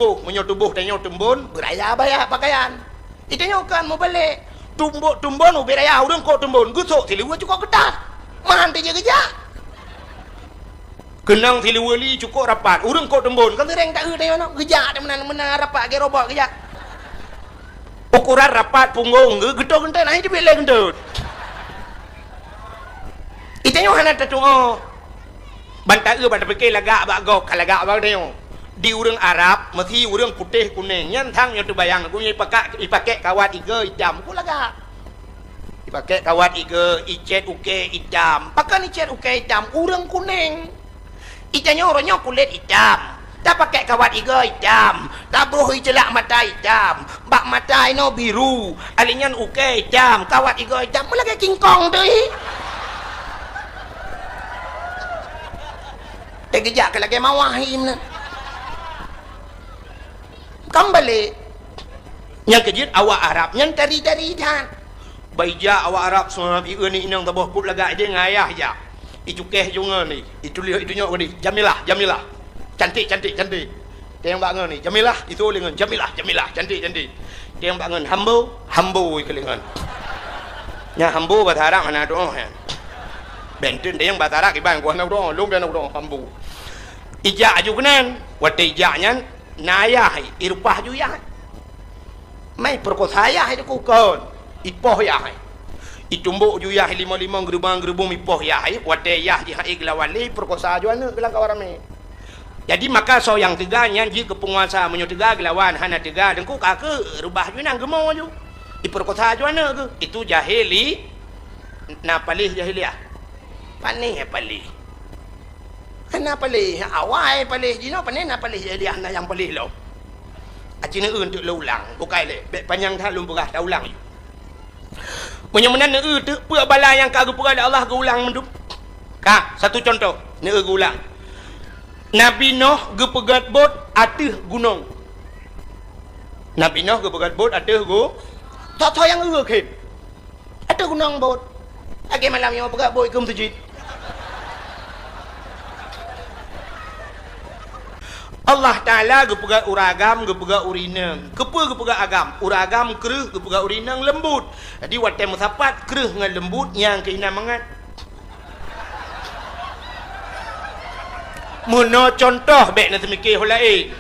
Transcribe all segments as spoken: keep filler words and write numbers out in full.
Tuboh, meunyoe tuboh tanyoe teumbon, beuraya baya pakaian. Itanyoe kan mubalek. Tumbok teumbon ubé raya ureuëng kok teumbon, geusok siluweue cukok keutat. Meuhan teujeuet geujak. Keunong siluweue li cukok rapat, ureuëng kok teumbon, kan seuréng taeu tanyoe nyoe, geujak meunan-meunan rapat, gét robot geujak. Ukuran rapat punggong geu-, geutot geuntot, nah, itu bilai geuntot. Itanyoe hana tatuoh. Ban taeu ban tapike lagak bak gob, ka lagak bak tanyoe. Di ureuëng Arab, meusi ureuëng putéh kunéng, nyan sang nyoe teubayang, geuh nyoe ipakak, ipakek kawat igoe itam, ku lagak. Ipakek kawat igoe, icét ukée itam. Pakon icét ukée itam? Ureuëng kunéng. Itanyoe uroe nyoe kulét itam. Tapakek kawat igoe itam. Tabroh iceulak mata itam. Bak mata inoe biru. Alinyan ukée itam. Kawat igoe itam. Meulagée kingkong teuh. Teugeujak keu lagée mawah hi meunan. Kan balek. Nyang keujeuet awak Arab nyan tari-tari that. Bak ijak awak Arab seumab ieu ni inong saboh kop lagak ideh ngon ayah ijak. Icukéh ju ngon ni. Ituléh itunyok ngon ni. Jamilah, Jamilah. Cantik, cantik, cantik. Teueng bak ngon ni. Jamilah, itu lé ngon. Jamilah, Jamilah. Cantik, cantik. Teueng bak ngon. Hambo, Hambo ikeu lé ngon. Nya Hambo bahasa Arab hana doh nyan. Benten teueng bahasa Arab iban ku hana doh, lom pian doh Hambo. Ijak aju keunan. Watée ijak nyan, na ayah, irupah ju yah. Mai peurekosa yah itu kukon. Ipoh yah. Itumbok ju yah limong-limong geurubong-geurubong ipoh yah. Watée yah jih hai geulawan lé peurekosa ju aneuëk geulang kawan ramé. Jadi maka soe nyang teuga nyan jih keu peunguasa, meunyoe teuga geulawan, hana teuga deungku ka keu reubah ju nang geumo ju. Ipeurekosa ju aneuëk geuh. Itu jahili na paléh jahiliah. Panéh paléh. Hana paléh, awai paléh jinoe, panéh na paléh jahiliah na nyang paléh lom. Aci neueu teuk lôn ulang, bukai lé, bék panyang that lôn peugah taulang ju. Meunyoe meunan neueu teuk peue bala nyang ka geupeugah lé Allah geuulang mandum. Ka, satu contoh, neueu geuulang. Nabi Noh geupeugét bot ateueh gunong. Nabi Noh geupeugét bot ateueh gu-, tho-tho nyang eu khem. Ateueh gunong bot. Lagée malam nyoe peugah bot keu meuseujid. Allah Taala geupeugah ureuëng agam, geupeugah ureuëng inong. Keupeue geupeugah agam? Ureuëng agam kreueh, geupeugah ureuëng inong leumbut. Jadi watée meusapat kreueh ngon leumbut nyang keuh inan mangat. Meunoe contoh bék na teumike ho laén.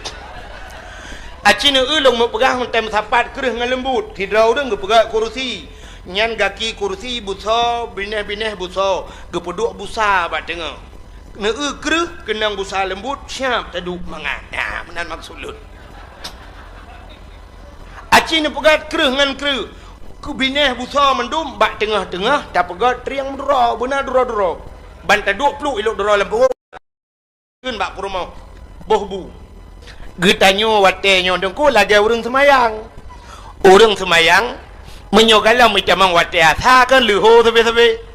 Aci neueu lôn meupeugah ngon tem sapat kreueh ngon leumbut. Sidroe ureuëng geupeugah kursi. Nyan gaki kursi busoe, binéh-binéh busoe, geupeuduek busa bak teungoh. Neueu kreueh keunong busa leumbut, siab taduek mangat. Nah, meunan maksud lôn. Aci neupeugét kreueh ngon kreueh. Keu binéh busoe mandum bak teungoh-teungoh tapeugét trieng meuduro, beuna duro-duro. Ban taduek pluek ilok duro lam peurumoh. Kheun bak peurumoh. Boh bu. Geutanyoe watée nyoe deungku lagée ureuëng seumayang. Ureuëng seumayang, meunyoe galom itamong watée asa kan leuho sabe-sabe.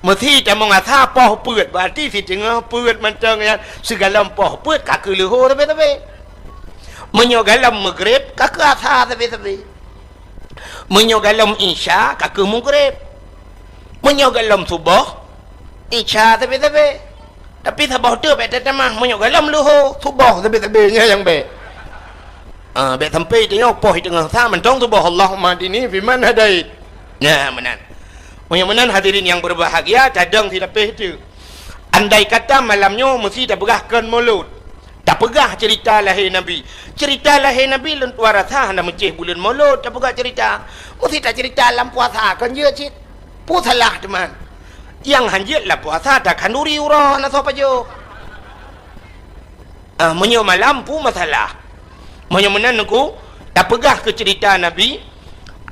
Meusi tamong asa poh peuet, berarti siteungoh peuet mantong nyan sigalom poh peuet ka keu leuho sabe-sabe. Meunyoe galom meugreb ka keu asa sabe-sabe. Meunyoe galom isya ka keu meugreb. Meunyoe galom suboh, isya sabe-sabe. Tapi saboh teuk bék tatamah, meunyoe galom leuho, suboh sabe-sabe nyan nyang bék. Ah, bék sampai tanyoe poh teungoh sa mantong suboh, Allahumma hdini fiman hadait. Nah, meunan. Meunyoe meunan hadirin nyang berbahagia, tadong silapéh teuk. Andai kata malam nyoe meusi tapeugah kon mulod, tapeugah ceurita lahé Nabi. Ceurita lahé Nabi lôn tuan rasa hana meucéh buleuen mulod tapeugah ceurita. Meusi taceurita lam puasa kon jeuet cit. Peue salah teuma? Nyang hanjeuet lam puasa takhanduri uroe hana soe pajoh. Ah, meunyoe malam peue masalah? Meunyoe meunan Teungku, tapeugah keu ceurita Nabi,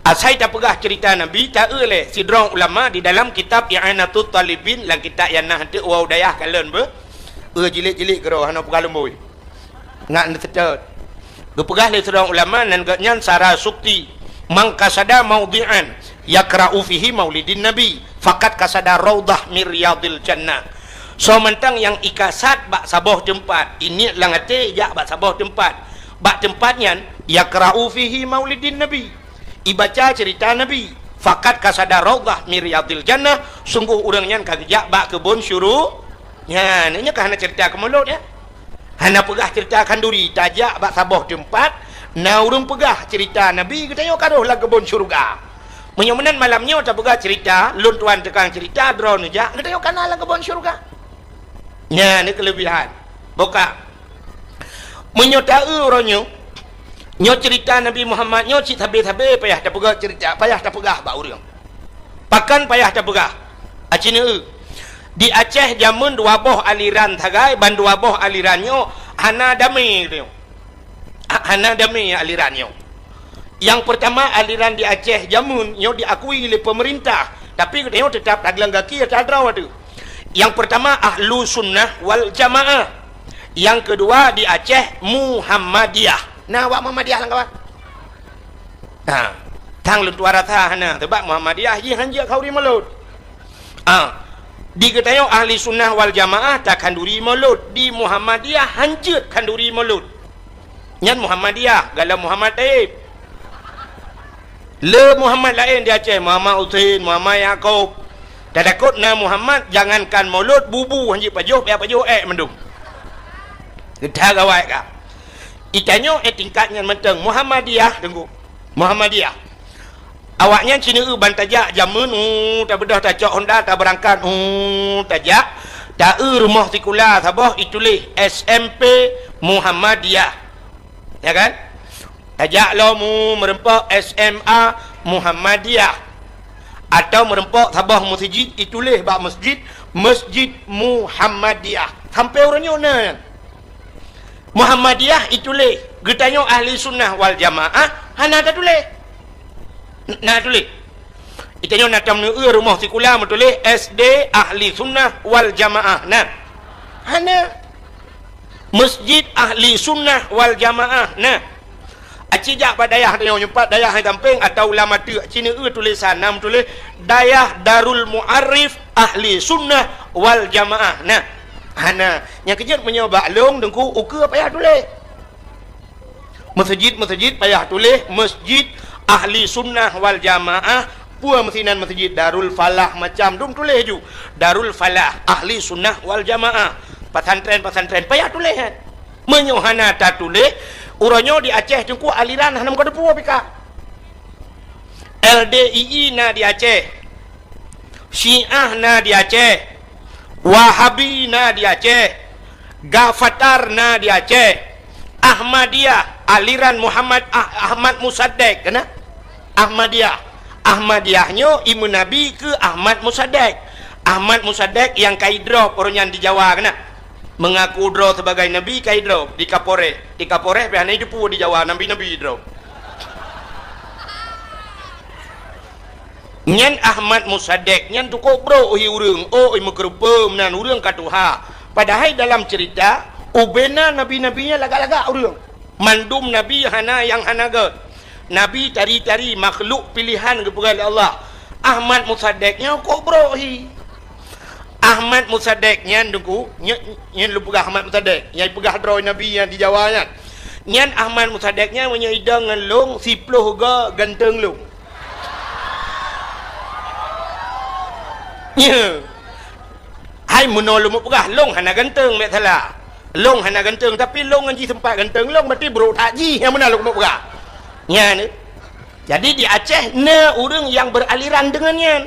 asai tapeugah ceurita Nabi, taeu lé sidroe ulama di dalam kitab I'anatut Talibin, lam kitab nyang na teuk Wau Dayah kalon beuh, eu jilid-jilid keudroe hana peugah lumbôi. Ngat neuseutôt. Geupeugah lé sidroe ulama nan gobnyan Sara Sukti, "Man qasada maudhi'an yakra'u fihi maulidin Nabi, faqad qasada raudhah min riyadil jannah." Soe mantong nyang ikasad bak saboh teumpat, iniet lam até jak bak saboh teumpat, bak teumpat nyan yakra'u fihi maulidin Nabi, ibaca ceurita Nabi, faqad qasada raudhah min riyadil jannah, sunggoh ureuëng nyan ka geujak bak keubon syuru-, nyan, nyoe ka hana ceurita keu mulod, ya. Hana peugah ceurita khanduri, tajak bak saboh teumpat, na ureuëng peugah ceurita Nabi, geutanyoe ka rhoh lam keubon syeuruga. Meunyoe meunan malam nyoe tapeugah ceurita, lôn tuan tukang ceurita, droeneuh jak, geutanyoe ka na lam keubon syeuruga. Nyan ni keuleubihan. Boh ka. Meunyoe ta-eu uroe nyoe, nyoe ceurita Nabi Muhammad nyoe cit sabe-sabe payah tapeugah ceurita, payah tapeugah bak ureuëng. Pakon payah tapeugah? Aci neu-eu. Di Aceh jameun dua boh aliran sagai, ban dua boh aliran nyoe hana damé geutanyoe. Ha-, hana damé aliran nyoe. Nyang peurtama, aliran di Aceh jameun nyoe diakui lé peumeurintah, tapi geutanyoe teutap taglang gaki ata droe teuh. Nyang peurtama, Ahlu Sunnah wal Jamaah. Nyang keudua, di Aceh, Muhammadiyah. Na awak Muhammadiyah lam kawan? Ha, tang lôn tuan rasa hana, sabab Muhammadiyah jih hanjeuet khanduri mulod. Ha, di geutanyoe Ahli Sunnah wal Jamaah takhanduri mulod, di Muhammadiyah hanjeuet khanduri mulod. Nyan Muhammadiyah, galom Muhammad Taib. Le Muhammad laén di Aceh, Muhammad Husein, Muhammad Yakub. Tatakot na Muhammad, jangankan mulod, bubu hanjeuet pajoh, payah pajoh ék mandum. Geutanyoe gawai ka. Geutanyoe ék tingkat nyan mantong Muhammadiyah, Teungku. Muhammadiyah. Awaknyan ci neu-eu ban tajak jameun, uh, tabeudôh tacok honda, tabeurangkat, uh, tajak, ta-eu rumoh sikula saboh ituléh S M P Muhammadiyah. Ya kan? Tajak lom, uh, meureumpok S M A Muhammadiyah. Atau meureumpok saboh meuseujid ituléh bak meuseujid, Meuseujid Muhammadiyah. Sampoe uroe nyoe na nyan. Muhammadiyah ituléh, geutanyoe Ahli Sunnah wal Jamaah hana tatuléh. N-, na tuléh. Geutanyoe na tam neu-eu rumoh sikula meutuléh S D Ahli Sunnah wal Jamaah. Na. Hana. Meuseujid Ahli Sunnah wal Jamaah. Na. Aci jak bak dayah tanyoe, nyoe pat dayah hai Tampeng atau Lam Ateuk, ci neu-eu tulésan na meutuléh Dayah Darul Mu'arif Ahli Sunnah wal Jamaah. Nah, hana. Nyang keujeuet meunyoe bak lôn Teungku, ukeue payah tuléh. Meuseujid-meuseujid payah tuléh, Meuseujid Ahli Sunnah wal Jamaah, peue meusinan meuseujid Darul Falah macam dum tuléh ju. Darul Falah, Ahli Sunnah wal Jamaah. Pesantren-pesantren payah tuléh, kan? Meunyoe hana tatuléh, uroe nyoe di Aceh Teungku aliran hana meukeudeupu pih ka. L D I I na di Aceh. Syiah na di Aceh. Wahabi na di Aceh. Gafatar na di Aceh. Ahmadiyah, aliran Muhammad Ah-, Ahmad Musaddiq, keunan? Ahmadiyah. Ahmadiyah nyoe imeun Nabi keu Ahmad Musaddiq. Ahmad Musaddiq nyang ka idrop uroe nyan di Jawa, keunan? Mengaku droe sebagai nabi ka idrop di Kapolres. Di Kapolres pih hana ideupu di Jawa, nabi-nabi idrop. Nyan Ahmad Musaddiq nyan tukok brok hi ureuëng, oh, i meukeureupeue meunan ureuëng ka tuha. Padahai dalam ceurita, ubena nabi-nabi nyan lagak-lagak ureuëng. Mandum nabi hana nyang hana gét. Nabi tari-tari makhluk pilihan geupeugah lé Allah. Ahmad Musaddiq nyan kok brok hi. Ahmad Musaddiq nyan Teungku, nyan, nyan lôn peugah Ahmad Musaddiq, nyang peugah droe nabi nyan di Jawa nyan. Nyan Ahmad Musaddiq nyan meunyoe idong ngon lôn, siploh go ganteng lôn. Nya. Hai meunoe lôn peugah, lôn hana ganteng, bék salah. Lôn hana ganteng, tapi lôn ngon jih seumpat ganteng lôn, berarti brok that jih nyang meunan lôn peugah. Nyan. Jadi di Aceh na ureuëng nyang beraliran deungon nyan.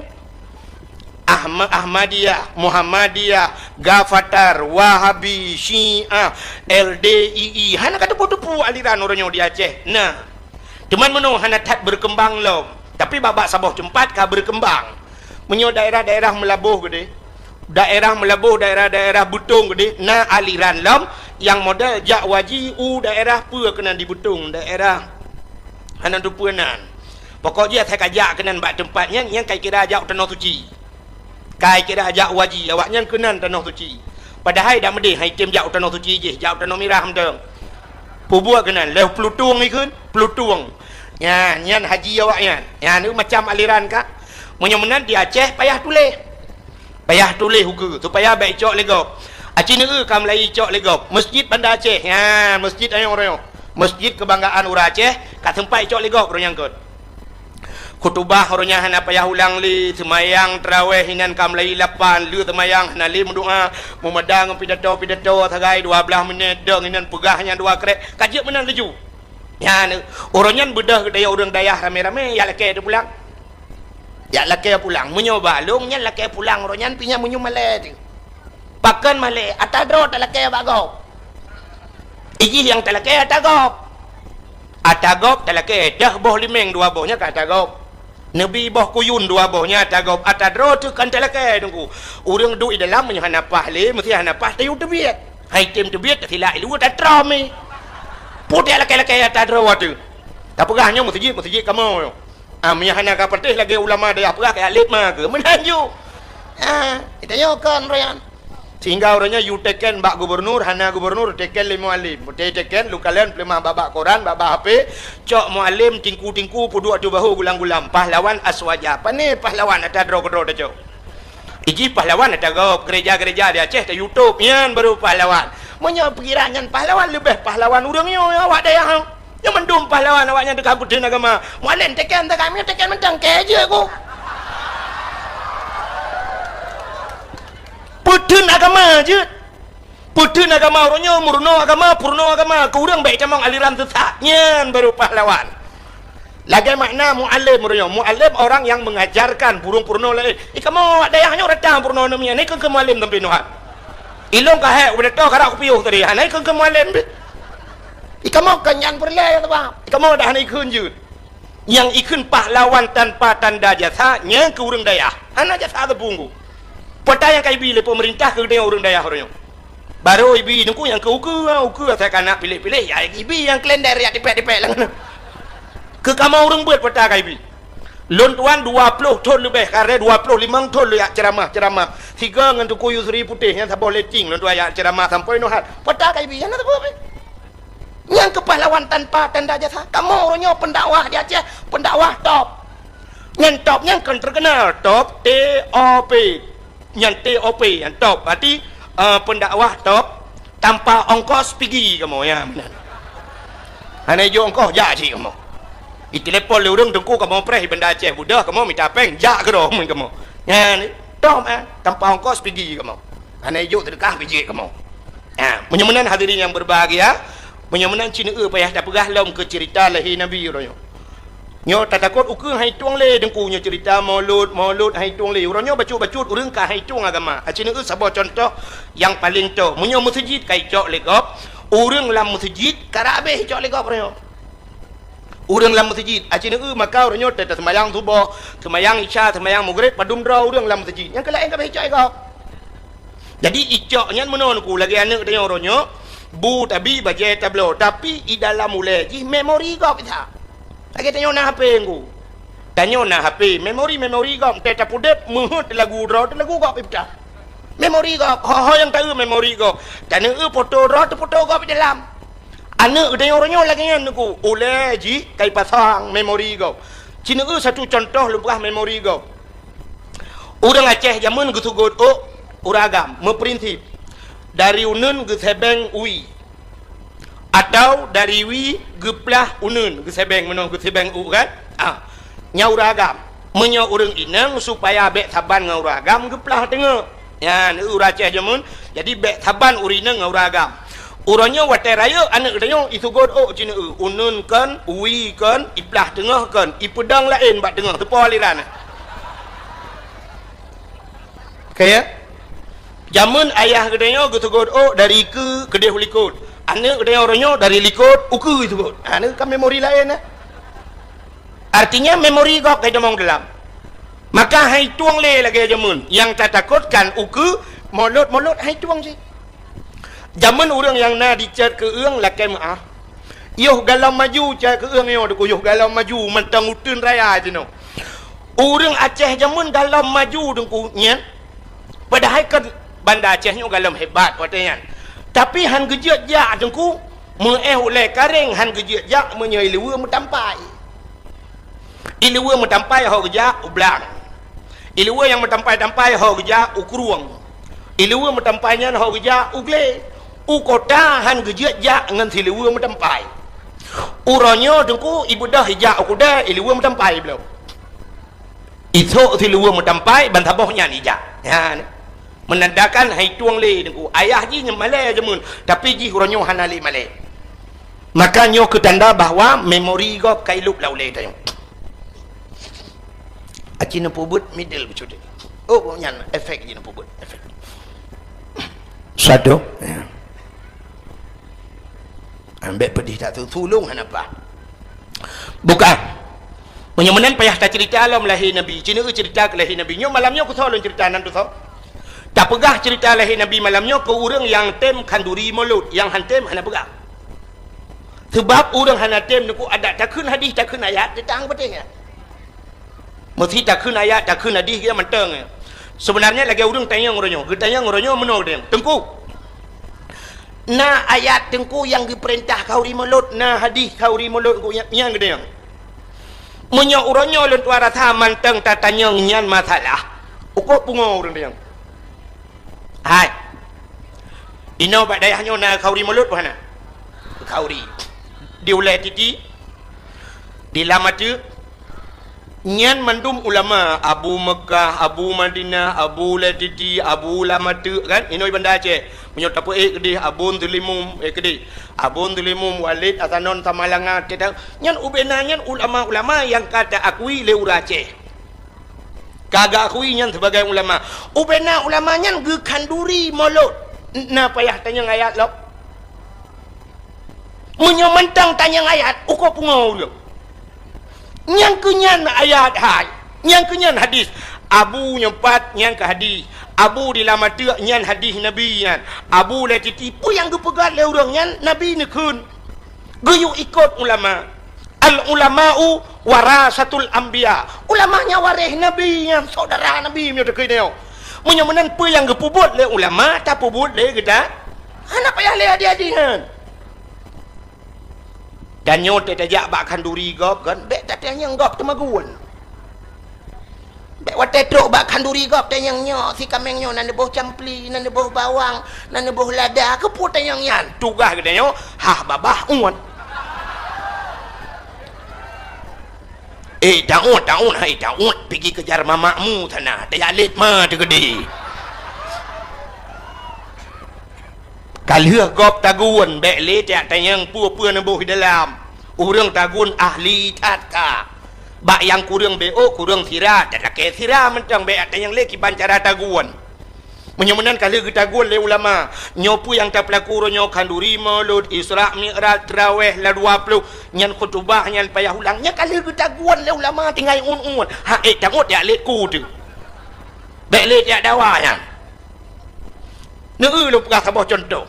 Ahma-, Ahmadiyah, Muhammadiyah, Gafatar, Wahabi, Syiah, L D I I. Hana ka teupeue-teupeue aliran uroe nyoe di Aceh. Nah, cuman meunoe hana that berkembang lom. Tapi bak-bak saboh teumpat ka berkembang. Meunyoe daerah-daerah Meulaboh keudeh, daerah Meulaboh, daerah-daerah Beutong keudeh, na aliran lom nyang model jak waji u daerah peue keunan di Beutong, daerah hana teupeue nan. Pokok jih asai ka jak keunan bak teumpat nyan, nyan ka kira jak u Tanoh Suci. Ka kira jak waji, awaknyan keunan Tanoh Suci. Padahai dak meudeh hai tem jak u Tanoh Suci jih, jak u Tanoh Mirah mantong. Peubuet keunan, lheueh Plutung ikheun, Plutung. Nyan, nyan haji awaknyan. Nyan, neu macam aliran ka. Meunyoe meunan di Aceh payah tuléh. Payah tuléh ukeue, supaya bék icok lé gob. Aci neu ka meulayeue icok lé gob. Meuseujid Banda Aceh. Nyan, meuseujid ayong royong. Meuseujid keubanggaan ureuëng Aceh, ka seumpat icok lé gob ureuëng nyang kön. Khutubah uroe nyan hana payah ulang lé, seumayang tarawèh inan ka meulayi lapan, lheueh seumayang hana lé meudoa, meumada ngon pidato-pidato sagai dua blaih minèt, dong inan peugah nyan dua krek, ka jeuet meunan laju. Nyan, uroe nyan beudôh geutanyoe ureueng dayah ramé-ramé, jak lakèe teupulang. Jak lakèe pulang. Meunyoe bak lôn nyan lakèe pulang uroe nyan pih nyan meunyoe malèe teuh. Pakon malèe? Ata droe talakèe bak gob. Ijih nyang talakèe ata gob. Ata gob talakèe dah boh limeng dua boh nyan ka ata gob. Neubi boh kuyun dua boh nyan ata gob. Ata droe teuh kan talakèe Teungku. Ureueng duek di dalam meunyoe hana paih lé, meusti hana paih tayue teubiet. Hai tem teubiet tasilak iluwa tatrom i. Putéh lakèe-lakèe ata droe teuh. Tapeugah nyoe meuseujid, meuseujid kamoe nyoe. Ah, meunyoe hana ka patéh lagèe ulama dayah peugah keu alit ma keu. Meunan ju. Ah, geutanyoe kon uroe nyan. Sehingga uroe nyoe yue teken bak gubernur, hana gubernur teken lé mualim. Teken lôn kalon peuleumah bak-bak koran, bak-bak H P, cok mualim tingku-tingku peuduek ateueh bahu gulam-gulam. Pahlawan aswaja. Pané pahlawan ata droe keudroe tacok. Ijih pahlawan ata gob, gereja-gereja di Aceh ta YouTube, nyan baru pahlawan. Meunyoe pikiran nyan pahlawan, leubeh pahlawan ureueng nyoe awak dayah. Nyoe mandum pahlawan awaknyan teuka peutheun agama. Mualem teken teuka, meunyoe teken mantong kèe jeuet ku. Peutheun agama jeuet. Peutheun agama uroe nyoe, meurunoe agama, peurunoe agama, keu ureueng bèk tamong aliran sesat. Nyan baru pahlawan. Lagèe makna mualem uroe nyoe, mualem orang yang mengajarkan, burung peurunoe laén. I kamoe awak dayah nyoe rata peurunoe namiet, hana ikheun-kheun mualem sampoe nyoe. Ilôn ka hék, ubeudatoe karap kupiôh tadi, hana ikheun-kheun mualem pih. I kamoe kon nyan peureulèe ya, sabab i kamoe dah hana ikheun jeuet. Nyang ikheun pahlawan tanpa tanda jasa, nyan keu ureueng dayah. Hana jasa teupeue. Peue nyang ka ibi lé peumeurintah keu geutanyoe ureueng dayah uroe nyoe? Barô ibi Teungku nyang keu ukeue, ukeue asai ka na piléh-piléh, ya ibi nyang kalender jak tipèk-tipèk lam. Keu kamoe ureueng beuet peue ka ibi. Lôn tuan dua ploh thôn leubeh, karè dua ploh limong thôn lôn jak ceuramah-ceuramah. Sigoe ngon Teungku Yusri Putéh nyan saboh letting lôn tuan jak ceuramah sampoe nyoe hat. Peue ka ibi, hana sapeue pih. Nyang keu pahlawan tanpa tanda jasa. Kamoe uroe nyoe pendakwah di Aceh, pendakwah top. Nyan top nyan kon terkenal, top, T O P. Nyan T O P, nyan top. Berarti, eh, pendakwah top tanpa ongkos pigi kamoe, ya, meunan. Hana ijok ongkos, jak cit kamoe. Itelepon lé ureueng Teungku kamoe preh i Banda Aceh Budoh, kamoe mita péng, jak keudroe meunan kamoe. Nyan top, eh, tanpa ongkos pigi kamoe. Hana ijok seudeukah bijéh kamoe. Ha, meunyoe meunan hadirin yang berbahagia, meunyoe meunan ci neueu payah tapeugah lom keu ceurita lahé Nabi uroe nyoe. Nyoe tatakot ukeue han itueng lé Teungku nyoe ceurita Maulud, Maulud han itueng lé. Uroe nyoe bacut-bacut ureueng ka han itueng agama. Aci neueu saboh cuntoh nyang paleng toe. Meunyoe meuseujid ka icok lé gob, ureueng lam meuseujid karap habéh icok lé gob uroe nyoe. Ureueng lam meuseujid, aci neueu maka uroe nyoe teuta seumayang suboh, seumayang isya, seumayang mugreb, padum droe ureueng lam meuseujid. Nyang keu laén ka habéh icok lé gob. Jadi icok nyan meunoe Teungku lagèe aneuk tanyoe uroe nyoe, bu tabi bajèe tabloe, tapi i dalam ulèe jih memori gob that. Lagèe tanyoe na H P Teungku. Tanyoe na H P, memori-memori gob, teuh tapeudeuh meuheuet lagu droe teuh lagu gob ipeucah. Memori gob, ho-ho nyang taeu memori gob. Taneueu foto droe teuh foto gob i dalam. Aneuk tanyoe uroe nyoe lagèe nyan Teungku, ulèe jih ka ipasang memori gob. Ci neueu satu cuntoh lôn peugah memori gob. Ureueng Aceh jameun geuseugot ôk ureueng agam, meuprinsip dari uneuen geusebeng wie, atau dari wie geuplah uneuen, geusebeng meunoe geusebeng ôk kan? Ah, nyan ureueng agam. Meunyoe ureueng inong supaya bèk saban ngon ureueng agam geuplah teungoh. Nyan ureueng Aceh jameun, jadi bèk saban ureueng inong ngon ureueng agam. Uroe nyoe watèe rayeuk aneuk tanyoe iseugot ôk ci neueu, uneuen kon, wie kon, iplah teungoh kon, ipeudong laén bak teungoh, teupo aliran. Ka ya? Jameun ayah geutanyoe geuseugot ôk dari keue keudéh u likot. Aneuk geutanyoe uroe nyoe dari likot u keue iseugot. Ha, nyoe kan memori laén, eh? Artinya memori gob ka itamong dalam. Maka han itueng lé lagèe jameun. Nyang tatakotkan ukeue, molot-molot han itueng cit. Jameun ureueng nyang na di Cot Keueung lakèe meu'ah. Yoh galom maju Cot Keueung nyoe Teungku, yoh galom maju mantong uteuen raya jinoe. Ureueng Aceh jameun galom maju Teungku nyan. Padahai kan Banda Aceh nyoe galom hebat watèe nyan. Tapi han geujeuet jak Teungku, meu'éh ulèe kareng han geujeuet jak meunyoe iluweue meutampai. Iluweue meutampai ho geujak u blang. Iluweue nyang meutampai-tampai ho geujak u krueng. Iluweue meutampai nyan ho geujak u glé. U kota han geujeuet jak ngon siluweue meutampai. Uroe nyoe Teungku ibeudôh ijak u keudè iluweue meutampai bloe. Isok siluweue meutampai ban saboh nyan ijak. Nyan. Meunandakan hai tueng lé Teungku. Ayah jih nyang malèe jameun, tapi jih uroe nyoe hana lé malèe. Maka nyoe keu tanda bahwa memori gob ka ilop lam ulèe tanyoe. Aci neupeubuet middle beucut. Oh, nyan efek jih neupeubuet, efek. Satu. Ya. Ambek pedih that tu, tulông hana paih. Bukan. Meunyoe meunan payah taceurita lom lahé Nabi. Ci neueu ceurita keu lahé Nabi. Nyoe malam nyoe kusoe lôn ceurita nan tusoe. Tapeugah ceurita lahé Nabi malam nyoe keu ureueng nyang tem khanduri mulod, nyang han tem hana peugah. Seubab ureueng hana tem Teungku adak takheun hadih, takheun ayat, teutang peuteh nyan. Meusti takheun ayat, takheun hadih geuh mantong. Sebenarnya lagèe ureueng tanyong uroe nyoe, geutanyong uroe nyoe meunoe geuh, "Teungku, na ayat Teungku nyang geupeurintah khanduri mulod, na hadih khanduri mulod Teungku nyan, nyan geutanyong." Meunyoe uroe nyoe lôn tuan rasa mantong tatanyong nyan masalah, ukoe pungo ureueng tanyong. Hai. Inoe bak dayah nyoe na khanduri mulod peu hana? Khanduri. Di ulèe titi, di lam ateuk, nyan mandum ulama, Abu Meukah, Abu Madinah, Abu Ulèe Titi, Abu Lam Ateuk, kan? Inoe Banda Aceh. Meunyoe tapeuék keudeh Abon Teulimum, eh, keudeh. Abon Teulimum, Walid Hasanon Samalanga, teuta-, nyan ubena nyan ulama-ulama nyang ka taakui lé ureueng Aceh. Ka geuakui nyan sibagai ulama. Ubena ulama nyan geukhanduri mulod. Na payah tanyong ayat lom. Meunyoe mantong tanyong ayat, ukoe pungo ureueng. Nyang keu nyan ayat hai, nyang keu nyan hadis. Abu nyoe pat nyan keu hadis. Abu di Lam Ateuk nyan hadis Nabi nyan. Abu Ulèe Titi, peue nyang geupeugah lé ureueng nyan Nabi neukheun. Geuyue ikot ulama. Al ulama'u warasatul anbiya. Ulama nyan waréh Nabi nyan, syedara Nabi meunyoe takheun nyoe. Meunyoe meunan peue nyang geupeubuet lé ulama, tapeubuet lé geutanyoe. Hana payah lé hadih-hadih nyan. Dan nyoe tajak bak khanduri gob kan, bèk tatanyong gob teumagun. Bèk watèe trok bak khanduri gob tanyong nyoe, si kaméng nyoe na neuboh campli, na neuboh bawang, na neuboh lada, keupeue tanyong nyan? Tugaih geutanyoe, hah babah uet. Eh, taôt, taôt, hai taôt, pigi keujar mamakmu sana, tajak lét ma teukeudi. Ka lheueh gob tagun, bèk lé tajak tanyong peue-peue neuboh di dalam. Ureueng tagun ahli that ka. Bak nyang kureueng B O, kureueng sira, talakèe sira mantong, bèk tanyong lé kiban cara tagun. Meunyoe meunan ka lheueh geutagun lé ulama, nyoe peue nyang tapeulaku uroe nyoe, khanduri, mulod, Isra Mi'raj, traweh, la dua ploh, nyan khutubah, nyan payah ulang, nyan ka lheueh geutagun lé ulama tinggai uet-uet. Ha, eh, taôt jak lét ku teuh. Bèk lé jak dawa nyan. Neueu lôn peugah saboh cuntoh.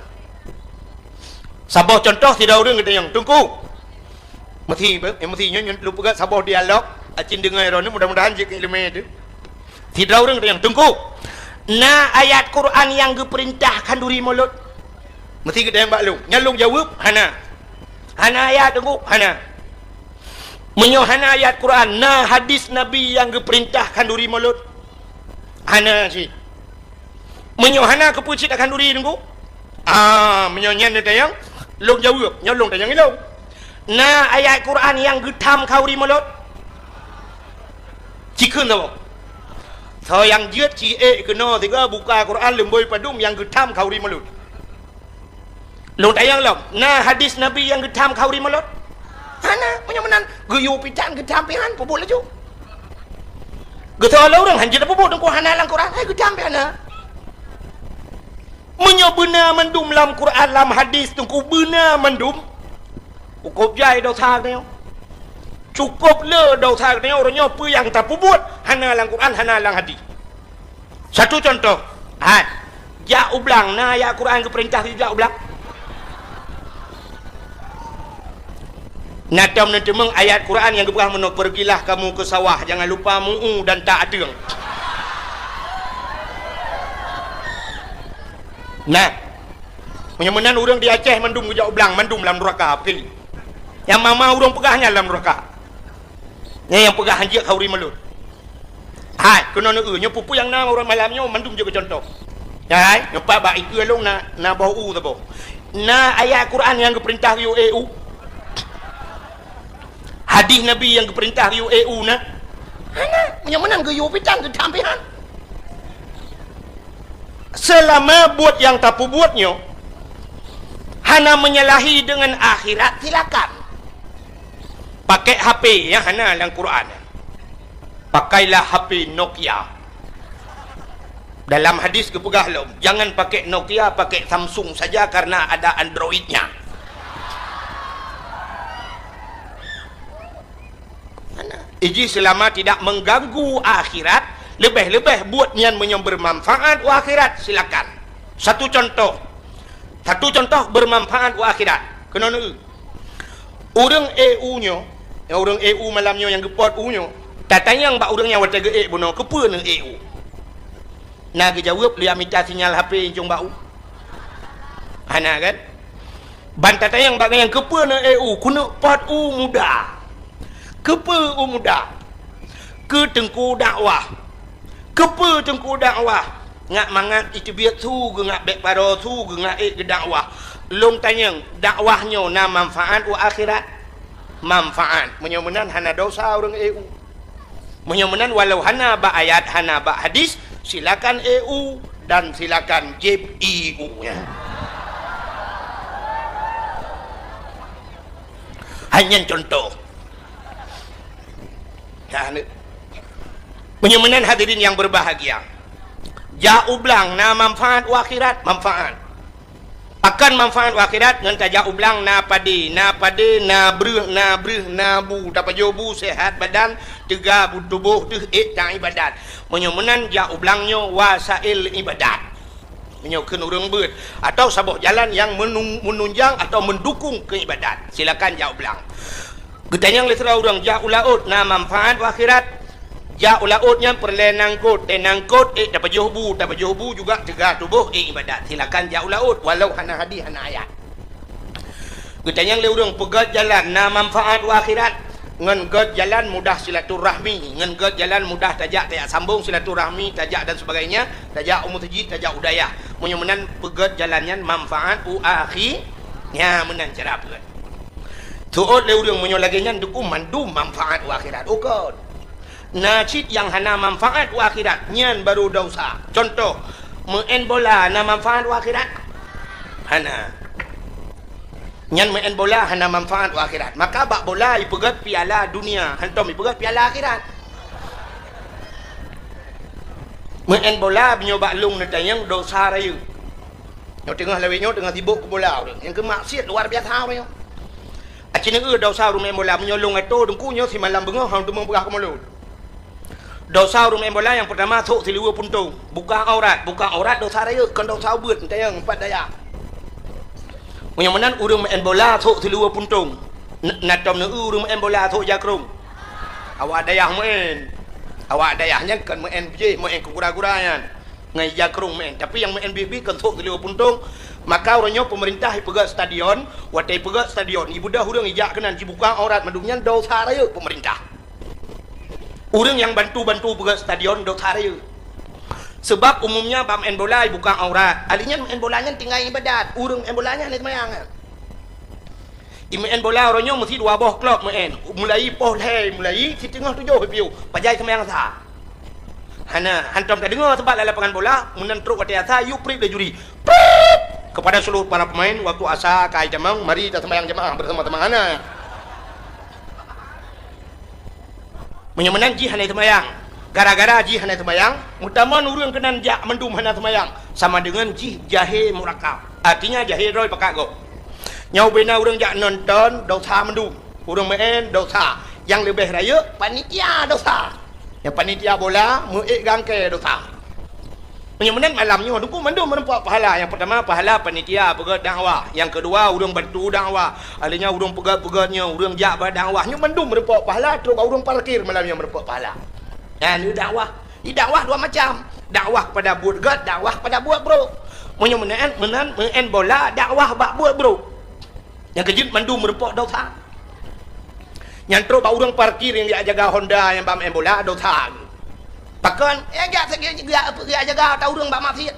Saboh cuntoh sidroe ureueng geutanyong, "Teungku." Meusi, meusi nyoe, nyoe lôn peugah saboh dialog, acin deungoe droeneuh, mudah-mudahan jeuet keu ileumèe teuh. Sidroe ureueng geutanyong, "Teungku, na ayat Quran nyang geupeurintah khanduri mulod?" Meusi geutanyong bak lôn. Nyan lôn jaweueb, "Hana." "Hana ayat, Teungku?" "Hana." "Meunyoe hana ayat Quran, na hadis Nabi nyang geupeurintah khanduri mulod?" "Hana cit." "Meunyoe hana, keupeue cit takhanduri, Teungku?" "Ah, meunyoe nyan neutanyong, lôn jaweueb, nyoe lôn tanyong ilôn. Na ayat Quran nyang geutham khanduri mulod?" Ci kheun saboh. Soe nyang jeuet ci ék keunoe sigoe buka Quran leumbôi padum nyang geutham khanduri mulod. Lôn tanyong lom, na hadis Nabi nyang geutham khanduri mulod? Hana, meunyoe meunan, geuyue pitan geutham pihan, peubuet laju. Geutanyoe lé ureueng, "Han jeuet peubuet, Teungku, hana lam Quran." Hai geutham pihan na. Meunyoe beuna mandum lam Quran, lam hadis, Teungku, beuna mandum, cukôp jai desya geutanyoe. Cukôp le desya geutanyoe, uroe nyoe peue nyang tapeubuet, hana lam Quran, hana lam hadis. Satu contoh, hai, jak u blang, na ayat Quran geupeurintah jak u blang? Na tom neuteumeung ayat Quran nyang geupeugah meunoe, "Pergilah kamu ke sawah, jangan lupa mu'u dan tak ateueng." Nah, meunyoe meunan ureueng di Aceh mandum geujak u blang, mandum lam nuraka, beutôi. Nyang ma-ma ureueng peugah nyan lam nuraka. Nyan nyang peugah hanjeuet khanduri mulod. Hai, keunoe neueu, nyoe peue-peue nyang na uroe malam nyoe mandum jeuet keu contoh. Hai, nyoe pat bak ikeue lôn na, na boh u saboh. Na ayat Quran nyang geupeurintah geuyue ék u? Hadis Nabi nyang geupeurintah geuyue ék u na? Hana, meunyoe meunan geuyue pitan geutam pih han. Seulama buet nyang tapeubuet nyoe hana menyalahi deungon akhirat, silakan. Pakai H P nyang hana lam Quran. Pakailah H P Nokia. Dalam hadis geupeugah lom, jangan pakai Nokia, pakai Samsung saja karena ada Android-nya. Hana. Iji selama tidak mengganggu akhirat, leubeh-leubeh buet nyan meunyoe bermanfaat u akhirat, silakan. Satu contoh. Satu contoh bermanfaat u akhirat. Keunoe neu. Ureuëng ék u nyoe, nyang ureuëng ék u malam nyoe nyang geupot u nyoe, tatanyong bak ureuëng nyang watée geuék bunoe, "Keupeue neuék u?" Na geujaweueb, "Lé mita sinyal H P incong bak u." Hana kan? Ban tatanyong bak gobnyan, "Keupeue neuék u?" "Keuneuk pot u muda." "Keupeue u muda?" "Keu teungku dakwah." "Keupeue teungku dakwah?" "Ngat mangat iteubiet su, geungat bék paro su, geungat ék geudakwah." "Lôn tanyong, dakwah nyoe na manfaat u akhirat?" "Manfaat." Meunyoe meunan hana dosa ureuëng ék u. Meunyoe meunan, walau hana bak ayat, hana bak hadis, silakan ék u dan silakan jieb ie u nyan. Hai nyan contoh. Nah, ni. Meunyoe meunan, hadirin yang berbahagia, jak u blang na manfaat u akhirat, manfaat. Pakon manfaat u akhirat? Ngon tajak u blang na padé, na padé, na breueh, na breueh, na bu, tapajoh bu, sehat badan, teuga bu tuboh, teuh ék taibadat. Meunyoe meunan jak u blang nyoe wasail ibadat. Meunyoe kheun ureuëng beuet, atau saboh jalan nyang menung-, menunjang atau mendukung keu ibadat, silakan jak u blang. Geutanyong lé sidroe ureuëng, "Jak u laôt na manfaat u akhirat?" Jak u laôt nyan peureulée nangkot, eh, nangkot, eh, tapajoh bu, tapajoh bu juga teuga tuboh, eh, ibadat. Silakan jak u laôt, walau hana hadis, hana ayat. Geutanyong lé ureuëng, "Peugét jalan na manfaat u akhirat?" Ngon gét jalan mudah silaturahmi, ngon gét jalan mudah tajak, tajak sambong silaturahmi, tajak dan sebagainya, tajak u meuseujid, tajak u dayah. Meunyoe meunan peugét jalan nyan manfaat u akhi-, nya meunan cara peugét. Seuôt lé ureuëng, "Meunyoe lagée nyan, deuku mandum manfaat u akhirat?" Ukon. Na cit nyang hana manfaat u akhirat, nyan baru dosa. Contoh, meu'en bola na manfaat u akhirat? Hana. Nyan meu'en bola hana manfaat u akhirat. Maka bak bola ipeugét piala dunia, hantom ipeugét piala akhirat. Meu'en bola meunyoe bak lông neutanyong dosa rayeuk. Nyoe teungoh lawét nyoe teungoh sibok keu bola ureuëng. Nyang keu maksiat luar biasa ureuëng nyoe. Aci neueu dosa ureuëng meu'en bola, meunyoe lông atô deuku nyoe simalam beungoh hana teumé peugah keu mulod. Dosa ureuëng meu'en bola nyang peurtama sôk siluweue puntông, buka aurat. Buka aurat dosa rayeuk, kon dosa ubeuet, neutanyong pat dayah. Meunyoe meunan ureuëng meu'en bola sôk siluweue puntông, n-, na tom neueu ureuëng meu'en bola sôk jakrong. Awak dayah meu'en. Awak dayah nyan kon meu'en jih, meu'en keu gura-gura nyan. Ngon ija krong meu'en. Tapi nyang meu'en bih-bih kon sôk siluweue puntông. Maka uroe nyoe peumeurintah ipeugét stadion, watée ipeugét stadion, ibeudôh ureuëng ijak keunan jibuka aurat mandum nyan dosa rayeuk peumeurintah. Ureuëng nyang bantu-bantu peugét stadion dosa rayeuk. Sebab umumnya bak meu'en bola ibuka aurat. Ahli nyan meu'en bola nyan tinggai ibadat. Ureuëng meu'en bola nyan hana seumayang nyan. Imeu'en bola uroe nyoe meusti dua boh klok meu'en. Mulai poh lhée, mulai siteungoh tujoh piôh. Pajan seumayang asa? Hana, hantom tadeungoe, sabab lam lapangan bola, meunan trok watée asa, yue prip lé juri. Prip! Kepada seluruh para pemain, waktu asa ka itamong, mari taseumayang jamaah bersama-sama. Hana. Meunyoe meunan jih hana seumayang. Gara-gara jih hana seumayang, meutamong ureuëng keunan jak mandum hana seumayang, sama deungon jih jahé murakab. Artinya jahé droe pakat gob. Nyoe ubena ureuëng jak nonton, dosa mandum. Ureuëng meu'en, dosa. Nyang leubeh rayeuk, panitia, dosa. Nyang panitia bola, meu'ék gangkée, dosa. Meunyoe meunan malam nyoe, deuku mandum meureumpok pahala. Nyang peurtama, pahala panitia peugét dakwah. Nyang keudua, ureuëng bantu dakwah. Ahli nyan ureuëng peugét-peugét nyoe, ureuëng jak bak dakwah. Nyoe mandum meureumpok pahala, trok bak ureuëng parkir malam nyoe meureumpok pahala. Nyan, nyoe dakwah. Di dakwah dua macam. Dakwah kepada buet gét, dakwah kepada buet brok. Meunyoe meunan, meunan, meu'en bola, dakwah bak buet brok. Nyang keujeuet mandum meureumpok dosa. Nyang trok bak ureuëng parkir nyang jak jaga Honda nyang bak meu'en bola dosa. Pakon? Eh, jak, jak, jak, jak jaga ata ureuëng bak maksiat.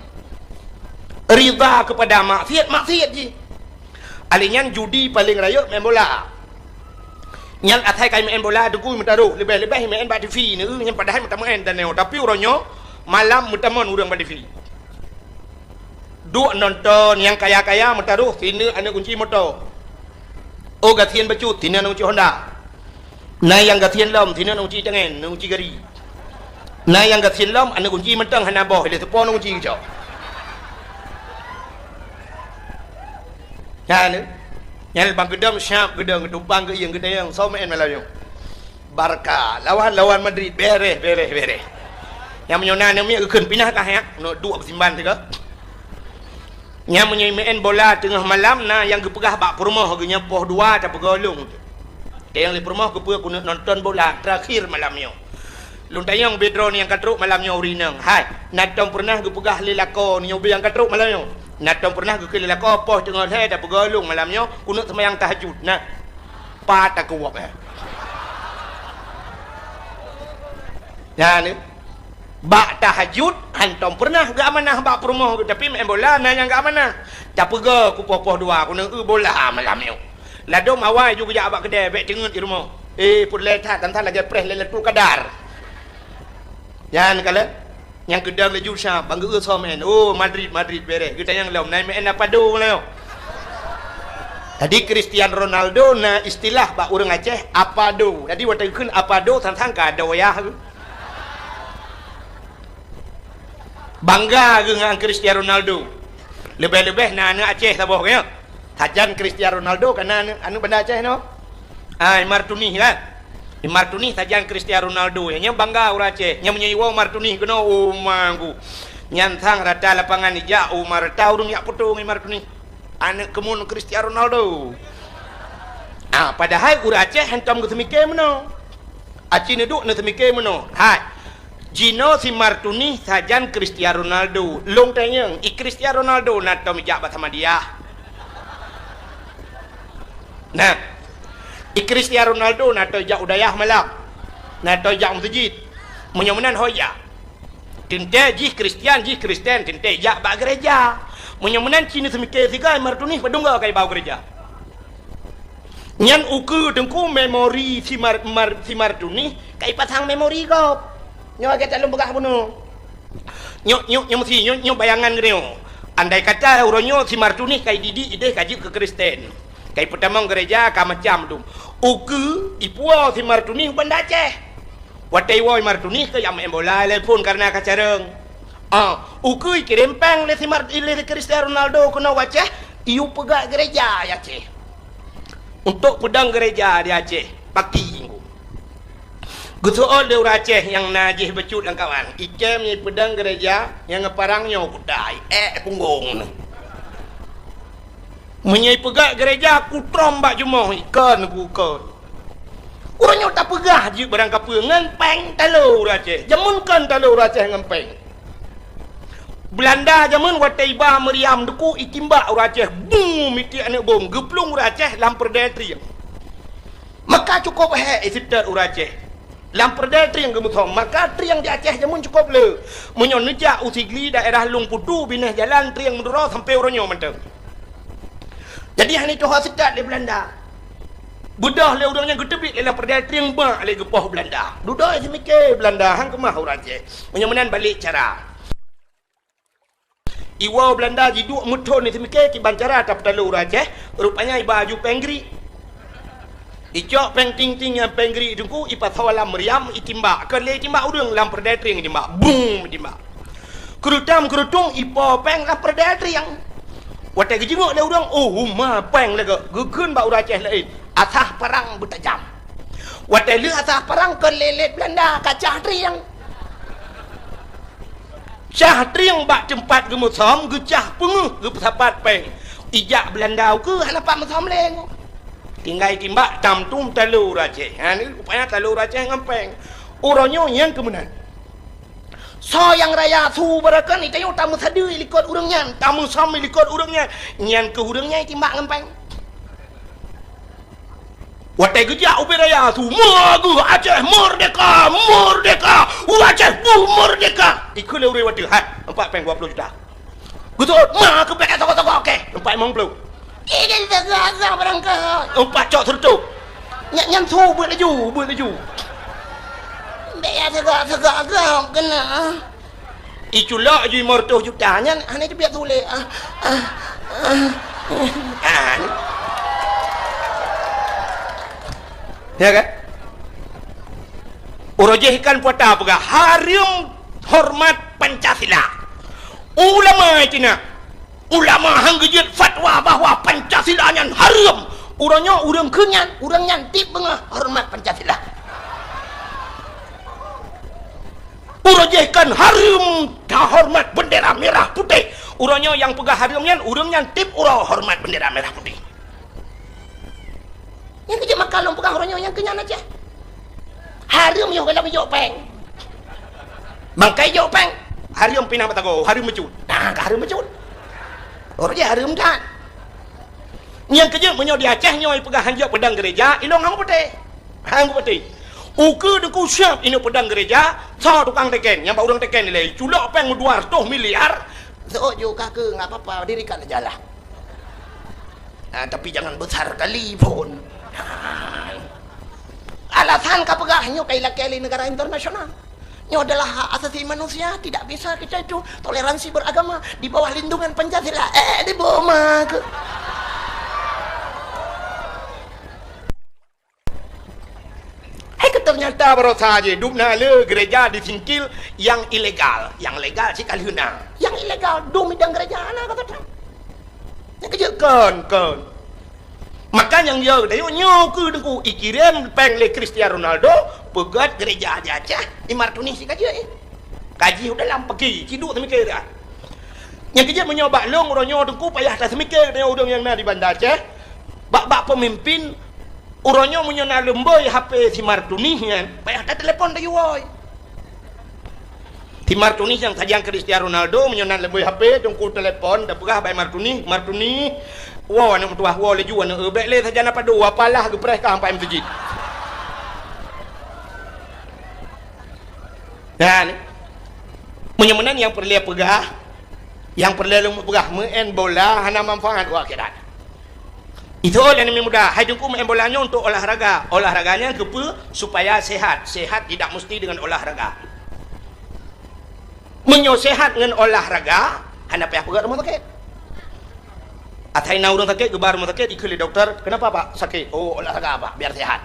Ridha kepada maksiat, maksiat jih. Ahli nyan judi paléng rayeuk meu'en bola. Nyan asai ka imeu'en bola, Teungku, meutaroh, leubeh-leubeh imeu'en bak T V nyoe, nyan padahai meutameu'en tanyoe, tapi uroe nyoe malam meutamon ureuëng bak T V. Duek nonton nyang kaya-kaya meutaroh, sineuk aneuk kunci moto. Oh, gasien bacut, sineuk aneuk kunci Honda. Na nyang gasien lom, sineuk aneuk kunci tangen, aneuk kunci gari. Na nyang gasien lom, aneuk kunci mantong hana boh, ilée seupôt aneuk kunci geucok. Nyan, nyan bang geudong siab geudong, geutumpang geuieng geudayong, soe meu'en malam nyoe? Barca lawan, lawan Madrid, bereh, bereh, bereh. Nyang meunyoe na aneuk miet geukheun pinah ka hek, neuk duek beusimban sigoe. Nyang meunyoe meu'en bola teungoh malam, na nyang geupeugah bak peurumoh geuh nyan poh dua tapeugoe lôn. Teuh nyang lé peurumoh geupeue keuneuk nonton bola terakhir malam nyoe. Lôn tanyong bidroe nyang ka trok malam nyoe ureuëng inong. Hai, na tom peureunah geupeugah lé lakoe nyoe ubé nyang ka trok malam nyoe? Na tom peureunah geukheun lé lakoe poh teungoh lhée tapeugoe lôn malam nyoe keuneuk seumayang tahajud? Na. Pat takeuwok, eh. Nyan, eh. Bak tahajud, hantom peureunah geuamanah bak peurumoh, tapi meu'en bola na nyang geuamanah. Tapeugoe kupoh-poh dua, keuneuk eu bola malam nyoe. Ladôm awai ju geujak bak keudè, bék teungeut di rumoh. Eh, peureulée that, tan-tan lagée preh Lailatul Qadar. Nyan kalon, nyang keudong laju sa, bang geu-eu soe meu'en. Oh, Madrid, Madrid, bereh. Geutanyong lom, na meu'en Apado nyoe. Jadi, Cristiano Ronaldo na istilah bak ureuëng Aceh, Apado. Jadi, watée geukheun Apado, sang-sang ka ado yah. Bangga geuh ngon Cristiano Ronaldo. Leubeh-leubeh na aneuk Aceh saboh, ya. Sajan Cristiano Ronaldo ka na aneuk, aneuk Banda Aceh nyoe. Ah, Imar Tunih kan? Imar Tunih sajan Cristiano Ronaldo. Nyan, nyan bangga ureuëng Aceh. Nyan meunyoe iwoe Imar Tunih keunoe, oh, manggu. Nyan sang rata lapangan ijak, oh, ma rata ureuëng jak poto ngon Imar Tunih. Aneuk keumun Cristiano Ronaldo. Ah, padahai ureuëng Aceh hantom geuseumiké meunoe. Aci neuduek neuseumiké meunoe. Hai. Jinoe si Imar Tunih sajan Cristiano Ronaldo. Lôn tanyong, i Cristiano Ronaldo na tom ijak bak Samadiyah? Nah. I Cristiano Ronaldo na tom ijak u dayah malam. Na tom ijak u meuseujid. Meunyoe meunan ho ijak. Teuntée jih Kristian, jih Kristen, teuntée ijak bak gereja. Meunyoe meunan ci neuseumiké sigoe Imar Tunih padum goe ka iba u gereja. Nyan ukeue Teungku memori si Mar-, Mar-, si Imar Tunih ka ipasang memori gob. Nyoe lagée that lôn peugah bunoe. Nyoe, nyoe, nyoe meusi, nyoe, nyoe bayangan geutanyoe. Andai kata uroe nyoe si Imar Tunih ka ididik ideh ka jeuet keu Kristen. Ka ipeutamong gereja ka macam dum. Ukeue ipuwoe si Imar Tunih u Banda Aceh. Watée iwoe Imar Tunih keu jak meu'en bola lé phon kareuna ka carông. Ah, ukeue ikirém péng lé si Mar-, lé Cristiano Ronaldo keunoe u Aceh, iyue peugah gereja di Aceh. Untuk peudong gereja di Aceh, paki. Geuseuôt lé ureuëng Aceh nyang na jih bacut lam kawan, ikém ipeudong gereja nyang ngon parang nyoe kutai, ék punggong nyoe. Meunyoe ipeugah gereja kutrom bak jumoh, ikon ku kon. Uroe nyoe tapeugah jeuet barang kapeue ngon péng talo ureuëng Aceh. Jameun kon talo ureuëng Aceh ngon péng. Beulanda jameun watée iba meuriam duku itimbak ureuëng Aceh, bum, mitiek aneuk bom, geuplueng ureuëng Aceh lam peureudée trieng. Maka cukôp hék iseutôt ureuëng Aceh. Lam peureudée trieng geumeusom, maka trieng di Aceh jameun cukôp le. Meunyoe neujak u Sigli daerah Lueng Putu binéh jalan trieng meuduro sampoe uroe nyoe mantong. Jadi hana tuha seutôt lé Beulanda. Beudôh lé ureuëng nyan geuteubiet lé lam peureudée trieng bak lé geupoh Beulanda. Dudoe seumiké Beulanda han keumah ureuëng Aceh. Meunyoe meunan balek cara. Iwoe Beulanda jiduek meuthon seumiké kiban cara tapeutalo ureuëng Aceh, rupanya iba aju péng grik. Icok péng ting-ting nyang péng grik teungku ipasoe lam meuriam itimbak. Kon lé itimbak ureuëng lam peureudée trieng itimbak. Bum itimbak. Keurutam-keurutung ipo péng lam peureudée trieng. Watée geujingok lé ureuëng, oh, uma péng lagée geukheun bak ureuëng Aceh laén. Asah parang beutajam. Watée lheueh asah parang kon lé-lét Beulanda ka cah trieng. Cah trieng bak teumpat geumeusom geucah peungeuh geupeusapat péng. Ijak Beulanda ukeue hana pat meusom lé. Tinggai timbak tam tum talo ureuëng Aceh. Ha, ni rupanya talo ureuëng Aceh ngon péng. Uroe nyoe nyang keumeunan. Soe nyang raya su barokon, tanyoe tameusadeue likot ureuëng nyan, tameusom likot ureuëng nyan. Nyan keuh ureuëng nyan itimbak ngon péng. Watée geujak ubé raya su, "Meugeue Aceh merdeka, merdeka! Aceh buh merdeka!" Ikheun lé ureuëng watée, "Hai, empat péng dua puluh juta." Geuseuôt, "Ma keupeue ka toko-toko kèe?" "Empat limong ploh." "Ih, ka toko-toko barang kah." "Empat cok seureutôh." Nyan, nyan su beuet laju, beuet laju. Bèk ya teuga-teuga gob keunan. Iculok ju lima ratus juta nyan hana teubiet su lé. Ah, ah, ah. Ah, ni. Ya kan? Uroe jéh kan puata peugah, hareuem horeumat Pancasila. Ulama cina. Ulama han geujeuet fatwa bahwa Pancasila nyan hareuem. Uroe nyoe ureueng kheun nyan, ureueng nyan tiep beungoh horeumat Pancasila. Uroe jéh kan hareuem tahoreumat bendera merah putih. Uroe nyoe nyang peugah hareuem nyan, ureueng nyan tiep uroe horeumat bendera merah putih. Nyang keujeuet maka lôn peugah uroe nyoe nyang keu nyan Aceh. Hareuem yoh galak jok péng. Bangkai jok péng. Hareuem pinah mata go, hareuem meucut. Nah, ka hareuem meucut. Uroe jéh hareuem that. Nyang keujeuet meunyoe di Aceh nyoe peugah han jok peudong gereja, ilong han kupeuteh. Han kupeuteh. Ukeue Teungku siap inoe peudong gereja, soe tukang teken, nyang bak ureueng teken ilèe, culok péng dua ratus miliar. Seuôt ju ka keu, enggak apa-apa, dirikan aja lah. Ah, tapi jangan besar kali pun. Ah. Alasan ka peugah nyoe ka ilakèe lé negara internasional. Nyoe adalah hak asasi manusia, tidak bisa kita itu toleransi beragama di bawah lindungan Pancasila. Eh, di bawah mah ke? Hai ke ternyata barosa je, dum na le gereja disingkil nyang ilegal. Nyang legal cit ka lheueh na. Nyang ilegal dum idang gereja na kata. Nyang keujeuet kon, kon. Maka nyang yo dayo nyoe keu Teungku ikirém péng lé Cristiano Ronaldo, peugöt gereja di Aceh, i Martuni si ka jeuet. Kaji u dalam pagi, ciduk teumikir dah. Nyang keujeuet meunyoe bak lôn uroe nyoe Teungku payah taseumiké deungon ureuëng nyang na di Banda Aceh, bak-bak peumimpin uroe nyoe meunyoe na leumbôi H P si Martuni nyan, payah tatelepon tayue woe. Si Martuni nyang sajan Cristiano Ronaldo meunyoe na leumbôi H P Teungku telepon, tapeugah bak Martuni, "Martuni, woe aneuëk meutuwah, woe laju aneuëk, bék lé sajan apa doa, apalah geupreh ka sampai meuseujid." Dan meunyoe meunan nyang peureulée peugah, nyang peureulée lôn peugah, meu'en bola hana manfaat u akhirat. Itu lé aneuk muda, hai Teungku meu'en bola nyoe untuk olahraga. Olahraga nyan keupeue? Supaya sehat. Sehat tidak mesti dengan olahraga. Meunyoe sehat ngon olahraga, hana payah peugöt rumoh sakét. Asai na ureuëng sakét, geuba rumoh sakét, ikheun lé dokto, "Kenapa, Pak, sakit?" "Oh, olahraga, Pak, biar sehat."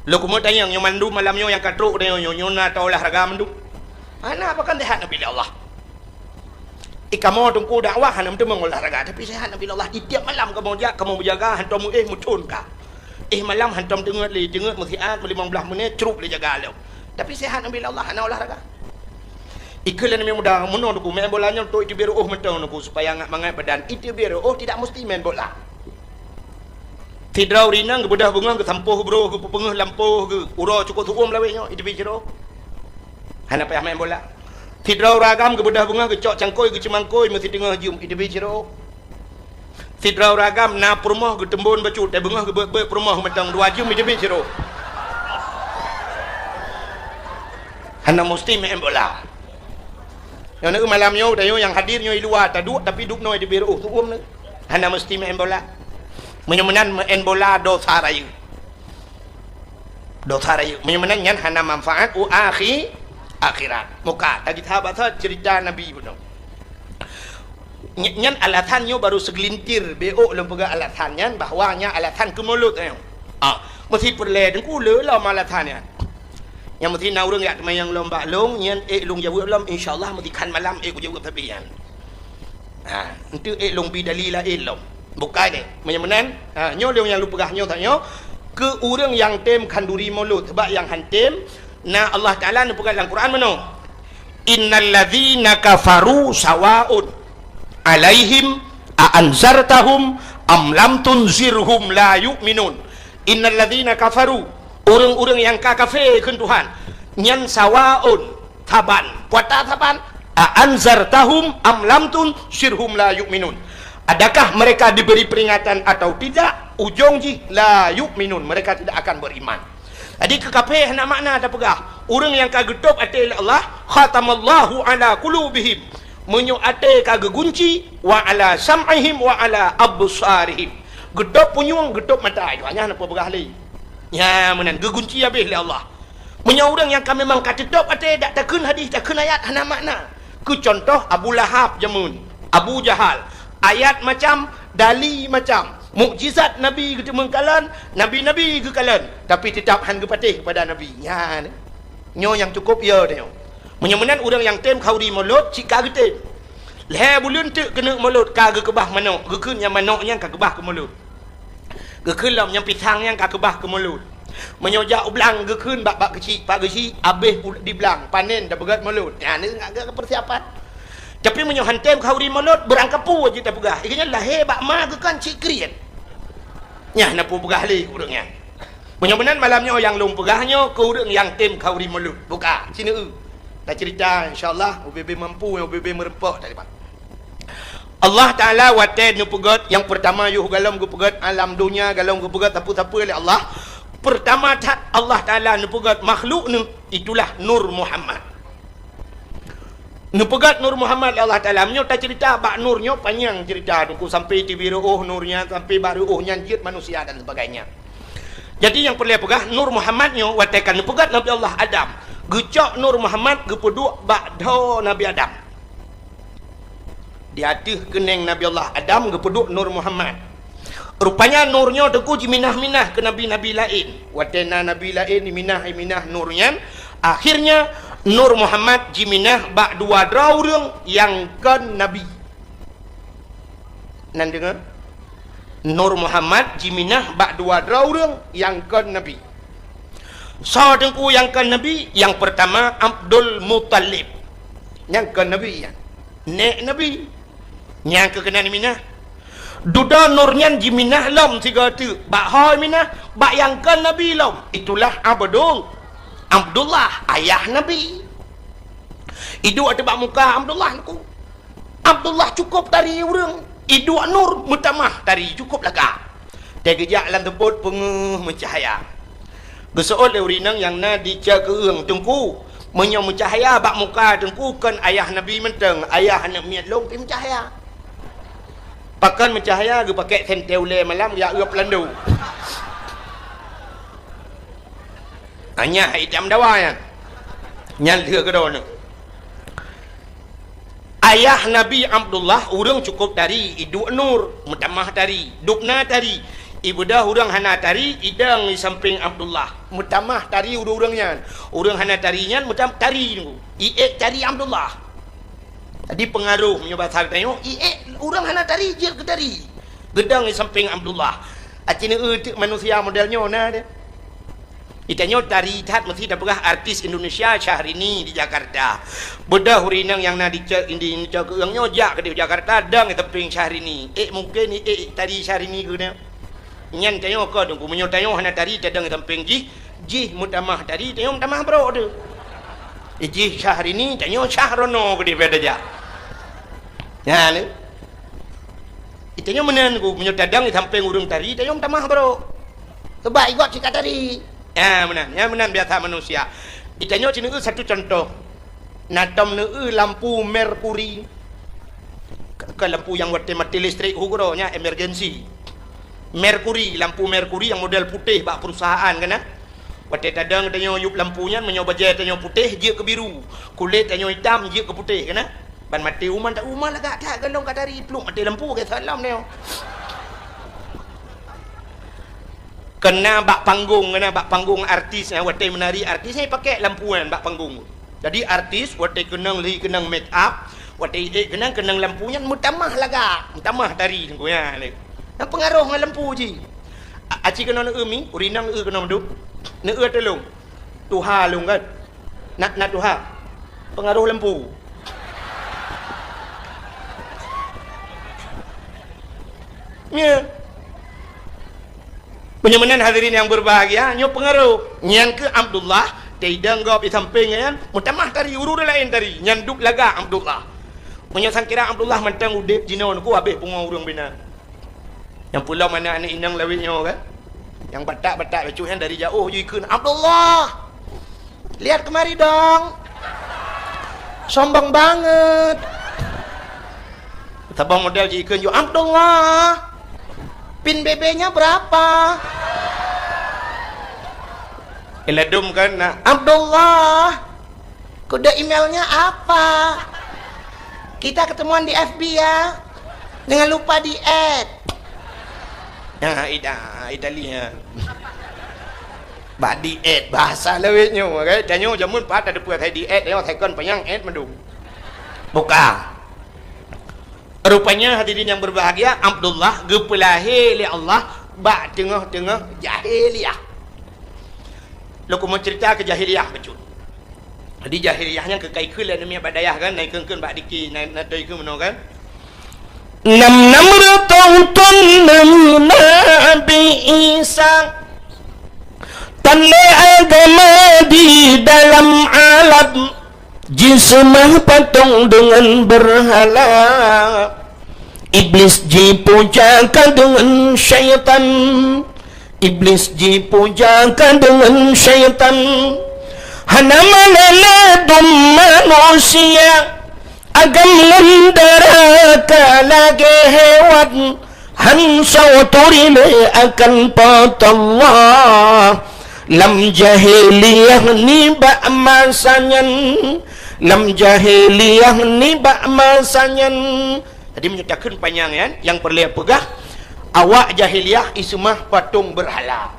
Lôn keumeung tanyong, nyoe mandum malam nyoe nyang ka trok nyoe, nyoe, nyoe na taolahraga mandum? Hana, pakon sehat neubi lé Allah. Eh, kamoe Teungku dakwah hana meuteumé olahraga, tapi sehat neubi lé Allah. Di tiep malam kamoe jak, kamoe meujaga, hantom meuéh meucon ka. Éh malam hantom teungeut lé, teungeut meusiat, meulimong blaih menit, crup lé jaga lom. Tapi sehat neubi lé Allah, hana olahraga. Ikheun lé aneuk muda, meunoe Teungku, main bola nyoe untuk iteubiet reuôh mantong Teungku, supaya ngat mangat badan. Iteubiet reuôh tidak mesti main bola. Sidroe ureuëng inong geubeudôh beungoh, geusampôh broh, geupeupeungeuh lampôh, geu-, uroe cukôp seuuem lawét nyoe, iteubiet sidroe. Hana payah main bola. Sidroe ureuëng agam geubeudôh beungoh, geucok cangkôi, geuceumangkôi, meusiteungoh jeuem, iteubiet sidroe. Sidroe ureuëng agam na peurumoh geuteumbon bacut, tai beungoh geubeuet-beuet peurumoh mantong dua jeuem, iteubiet sidroe. Hana musti main bola. Nyoe malam nyoe, tanyoe nyang hadir nyoe i luwa taduek, tapi dubnoe iteubiet reuôh seuuem nyoe. Hana musti main bola. Meunyoe meunan main bola dosa rayeuk. Dosa rayeuk. Meunyoe meunan nyan hana manfaat u akhi-, akhirat. Muka, tagita basa cerita Nabi bunoe. Ny-, nyan alasan nyoe baru segelintir, bék lôn peugah alasan nyan bahwa nyan alasan keu mulod nyoe. Ah, meusti peureulée Teungku lé lom alasan nyan. Nyang meusti na ureuëng jak teumayang lom bak lôn, nyan ék lôn jaweueb lom, insya Allah meusti khan malam ék kujaweueb sabe nyan. Ha, enteuk ék lôn bi dalil laén lom. Bukai deh. Meunyoe meunan, ha, nyoe lôn nyang lôn peugah nyoe tanyoe, keu ureuëng nyang tem khanduri mulod, sebab nyang han tem, na Allah Taala neupeugah lam Quran meunoe, "Innal ladzina kafaru sawaun alaihim a anzartahum am lam tunzirhum la yu'minun." Innal ladzina kafaru, ureuëng-ureuëng nyang ka kafé kheun Tuhan, nyan sawaun, saban. Peue ata saban? A anzartahum am lam tunzirhum la yu'minun. Adakah mereka diberi peringatan atau tidak, ujong jih la yu'minun, mereka tidak akan beriman. Jadi keu kafé hana makna tapeugah. Ureuëng nyang ka geutôb até lé Allah, khatamallahu ala qulubihim. Meunyoe até ka geugunci, wa ala sam'ihim wa ala absarihim. Geutôb punyueng, geutôb mata, nyan hana peue peugah lé. Nyan meunan, geugunci habéh lé Allah. Meunyoe ureuëng nyang ka memang ka teutôb até, dak takheun hadis, takheun ayat, hana makna. Keu contoh, Abu Lahab jameun, Abu Jahal, ayat macam, dali macam, mukjizat Nabi geuteumeung kalon, nabi-nabi geukalon, tapi teutap hana geupatéh keupada Nabi. Nyan. Nyoe nyang cukôp yo tanyoe. Meunyoe meunan ureuëng nyang tem khauri mulod cit ka geutem. Lhée buleuen teuk keuneuk mulod ka geukeubah manok, geukheun nyang manok nyan ka keubah keu mulod. Geukheun lom nyang pisang nyan ka keubah keu mulod. Meunyoe jak u blang geukheun bak, bak keuchik, pak keuchik, abéh u-, di blang, panen tapeugét mulod. Nyan ngat geuh persiapan. Tapi meunyoe han tem khauri mulod, beurangkapeue jeuet tapeugah. Ié nyan lahé bak ma geukheun cit kriet. Nyan na peue peugah lé ureuëng nyan. Meunyoe meunan malam nyoe nyang lôn peugah nyoe keu ureuëng nyang tem khauri mulod. Buka, sineue. Taceurita, insya Allah, ubé-bé mampu, ubé-bé meureumpok tadi, Pak. Allah Taala watée neupeugét nyang peurtama yoh galom geupeugét alam donya, galom geupeugét sapeue-sapeue lé Allah. Peurtama that Allah Taala neupeugét makhluk neuh, itulah Nur Muhammad. Neupeugét Nur Muhammad lé Allah Taala. Meunyoe taceurita bak Nur nyoe panyang ceurita, teungku, sampai tibi reuôh Nur nyan, sampai bak reuôh nyan jeuet manusia dan sebagainya. Jadi nyang peureulée peugah, Nur Muhammad nyoe watée ka neupeugét Nabi Allah Adam, geucok Nur Muhammad geupeuduek bak dhoe Nabi Adam. Di ateueh keunéng Nabi Allah Adam geupeuduek Nur Muhammad. Rupanya Nur nyoe teungku jiminah-minah keu nabi-nabi laén. Watée na nabi laén jiminah-minah Nur nyan, akhirnya Nur Muhammad jiminah bak dua droe ureuëng nyang kon nabi. Nan deungoe? Nur Muhammad jiminah bak dua droe ureuëng nyang kon nabi. Soe teungku nyang kon nabi? Nyang peurtama Abdul Muthalib. Nyang kon nabi nyan. Nék nabi. Nyang keu keunan minah. Dudoe Nur nyan jiminah lom sigoe teuk. Bak ho minah, bak nyang kon nabi lom. Itulah Abdul, Abdullah, ayah nabi. Iduek ateueh bak muka Abdullah teungku. Abdullah cukôp tari ureuëng. Iduek Nur meutamah tari cukôp lagak. Teugeujak lam teupot peungeuh meucahya. Geuseuôt lé ureuëng inong nyang na di ceukeueng teungku. Meunyoe meucahya bak muka teungku kon ayah nabi mantong, ayah aneuëk miet lôn pih meucahya. Pakon meucahya geupakée sentée ulée malam jak uep lando. Anyah itam dawa nyan. Nyan lheueh keudroe nyoe. Ayah Nabi Abdullah ureuëng cukôp tari, iduek Nur, meutamah tari, dubna tari. Ibeudôh ureuëng hana tari, idong di sampéng Abdullah. Meutamah tari ureuëng-ureuëng nyan. Ureuëng hana tari nyan meutam tari nyoe. Iék tari Abdullah. Jadi peungaroh meunyoe basa geutanyoe, iék ureuëng hana tari jeuet keu tari. Geudong di sampéng Abdullah. Aci neueu teuk manusia model nyoe na deh. Itanyoe tari that meusi tapeugah artis Indonesia Syahrini di Jakarta. Beudôh ureuëng inong nyang na di ce-, di, di ceukeueng nyoe jak keudeh Jakarta dong di sampéng Syahrini. Ék mungken ék tari Syahrini keuneuk. Nyan tanyoe kon teungku, meunyoe tanyoe hana tari tadong di sampéng jih, jih meutamah tari, tanyoe meutamah brok teuh. Jih Syahrini, tanyoe Syahrono keudeh beda jak. Nyan. Itanyoe meunan ku, meunyoe tadong di sampéng ureuëng tari, tanyoe meutamah brok. Sebab igob cit ka tari. Ya, meunan. Ya, meunan biasa manusia. Itanyoe ci neueu satu contoh. Na tom neueu lampu merkuri. Ke, ke lampu nyang watée maté listrik hu keudroe nyan emergency. Merkuri, lampu merkuri nyang model putéh bak perusahaan kan, ah? Watée tadong tanyoe yup lampu nyan, meunyoe bajée tanyoe putéh jeuet keu biru, kulét tanyoe itam jeuet keu putéh kan, ah? Ban maté uma, tak uma lagak that, golom ka tari pluek maté lampu, ka salam nyoe. Kena bak panggong, kena bak panggong artis, eh, watée meunari artis, eh, pakai lampu nyan bak panggong. Jadi artis watée keunong lhi keunong make up, watée ék keunong, keunong lampu nyan meutamah lagak, meutamah tari teungku nyan lé. Nyan peungaroh ngon lampu jih. A-, aci keunoe neueu mi, ureuëng inong eu keunoe meuduek. Neueu tulông. Tuha lôn kan. Na, na tuha. Peungaroh lampu. Nyoe. Meunyoe meunan hadirin nyang berbahagia, nyoe peungaroh. Nyan keuh Abdullah, teidong gob di sampéng nyan, meutamah tari, ureuëng laén tari. Nyan duek lagak Abdullah. Meunyoe sangkira Abdullah mantong udeb jinoe neuku habéh pungo ureuëng bina. Nyang peulom aneuk-aneuk inong lawét nyoe kan? Nyang batak-batak bacut nyan dari jaoh ju ikheun, "Abdullah! Lihat kemari dong! Sombong banget!" Saboh model ji ikheun ju, "Abdullah! "Pin B B-nya berapa?" Iladum kan, nah, "Abdullah, kode emailnya apa? Kita ketemuan di F B ya. Jangan lupa di-add." Nah, ida, Italia. Bak di-add, bahasa lawét nyoe, kan? Tanyoe jameun pat ada peue sai di-add, nyoe second panyang add mandum. Buka. Rupanya hadirin yang berbahagia, Abdullah geupeulahé lé Allah bak teungoh-teungoh jahiliyah. Lôn keumeung cerita keu jahiliyah bacut. Jadi jahiliyah nyan keu ka ikheun lé aneuk miet bak dayah kan, na ikheun-kheun bak diki, na, na toe ikheun meunoe kan. Nam-nam reutôh thôn neuh Nabi Isa, tan lé agama di dalam alam. Jiseumah patong deungon beurhala, Iblis jipuja ka deungon syaitan, Iblis jipuja ka deungon syaitan. Hana manana dum manusia, agam ngon dara ka lagée hewan. Han soe turi lé akan Po teu Allah. Lam jahiliyah nibak masa nyan, lam jahiliyah nibak masa nyan. Jadi meunyoe takheun panyang nyan, nyang peureulée peugah, awak jahiliyah iseumah patong beurhala.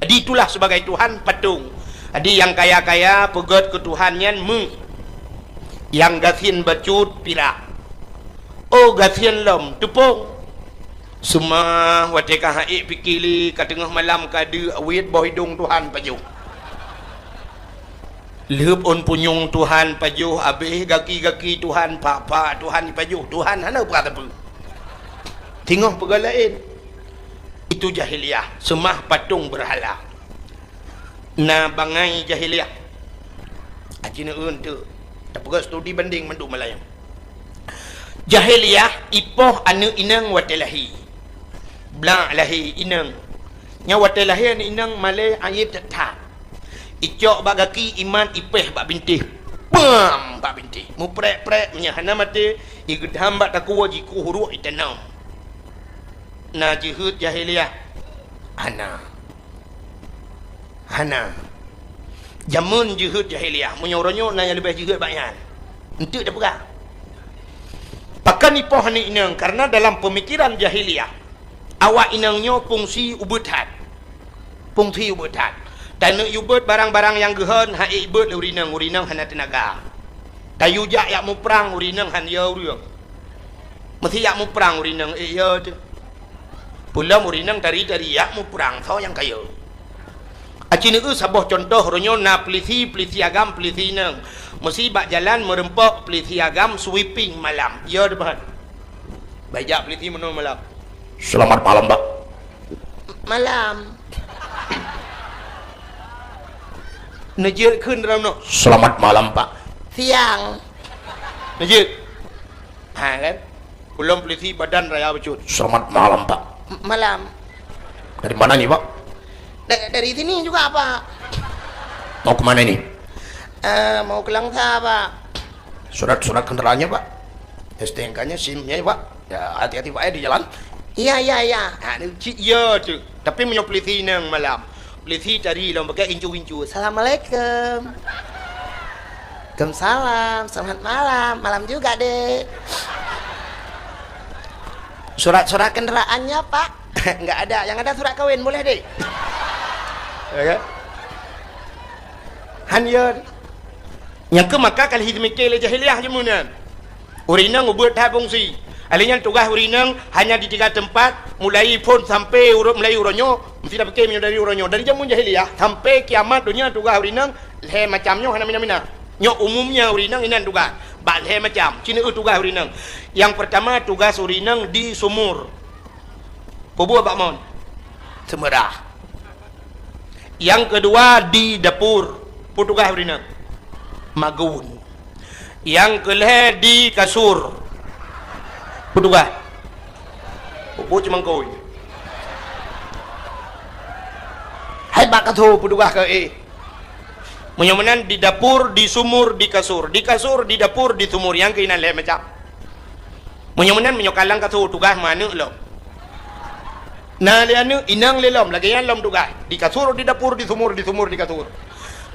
Jadi itulah sebagai tuhan patong. Jadi nyang kaya-kaya peugét keu tuhan nyan meu, nyang gasien bacut pirak. Oh, gasien lom, teupông. Seumah watée ka ha'ék pike lé, ka teungoh malam ka deuk, weuet boh idong tuhan pajoh. Lheueb ôn punyueng tuhan pajoh, abéh gaki-gaki tuhan, pak-pak tuhan pajoh, tuhan hana peugah sapeue. Teungoh peugah laén. Itu jahiliyah, seumah patong beurhala. Na bangai jahiliyah. Aci neueun teuk. Tapeugah studi banding mandum malam. Jahiliyah ipoh aneuk inong watée lahé. Blak lahé inong. Nyan watée lahé aneuk inong malée aib that-that. Icok bak gaki, imat, ipéh bak bintéh. Pam! Bak bintéh. Muprek-prek, meunyoe hana maté, igeudam bak takue, jikueh uruek itanom. Na jeuhet jahiliyah? Hana. Hana. Jameun jeuhet jahiliyah, meunyoe uroe nyoe na nyang leubeh jeuhet bak nyan. Eunteuk tapeugah. Pakon ipoh aneuk inong? Karena dalam peumikiran jahiliyah, awak inong nyoe fungsi ubeut that. Fungsi ubeut that. Taneuk yue beuet barang-barang nyang geuhon, ha'ék beuet lé ureueng inong, ureueng inong hana teunaga. Tayue jak yak muprang, ureueng inong han yo ureueng. Meusijak muprang ureueng inong, ék yo teuh. Peulom ureueng inong tari-tari yak muprang, soe nyang ka yo. Aci neueu saboh cuntoh, uroe nyoe na peulisi, peulisi agam, peulisi inong. Meusi bak jalan meureumpok peulisi agam sweeping malam. Yo teuh ban. Bak jak peulisi meunoe malam. Selamat malam, Pak. Malam. Neujeuet kheun dalam nyoe. Selamat malam, Pak. Siang. Neujeuet. Ha, kan? Ulôn peulisi badan raya bacut. Selamat malam, Pak. M-, malam. Dari mana ni, Pak? Da-, dari sini juga, Pak. Mau ke mana ini? Eh, mau ke Langsa, Pak. Surat-surat kendaraannya, Pak. S T N K-nya, sim-nya, Pak. Ya, hati-hati, Pak, ya, di jalan. Iya, iya, iya. Ha, ni cit ya tu. Tapi meunyoe peulisi inong malam, peulisi tari lom pakai incu-incu. "Assalamualaikum." "Waalaikumsalam. Selamat malam. Malam juga, Dek." "Surat-surat kendaraannya, Pak." "Enggak ada. Yang ada surat kawin. Boleh, Dek." Ya kan? Han yo. Nyang keu maka ka lheueh jimike lé jahiliyah jameun nyan. Ureueng inong ubeut that fungsi. Alèh nyan tugaih ureueng inong hanya di tiga teumpat, mulai phôn sampai uroe, mulai uroe nyoe, meusti tapike meunyoe dari uroe nyoe. Dari jameun jahiliyah sampai kiamat donya tugaih ureueng inong lhèe macam nyoe hana mina-mina. Nyoe umumnya ureueng inong inan tugaih. Bak lhèe macam. Ci neueu tugaih ureueng inong. Nyang peurtama tugaih ureueng inong di sumur. Peue buet bak mon? Seumeurah. Nyang keudua di dapur, peue tugaih ureueng inong? Magun. Nyang keulhèe di kasur, peue tugaih? Pupu ceumangkôi. Hai bak kasur, peue tugaih keu éh? Meunyoe meunan di dapur, di sumur, di kasur. Di kasur, di dapur, di sumur. Nyang keuh inan lhèe macam. Meunyoe meunan, meunyoe ka lam kasur tugaih meuaneuk lom. Na lé aneuk, inong lé lom, lagée nyan lom tugaih. Di kasur, di dapur, di sumur, di sumur, di kasur.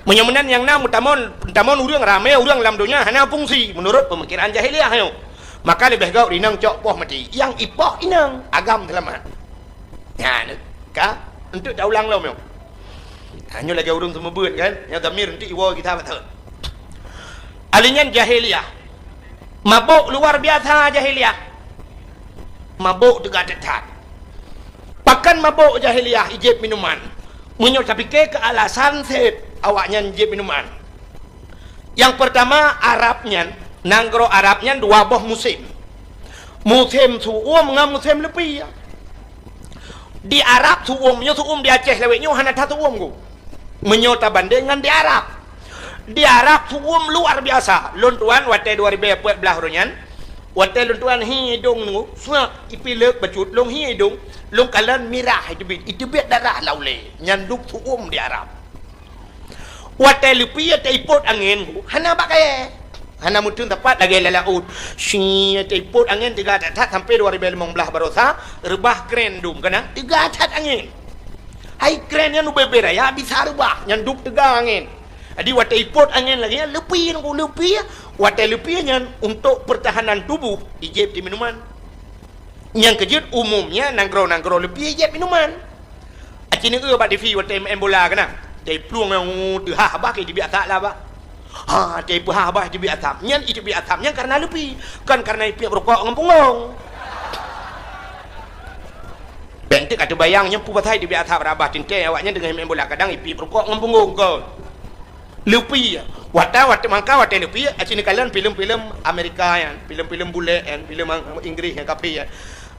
Meunyoe meunan nyang na meutamong, meutamong ureuëng ramé, ureuëng lam donya hana fungsi meunurot peumikiran jahiliah nyoe. Maka leubeh gét inong cok poh maté. Nyang ipoh inong, agam seulamat. Nyan ka, untuk taulang lom nyoe. Ha, nyoe lagée ureuëng seumeubeuet kan, nyang zamir untuk iwoe kita beutôi. Ahli nyan jahiliah. Mabôk luar biasa jahiliah. Mabôk teuga that-that. Pakon mabôk jahiliah ijép minuman? Meunyoe tapike keu alasan seb awaknyan jép minuman. Nyang peurtama, Arab nyan, nanggroe Arab nyan dua boh musém. Musém su'uem ngon musém leupie. Di Arab su'uem, nyoe su'uem di Aceh lawét nyoe hana that su'uem ku. Meunyoe tabandeng ngon di Arab. Di Arab su'uem luar biasa. Lôn tuan watée dua ribée peuet blaih uroe nyan, watée lôn tuan hi idong nunggu, suak ipilek bacut lôn hi idong, lôn kalon mirah iteubiet, iteubiet darah lam ulée. Nyan duek su'uem di Arab. Watée leupie taipot angén, hana bak kayée. Hana meuteun teumpat lagée lam laôt. Si taipot angén teuga that-that sampoe dua ribée limong blaih baroesa, reubah kren dum keunan teuga that angén. Hai kren nyan ubé-bé raya bisa reubah, nyan duek teuga angén. Jadi watée ipot angén lagée nyan leupie nunggu leupie, watée leupie nyan untuk pertahanan tubuh ijép di minuman. Nyang keujeuet umumnya nanggroe-nanggroe leupie ijép minuman. Aci neueu bak TV watée main bola keunan. Tei plueng nyang teuhah bah ke iteubiet asap lah bah. Ha, tei peuhah bah iteubiet asap. Nyan iteubiet asap nyan karena leupie, kon karena ipiep rukok ngon punggong. Bék teuk ka teubayang nyoe peue pasai iteubiet asap rabah teuntée awaknyan teungoh main bola kadang ipiep rukok ngon punggong kon. Leupie. Watée, watée mangka watée leupie, aci neukalon filem-filem Amerika nyan, filem-filem bulek nyan, filem Inggris nyang kafé nyan.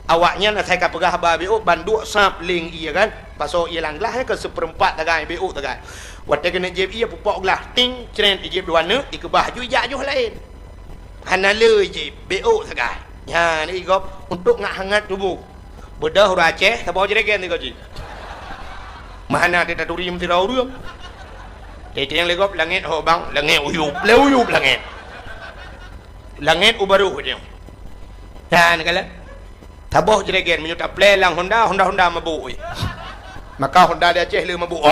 Awaknyan asai ka peugah haba béuk ban duek sab leng ié kan. Pasoe ié lam glah nyan keu seupeurempat sagai béuk sagai. Watée keuneuk jieb ié pupok glah, ting, cret ijeb dua neuk, ikeubah ju ijak joh laén. Hana le ijeb, béuk sagai. Nyan igop untuk ngat hangat tuboh. Beudôh ureuëng Aceh saboh jregen sigoe jih. Meuhana teutaturi meusidroe ureuëng. Teuntée nyang lé gob langét ho bang, langét uyueb, lé uyueb langét. Langét u barôh nyoe. Nyan kalon. Saboh jregen meunyoe taplé lam Honda, Honda-Honda mabôk. Maka Honda di Aceh le mabôk.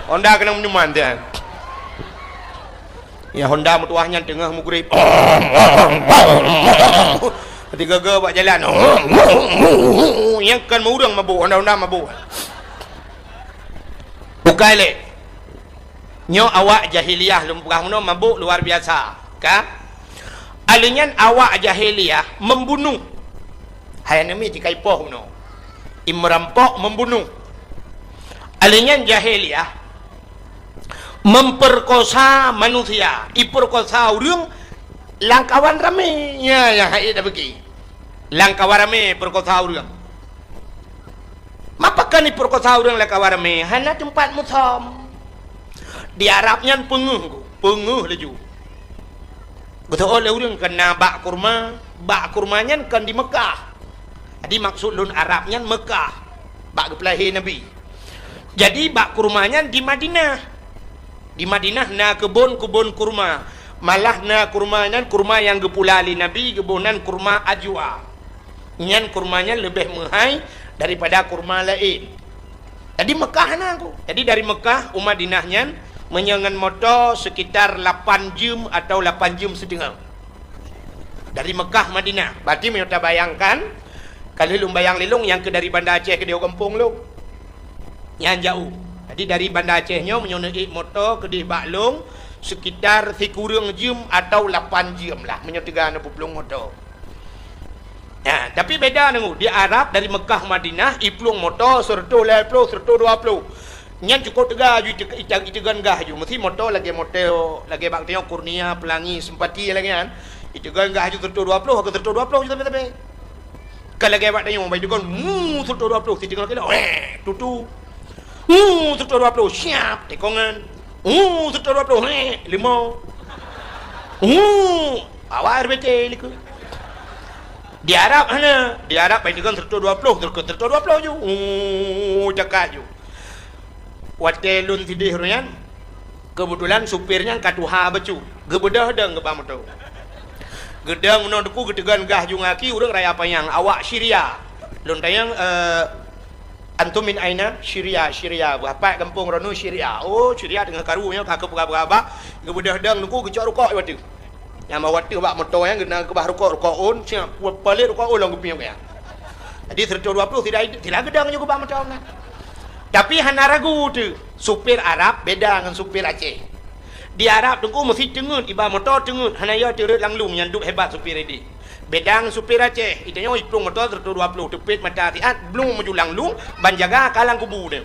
Honda keunong minuman dia. Ya Honda meutuwah nyan teungoh mugrib. Tiga-ga bak jalan. Nyang kon ureuëng mabôk, Honda-Honda mabôk. Bukai lé. Nyoe awak jahiliyah lôn peugah meunoe mabôk luar biasa, ka? Aleuh nyan awak jahiliyah membunuh. Hai aneuk miet jikai poh meunoe. Imerampok membunuh. Aleuh nyan jahiliyah memperkosa manusia, iperkosa ureuëng lam kawan ramé. Nya nyang hai tabeuki. Lam kawan ramé perkosa ureuëng. Mapa kan iperkosa ureuëng lam kawan ramé? Hana teumpat musam. Di Arab nyan peungeuh, peungeuh laju. Geuteuôt lé ureuëng keu na bak kurma, bak kurma nyan kon di Mekah. Jadi maksud lôn Arab nyan Mekah, bak geupeulahé Nabi. Jadi bak kurma nyan di Madinah. Di Madinah na keubon-keubon kurma. Malah na kurma nyan kurma nyang geupula lé Nabi, geuboh nan kurma ajwa. Nyan kurma nyan leubeh meuhai daripada kurma laén. Jadi Mekah na ku. Jadi dari Mekah u Madinah nyan meunyoe ngon moto sekitar lapan jeuem atau lapan jeuem siteungoh. Dari Mekah Madinah. Berarti meunyoe tabayangkan, ka lheueh lôn bayang lé lôn nyang keu dari Banda Aceh keudéh u gampông lôn. Nyan jaoh. Jadi dari Banda Aceh nyoe meunyoe neuék moto keudéh bak lôn sekitar sikureueng jeuem atau lapan jeuem lah meunyoe teuga neuplueng moto. Nah, tapi beda nunggu. Di Arab dari Mekah Madinah iplueng moto seratus lhèe ploh, seratus dua ploh. Nyan cukôp teuga aju ite-, ite-, iteugon gah aju. Meusti moto lagèe moto, lagèe bak tanyoe Kurnia, Pelangi, Sempati lagèe nyan. Iteugon gah aju seratus dua ploh, ka seratus dua ploh aju tapi-tapi. Ka lagèe bak tanyoe, bak iteugon, mu, seratus dua ploh, siteungoh kilo, weh, tutu. Mu, seratus dua ploh, siap, tekongan. Mu, seratus dua ploh, weh, limau. Mu, awak R B T likot. Di Arab hana, di Arab bak iteugon seratus dua ploh, seratus dua ploh aju. Mu, cakak aju. Watèe lôn sidéh uroe nyan, keubeutulan supir nyan ka tuha bacut. Geubeudôh dong geuba moto. Geudong meunoe teungku geuteugon gah ju ngaki ureueng raya panyang, awak Syria. Lôn tanyong, eh, "Antum min aina?" "Syria, Syria." "Beuapat gampông droeneuh?" "Syria." "Oh, Syria teungoh karu nyoe, ka keupeugah-peugah bak, geubeudôh dong Teungku, geucok rukok di ateueh." Nyang bak ateueh bak moto nyan geukeubah rukok, rukok ôn, siap, palet rukok ôn lom geupiep nyan. Jadi, seratus dua puluh tidak, tidak geudong nyoe bak moto nyan. Tapi hana ragu teuh, supir Arab beda ngon supir Aceh. Di Arab Teungku meusi teungeut, iba moto teungeut, hana yo teureuet lam lueng, nyan dub hebat supir ideh. Beda ngon supir Aceh, itanyoe iplueng moto seratus dua puluh, teupet mata siat, blung meuju lam lueng, ban jaga ka lam kubu nyan.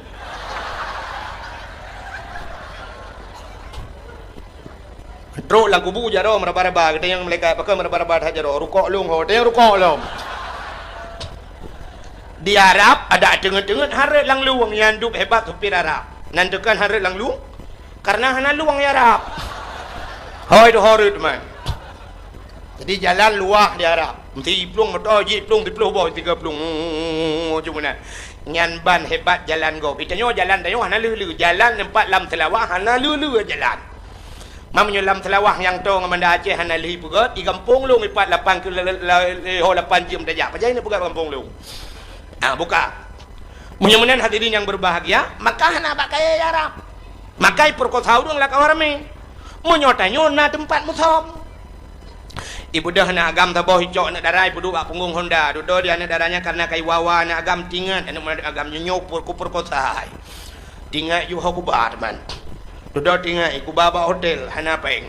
Trok lam kubu jaroe meuraba-raba, geutanyong malaikat, "Pakon meuraba-raba that jaroe?" "Rukok lôn ho." Tanyong rukok lom. Di Arab, adak teungeut-teungeut han reuet lam lueng, nyan dub hebat supir Arab. Nan teukan han reuet lam lueng, karena hana lueng di Arab. Hôi tu ho reuet man. Jadi jalan luwah di Arab. Meusi iplueng moto, jiplueng siploh boh, tiga plueng. Cuma nyan ban hebat jalan gob. Itanyoe jalan tanyoe hana lheueh-lheueh. Jalan teumpat lam Seulawah hana lheueh-lheueh jalan. Meunyoe lam Seulawah nyang toe ngon Banda Aceh hana lheueh peugöt, di gampông lôn ipat lapan keu-, la-, la-, la-, ho lapan jeuem tajak. Pajan ineuk peugöt gampông lôn? Ah, buka. Meunyoe meunan hadirin nyang berbahagia, maka hana bak kayèe Arab. Maka ipeurkosa ureueng lakau ramé. Meunyoe tanyoe na teumpat musöm. Ibeudôh aneuk agam saboh, icok aneuk dara, ipeuduek bak punggong honda. Dudoe di aneuk dara nyan karena ka iwa-wa aneuk agam, tingat aneuk agam nyoe, nyoe peurekosa. Tingat ju ho kuba teuma. Dudoe tingat, ikuba bak hotel, hana péng.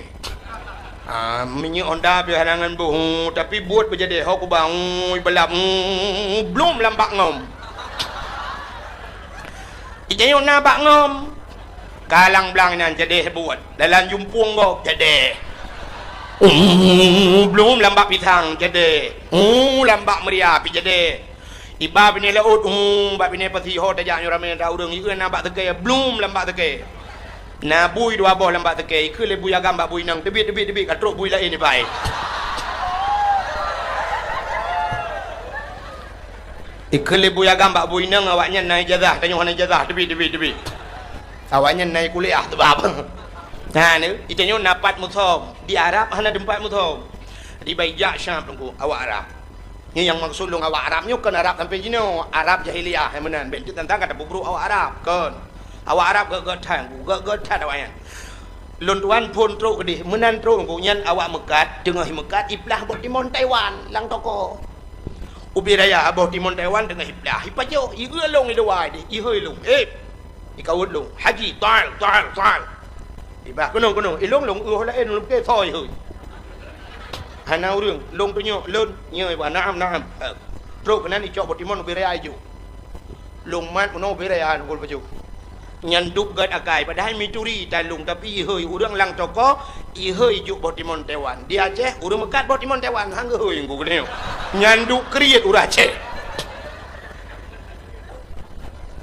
Ah, minyeuk honda pih hana ngon boh, tapi buet beujadeh, ho kuba, ui, balap, ui, blom lam bak ngom. Itanyoe na bak ngom. Kalang blang nyan jadeh buet. Dalam jumpung gob jadeh. Ui, blom lam bak pisang jadeh. Ui, lam bak meuria pih jadeh. Iba binéh laôt, ui, bak binéh pasi ho tajak nyoe ramé that ureueng, ikheun na bak seukée, blom lam bak seukée. Na bui dua boh lam bak seukée, ikheun lé bui agam bak bui inong, teubiet, teubiet, teubiet, ka trok bui laén iba. Ikheun lé bui agam bak bui inong, awaknyan na ijazah, tanyoe hana ijazah, teubiet, teubiet, teubiet. Awaknyan na kuliah teubab. Nah, ni, itanyoe na pat musöm, di Arab hana teumpat musöm. Jadi, bai jak Syam Teungku, awak Arab. Nyoe nyang maksud lôn awak Arab nyoe kon Arab sampoe jinoe, Arab jahiliyah nyang meunan. Bèk teuk tantang ka tapeubrôk awak Arab, kon. Awak Arab gèt-gèt that, gèt-gèt that awaknyan. Lôn tuan phôn trok keudeh, meunan trok Teungku, nyan awak meukat, teungoh meukat iplah boh timon Taiwan lam toko. Ubé raya boh timon Taiwan teungoh iplah, ipajoh, ieu lôn i luwa deh, ihôi lôn. Eh, ikawot lôn, "Haji, taal, taal, taal." Ibah, "Keunong, keunong." Ilôn lôn, "Ueh laén lôn pike soe hôi." Hana ureueng, lôn tunyok, lôn, nyoe ibah, "Naam, naam." Eh, trok keunan icok boh timon ubé raya ijok. Lôn mat meunoe ubé raya lôn gol pajoh. Nyan dub gèt akai, padahai mituri tan lôn, tapi ihôi ureueng lam toko, ihôi ijok boh timon Taiwan. Di Aceh, ureueng meukat boh timon Taiwan, han geuhôi Teungku keunoe. Nyan dub kriet ureueng Aceh.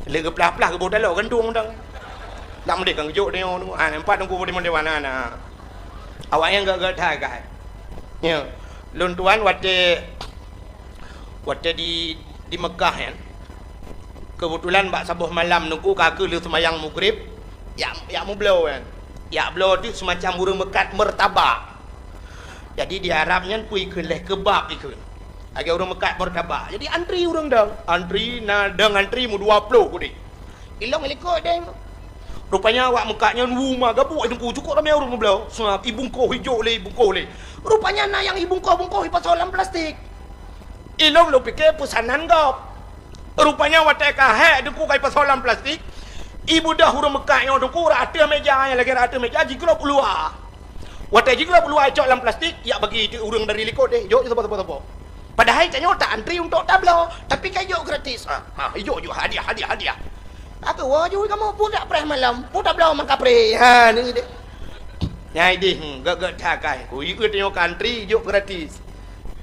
Lé geuplah-plah geuboh taloe gantung dong. Nak meudeh kan geujok deungoe, ah, nampak Teungku boh timon Taiwan na, na. Awaknyan gèt-gèt that kai. Nyoe, lôn tuan watèe, watèe di, di Meukah nyan. Keubeutulan bak saboh malam Teungku ka keuh lheueh seumayang Maghrib, jak, jak meubloe nyan. Jak bloe teuk seumacam ureueng meukat meurtabak. Jadi di Arab nyan peue ikheun lé keubab ikheun. Lagèe ureueng meukat meurtabak. Jadi antri ureueng dong. Antri na dong antri meudua ploh udeh. Ilôn ilikot deh. Rupanya awak meukat nyan wu ma gabuk Teungku, cukôp ramé ureueng meubloe. Seungab ibungkoh ijok lé, ibungkoh lé. Rupanya na nyang ibungkoh-bungkoh ipasoe lam plastik. Ilôn lôn pike peusanan gob. Rupanya watèe ka hék Teungku ka ipasoe lam plastik, ibeudôh ureueng meukat nyoe Teungku rot ateueh méja, nyang lagèe rot ateueh méja jiglôb u luwa. Watèe jiglôb u luwa icok lam plastik, jak bagi teuk ureueng dari likot deh, jok sapo-sapo. Padahai tanyoe ta antri untuk tabloe, tapi ka ijok gratis. Ha, ha, ijok, ijok, hadiah, hadiah, hadiah. Ka geuwoe ju kamoe, peue dak preh malam, peue tabloe meukapreh. Ha, ni deh. Nyang ideh, hmm, gèt-gèt that kai. Ku ikut tanyoe ka antri, ijok gratis.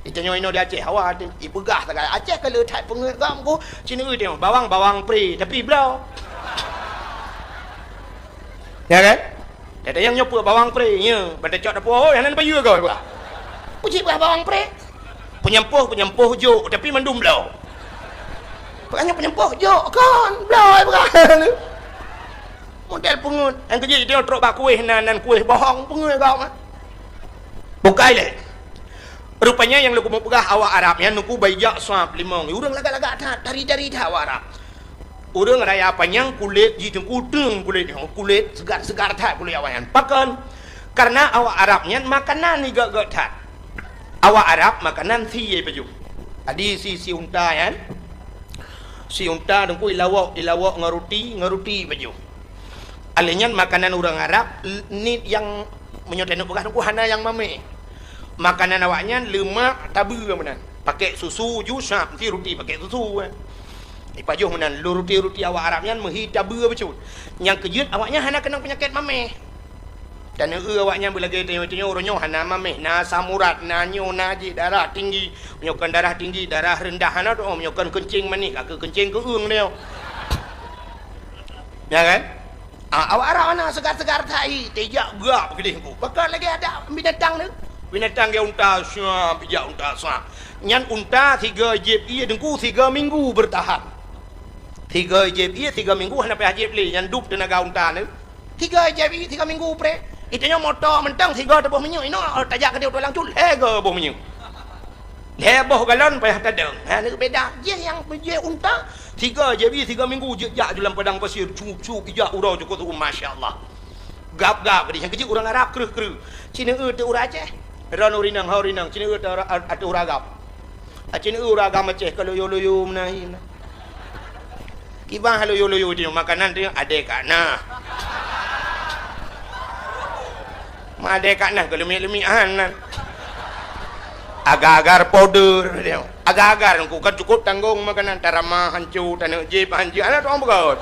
Itanyoe inoe di Aceh, hawa até ipeugah sagai. Aceh ka le that peungeuet gam ku, cina itanyoe bawang, bawang pre, tapi bloe. Ya kan? Dah tanyong nyoe peue bawang pre, ya. Ban tacok dapur, oh, hana payeue goe, bah. Puji bah bawang pre. Peunyampôh, peunyampôh jok, tapi mandum bloe. Bukannya peunyampôh jok, kon, bloe, bukan. Model peungeuet. Nyang keujeuet, dia trok bak kueh nan, nan kueh bohong, peungeuet gam, ah. Bukai lé. Rupanya nyang lôn keumeung peugah awak Arab nyan Teungku, bah ijak swab limong. Ureuëng lagak-lagak that, tari-tari that awak Arab. Ureuëng raya panyang kulét jih Teungku, teueng kulét nyoe, kulét seugar-seugar that kulét awak nyan. Pakon? Karena awak Arab nyan makanan igét-gét that. Awak Arab makanan sie pajoh. Jadi si, si unta nyan, si unta Teungku ilawok, ilawok ngon ruti, ngon ruti pajoh. Alèh nyan makanan ureuëng Arab, l-, ni nyang meunyoe taneuk peugah Teungku hana nyang mamèh. Makanan awak nyan leumak tabeue meunan. Pakèk susu ju sab, meusti ruti pakèk susu, eh. Ipajoh meunan, lôn ruti-ruti awak Arab nyan meuhi tabeue bacut. Nyang keujeuet awak nyan hana keunong peunyakét mamèh. Taneuk eu awak nyan beulagèe tanyoe-tanyoe, uroe nyoe hana mamèh, na asam urat, na nyoe, na jih, darah tinggi. Meunyoe kon darah tinggi, darah reundah hana teu'oh, meunyoe kon keuncing manéh, ka keuh keuncing keueung nyoe. Ya kan? Ah, awak Arab hana seugar-seugar that hi, tijak gak beugedeh ku. Pakon lagèe adak binatang tu. Binatang gaya unta, siap, bijak unta, siap. Nyan unta sigoe jieb ie Teungku sigoe minggu beurtahan. Sigoe jieb ie sigoe minggu hana payah jieb lé, nyan dub teunaga unta tu. Sigoe jieb ie sigoe minggu preh. Itanyoe moto mantong sigoe teuboh minyeuk, inoe tajak keudéh u tulang cut, lhèe goe boh minyeuk. Lhèe boh galon payah tadong. Ha, ni beda. Jih nyang jih unta, sigoe jieb ie sigoe minggu jeuet jak ju lam padang pasir, cup-cup ijak uroe jukôt, masya Allah. Gab-gab, jadi nyang keujeuet ureuëng Arab kreueh-kreueh. Ci neueu teuk ureuëng Aceh. Ron ureuëng inong, ho ureuëng inong, ci neueu teuk ureuëng, teuk ureuëng agam. Ci neueu ureuëng agam Aceh ka loyo-loyo meunan hi meunan. Kiban loyo-loyo teuh makanan teuh adèe ka na. Ma adèe ka na keu leumik-leumik han nan. Agar-agar powder teuh. Agar-agar Teungku kan cukôp tanggong makanan, tarama hanco, taneuk jieb hanco, hana tuang beugöt.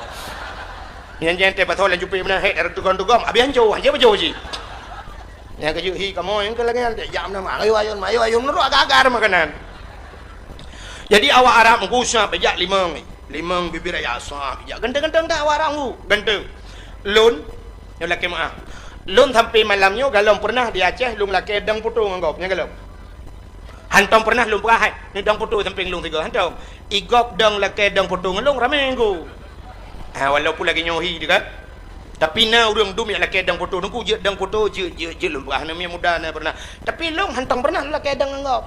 Nyan jih teuh pasoe lam cupet meunan, hék, dara tugom-tugom, abéh hanco, hanco bajo jih. Nyang keujeuet hi kamoe nyang keu lagèe nyan, jak meunan, ayo ayun, ayo ayun, nurot agar-agar makanan. Jadi awak Arab Teungku sab bijak limong, limong bibit raya sab bijak. Ganteng-ganteng that awak Arab Teungku, ganteng. Lôn, nyoe lakèe meu'ah. Lôn sampoe malam nyoe galom peureunah di Aceh lôn lakèe dong poto ngon gob, nyan galom. Hantom peureunah lôn peugah hai, ni dong poto sampéng lôn sigoe, hantom. Igob dong lakèe dong poto ngon lôn ramé Teungku. Ha, walaupun lagèe nyoe hi teuh kan. Tapi na ureuëng dum nyang lakèe dong poto Teungku, jeuet dong poto, jeuet, jeuet, jeuet lôn peugah, na miet muda na peureunah. Tapi lôn hantom peureunah lôn lakèe dong ngon gob.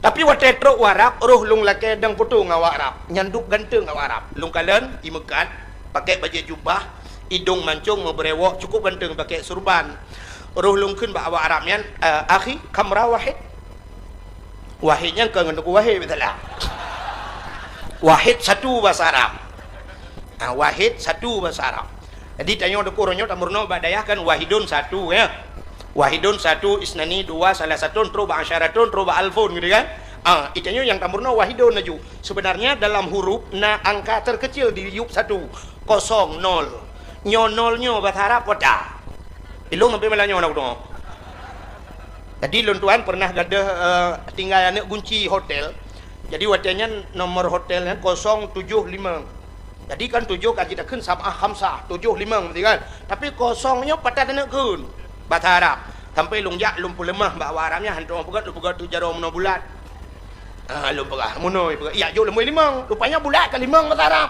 Tapi watèe trok u Arab, roh lôn lakèe dong poto ngon awak Arab. Nyan dub ganteng awak Arab. Lôn kalon, imeukat, pakèk bajèe jubah, idong mancong, meubeurewok, cukôp ganteng, pakèk surban. Roh lôn kheun bak awak Arab nyan, eh, "Akhi, kam ra wahid?" Wahid nyan kon ngon Teungku Wahid, beutôi lah. Wahid satu bahasa Arab. Ah, wahid satu bahasa Arab. Jadi tanyoe Teungku uroe nyoe tameurunoe bak dayah kan wahidun satu, ya. Wahidun satu, isnani dua, salasatun trok bak asyaratun trok bak alfun gitu kan. Ah, itanyoe nyang tameurunoe wahidun laju. Sebenarnya dalam huruf na angka terkecil di yup satu, kosong, nol. Nyoe nol nyoe bahasa Arab kota. Ilôn sampoe malam nyoe na kudeungoe. Jadi lôn tuan peureunah gadôh, eh, tinggai aneuk gunci hotel. Jadi watèe nyan nomor hotel nyan kosong tujoh limong. Jadi kan tujoh ka jitakheun sab'ah khamsah, tujoh limong, beutôi kan? Tapi kosong nyoe pat taneuk kheun bahasa Arab. Sampoe lôn jak lôn peuleumah bak awak Arab nyan, hantom peugah, lôn peugah tu jaroe meunoe bulat. Ah, lôn peugah, meunoe peugah, "Yak jok leumbôi limong." Rupanya bulat ka limong bahasa Arab.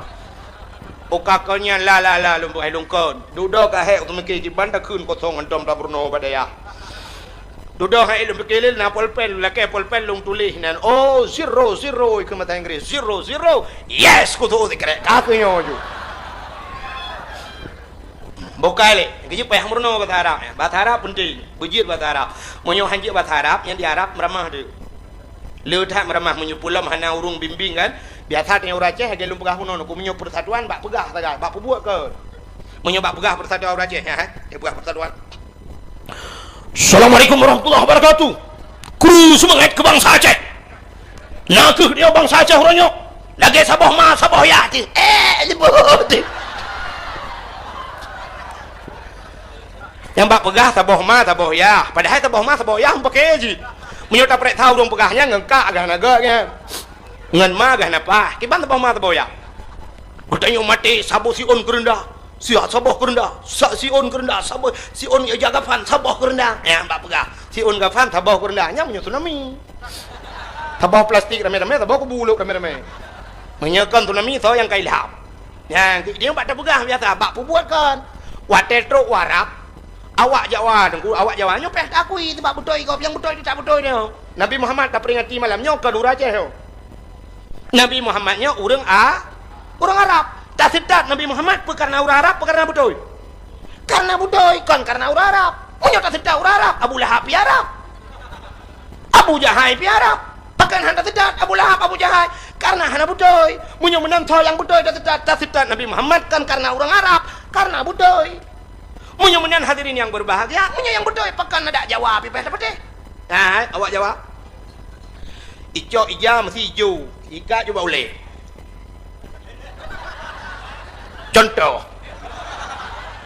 Uka kon nyan la, la, la, lôn peugah lôn kon. Dudoe ka hék, keumiké jiban takheun kosong hantom tameurunoe bak dayah. Dudoe hai lôn pike lé na polpen, lakèe polpen lôn tuléh nan, "Oh, zero, zero," ikheun mata Inggris, "Zero, zero, yes," kutu sikrek, ka keu nyoe ju. Bukai lé, keujeuet payah meurunoe bahasa Arab, ya. Bahasa Arab penting, beujeuet bahasa Arab. Meunyoe hanjeuet bahasa Arab, nyang di Arab meuramah deuh. Le that meuramah meunyoe peulom hana ureuëng bimbing kan. Biasa teuh ureuëng Aceh lagèe lôn peugah bunoe, ku meunyoe persatuan bak peugah sagai, bak peubuet kon. Meunyoe bak peugah persatuan ureuëng Aceh, ya, ya peugah persatuan. Assalamualaikum warahmatullahi wabarakatuh. Kru seumangat keu bansa Aceh. Na kheueh dia bansa Aceh uroe nyoe. Lagèe saboh ma, saboh yah teuh. Eh, nyebut teuh. Nyang bak peugah saboh ma, saboh yah. Padahai saboh ma, saboh yah meupaké jih. Meunyoe taprek sa ureuëng peugah nyan ngon kak gah na gèt nyan. Ngon ma gah na pah. Kiban saboh ma, saboh yah. Geutanyoe maté saboh siôn keureundah. Siat saboh keureundah, sa siôn keureundah, saboh siôn ija gafan, saboh keureundah. Nyang bak peugah, siôn gafan, saboh keureundah. Nyan meunyoe tsunami. Saboh plastik ramé-ramé, saboh kubu lôk ramé-ramé. Meunyoe kon tsunami, soe nyang ka ilham? Nyan, dia bak tapeugah biasa, bak peubuet kon. Watèe trok u Arab, Awak Jawa, Teungku, awak Jawa nyoe payah taakui, sabab beutôi gob, nyang beutôi teutab beutôi nyoe. Nabi Muhammad taperingati malam nyoe kon ureuëng Aceh nyoe. Nabi Muhammad nyoe ureuëng A-, ureuëng Arab. Taseutôt Nabi Muhammad peu kareuna ureuëng Arab, peu kareuna beutôi? Kareuna beutôi, kon kareuna ureuëng Arab. Meunyoe taseutôt ureuëng Arab, Abu Lahab pih Arab. Abu Jahai pih Arab. Pakon hana taseutôt Abu Lahab, Abu Jahai? Kareuna hana beutôi. Meunyoe meunan soe nyang beutôi taseutôt, taseutôt Nabi Muhammad kon kareuna ureuëng Arab, kareuna beutôi. Meunyoe meunan hadirin yang berbahagia, meunyoe nyang beutôi, pakon adak Jawa pih payah tapatéh? Hai, awak Jawa. Icok ija meusi ijo, ikat ju bak ulée. Contoh,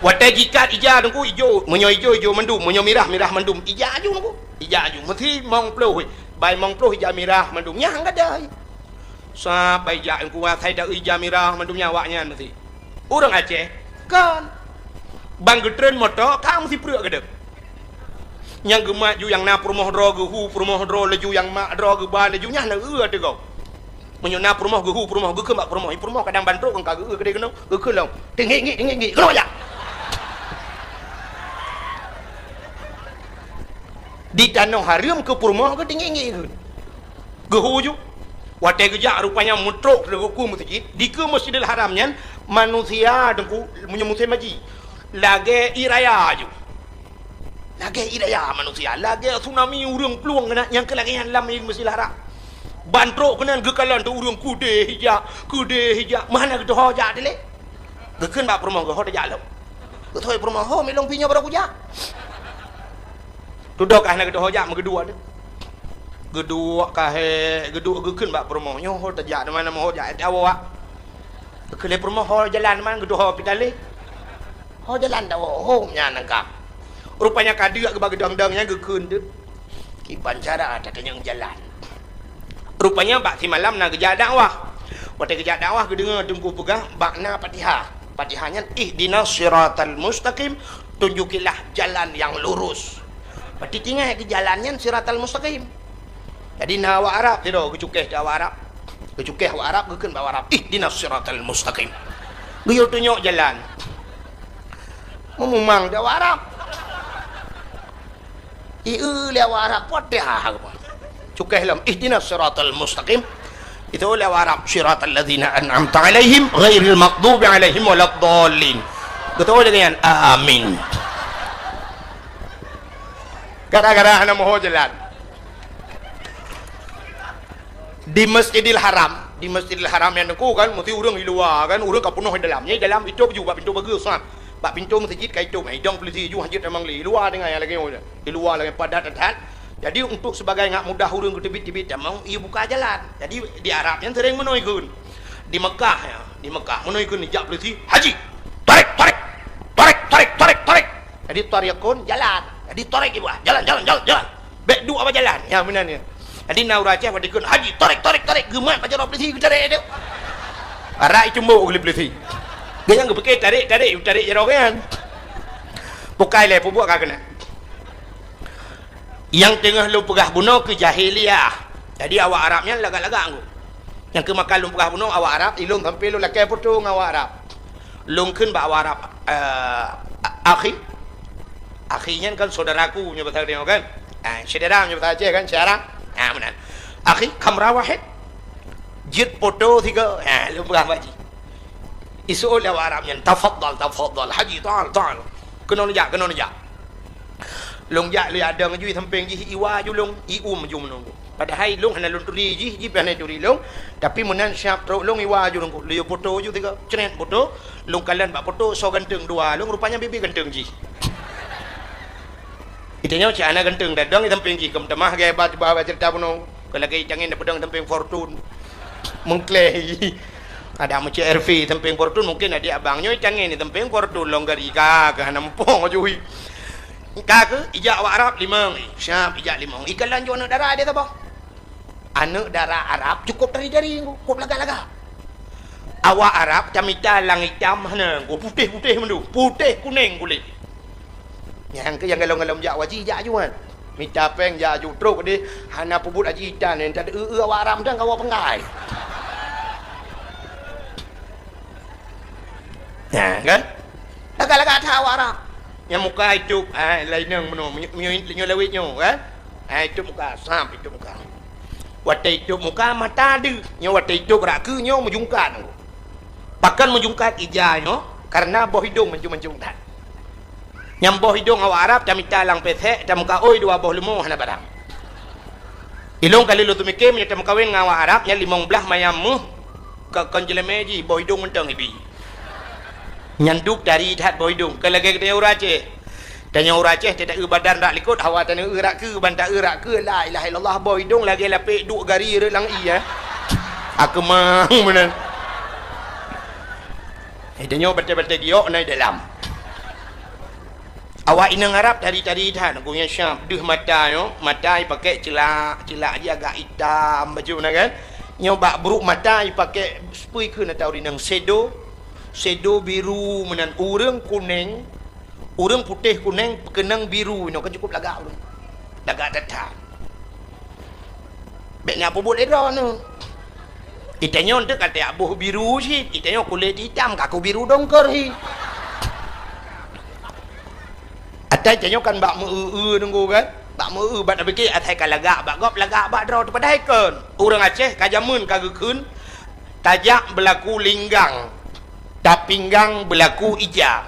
watée jikat ija Teungku ijo, meunyoe ijo, ijo mandum, meunyoe mirah, mirah mandum, ija aju Teungku. Ija aju, meusi mong ploh, bai mong ploh ija mirah mandum, nyang gadai. Sabai jak Teungku asai da ija mirah mandum nyan awaknyan meusi. Ureuëng Aceh, kon. Ban geutreun moto ka meusipreuk keudeuh. Nyang geumat ju nyang na peurumoh droe geuhu peurumoh droe laju nyang mak droe geuba laju nyan na eu ateueh gob. Meunyoe na peurumoh geuhu peurumoh geukheun bak peurumoh, i peurumoh kadang ban trok kon ka geu keudeh keunoe, geukheun lom. Teungiek-ngiek, teungiek-ngiek, keunoe jak. Di tanoh hareuem keu peurumoh geuteungiek-ngiek keu. Geuhu ju. Watée geujak rupanya meutrok teungku meuseujid, dikeue Masjidil Haram nyan manusia Teungku meunyoe musém haji lagée ié raya ju. Lagée ié raya manusia, lagée tsunami ureuëng plueng keunan nyang keu lagée nyan lam Masjidil Haram. Ban trok keunan geukalon teuh ureuëng keudeh ija, keudeh ija, meuhana geuteuho jak dilée. Geukheun bak peurumoh geuh ho tajak lom. Geuteuho peurumoh ho milong pinyoe baru kujak. Tudok ka hana geuteuho jak meugeuduek teuh. Geuduek ka he, geuduek geukheun bak peurumoh nyoe ho tajak teuma na meuho jak awak. Geukheun lé peurumoh ho jalan man geuteuho pitaléh. Ho jalan dak ho nyan nangkah. Rupanya ka deuk geuba geudong-dong nyan geukheun teuh. Kiban cara tatanyong jalan. Rupanya bak simalam na geujak dakwah. Watée geujak dakwah geudeungoe teungku peugah bak na Fatihah. Fatihah nyan ihdinas siratal mustaqim, tunjukilah jalan yang lurus. Berarti tinggai keu jalan nyan siratal mustaqim. Jadi na awak Arab sidroe geucukeh teuh awak Arab. Geucukeh awak Arab geukheun bak awak Arab, ihdinas siratal mustaqim. Geuyue tunyok jalan. Meumumang teuh awak Arab. Ieu lé awak Arab Fatihah. Cukeh lom ihdinas siratal mustaqim. Itu lé awak Arab siratal ladzina an'amta 'alaihim ghairil maghdubi 'alaihim waladdallin. Beutôi lagée nyan. Amin. Gara-gara hana meuho jalan. Di Masjidil Haram, di Masjidil Haram nyan teungku kan meusti ureuëng di luwa kan, ureuëng ka peunoh di dalam. Nyan di dalam itôb ju bak pintoe bageue sat. Bak pintoe meuseujid ka itôb, idong peulisi ju hanjeuet tamong lé. Di luwa teungoh nyang lagée nyoe. Di luwa lagée padat that. Jadi untuk sebagai ngak mudah ureuëng geuteubiet-teubiet tamong, ibuka jalan. Jadi di Arab nyan sering meunoe ikheun. Di Mekah ya, di Mekah meunoe ikheun jak peulisi, "Haji, tarik, tarik. Tarik, tarik, tarik, tarik." Jadi tariqun jalan. Jadi tarik ibu, jalan, jalan, jalan, jalan. Bék duek bak jalan. Ya meunan ya. Jadi na ureuëng Aceh watée ikheun, "Haji, tarik, tarik, tarik." Geumat bak jaroe peulisi geutarek teuh. Arak icumbok keu peulisi. Geunyang geupike tarik, tarik, tarik jaroe nyan. Bukai lé peubuet ka keunan. Nyang teungoh lôn peugah bunoe keu jahiliyah. Jadi awak Arab nyan lagak-lagak ngku. Nyang keu maka lôn peugah bunoe awak Arab, ilôn sampai lôn lakée foto ngon awak Arab. Lôn kheun bak awak Arab, eh, akhi. Akhi nyan kan saudaraku nyoe bahasa Aceh kan? Ah, syedara nyoe bahasa Aceh kan, syedara. Ah, meunan. Akhi, kamera wahid. Jeuet foto sigoe. Ah, lôn peugah bak jih. Iseuôt lé awak Arab nyan, "Tafadhal, tafadhal, Haji, ta'al, ta'al." Keunoe neujak, keunoe neujak. Lôn jak lé adong ju sampéng jih iwa ju lôn, ium ju meunoe. Padahai lôn hana lôn turi jih, jih pih hana turi lôn. Tapi meunan siap trok lôn iwa ju lôn, lôn foto ju tiga, cret foto. Lôn kalon bak foto soe ganteng dua lôn, rupanya bibi ganteng jih. Itanyoe cit hana ganteng dadong i sampéng jih, keu meutamah gaya ba, ba, ba cerita bunoe. Keu lagée tangen dapeudoeng sampéng Fortune. Mengkleh. Ada meucék R V sampéng Fortune, mungkin adik abang nyoe tangen di sampéng Fortune lôn gari ka, keu hana muphom jui. Ka keu ijak awak Arab limong, siap ijak limong. Ikalon ju aneuëk dara di saboh. Aneuëk dara Arab cukup dari-dari, cukup lagak-lagak. Awak Arab tamita lang itam hana, putéh-putéh mandum, putéh kunéng kulét. Nyang keu nyang galom-galom jak haji jak aju kan. Mita péng jak aju trok deh, hana peubuet haji itan nyan, tadeu-eu awak Arab dan kawa penggai. Nah, kan? Lagak-lagak that awak Arab. Nyang muka itôb, ha, laineng meunoe, meunyo-, meunyo-, nyoe lawét nyoe, kan? Ha, itôb muka, sab itôb muka. Watèe itôb muka, mata deuh. Nyoe watèe itôb rak keue, nyoe meujungkat. Pakon meujungkat ija nyoe? Karena boh idông mancung-mancung that. Nyang boh idông awak Arab tamita lam pesek, tameukaôi dua boh leumo hana barang. Ilông kali lôn teumike meunyoe tameukawen ngon awak Arab, nyan limong blaih mayam méuh, ka-, kon jeulemé jih, boh idông mantong ibi. Nyan duek tari that boh idông, kon lagèe geutanyoe ureueng Aceh. Tanyoe ureueng Aceh, ta-eu badan rak likôt, hawa taneu rak keue, ban ta-eu rak keue, la ilaha illallah, boh idông lagèe lapék duek gari rot lam ié, eh. Akeumang meunan. Eh, tanyoe batèe-batèe giok na i dalam. Awak inong Arab tari-tari that, gobnyan syab deuh mata nyoe, mata ipakèk ceulak, ceulak jih agak itam bacut na kan. Nyoe bak brôk mata ipakèk spui kheun atau rineng sedo, sedo biru meunan, ureueng kunèng, ureueng putéh kunèng, keunong biru nyoe kan cukup lagak ureueng. Lagak that-that. Bèk na peubuet lé droeneuh. Itanyoe teuk ka tajak boh biru cit, itanyoe kulét itam ka ku biru dongkor hi. Ata itanyoe kan bak meu-eu-eu nunggu kan? Bak meu-eu, bak tapike asai ka lagak bak gob, lagak bak droe teuh, padahai kon. Ureueng Aceh ka jameun ka geukheun, tajak beulaku linggang, tapinggang beulaku ija,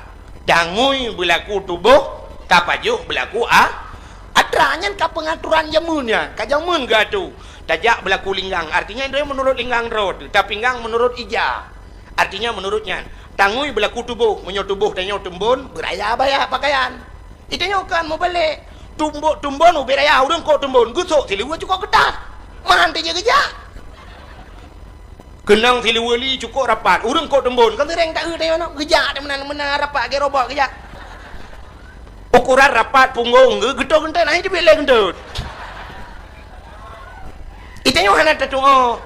tangui beulaku tuboh, tapajoh beulaku a-, atra. Nyan ka peungaturan jameun nyan, ka jameun geuatô. Tajak beulaku linggang, artinya droe meunurot linggang droe teuh, tapinggang meunurot ija, artinya meunurot nyan. Tangui beulaku tuboh, meunyoe tuboh tanyoe teumbon, beuraya baya pakaian. Itanyoe kan meubalek. Tumbok tumbon ubé raya ureueng kok teumbon, geusok siluweue cukok keutat. Meuhan teujak geujak. Keunong siluweue li cukok rapat, ureueng kok teumbon, kan seuréng taeu tanyoe nyoe, geujak teuh meunan, meunan rapat, gét robot geujak. Ukuran rapat punggong geu-, geutot geuntot, nah, itu bilek geuntot. Itanyoe hana tatu'oh.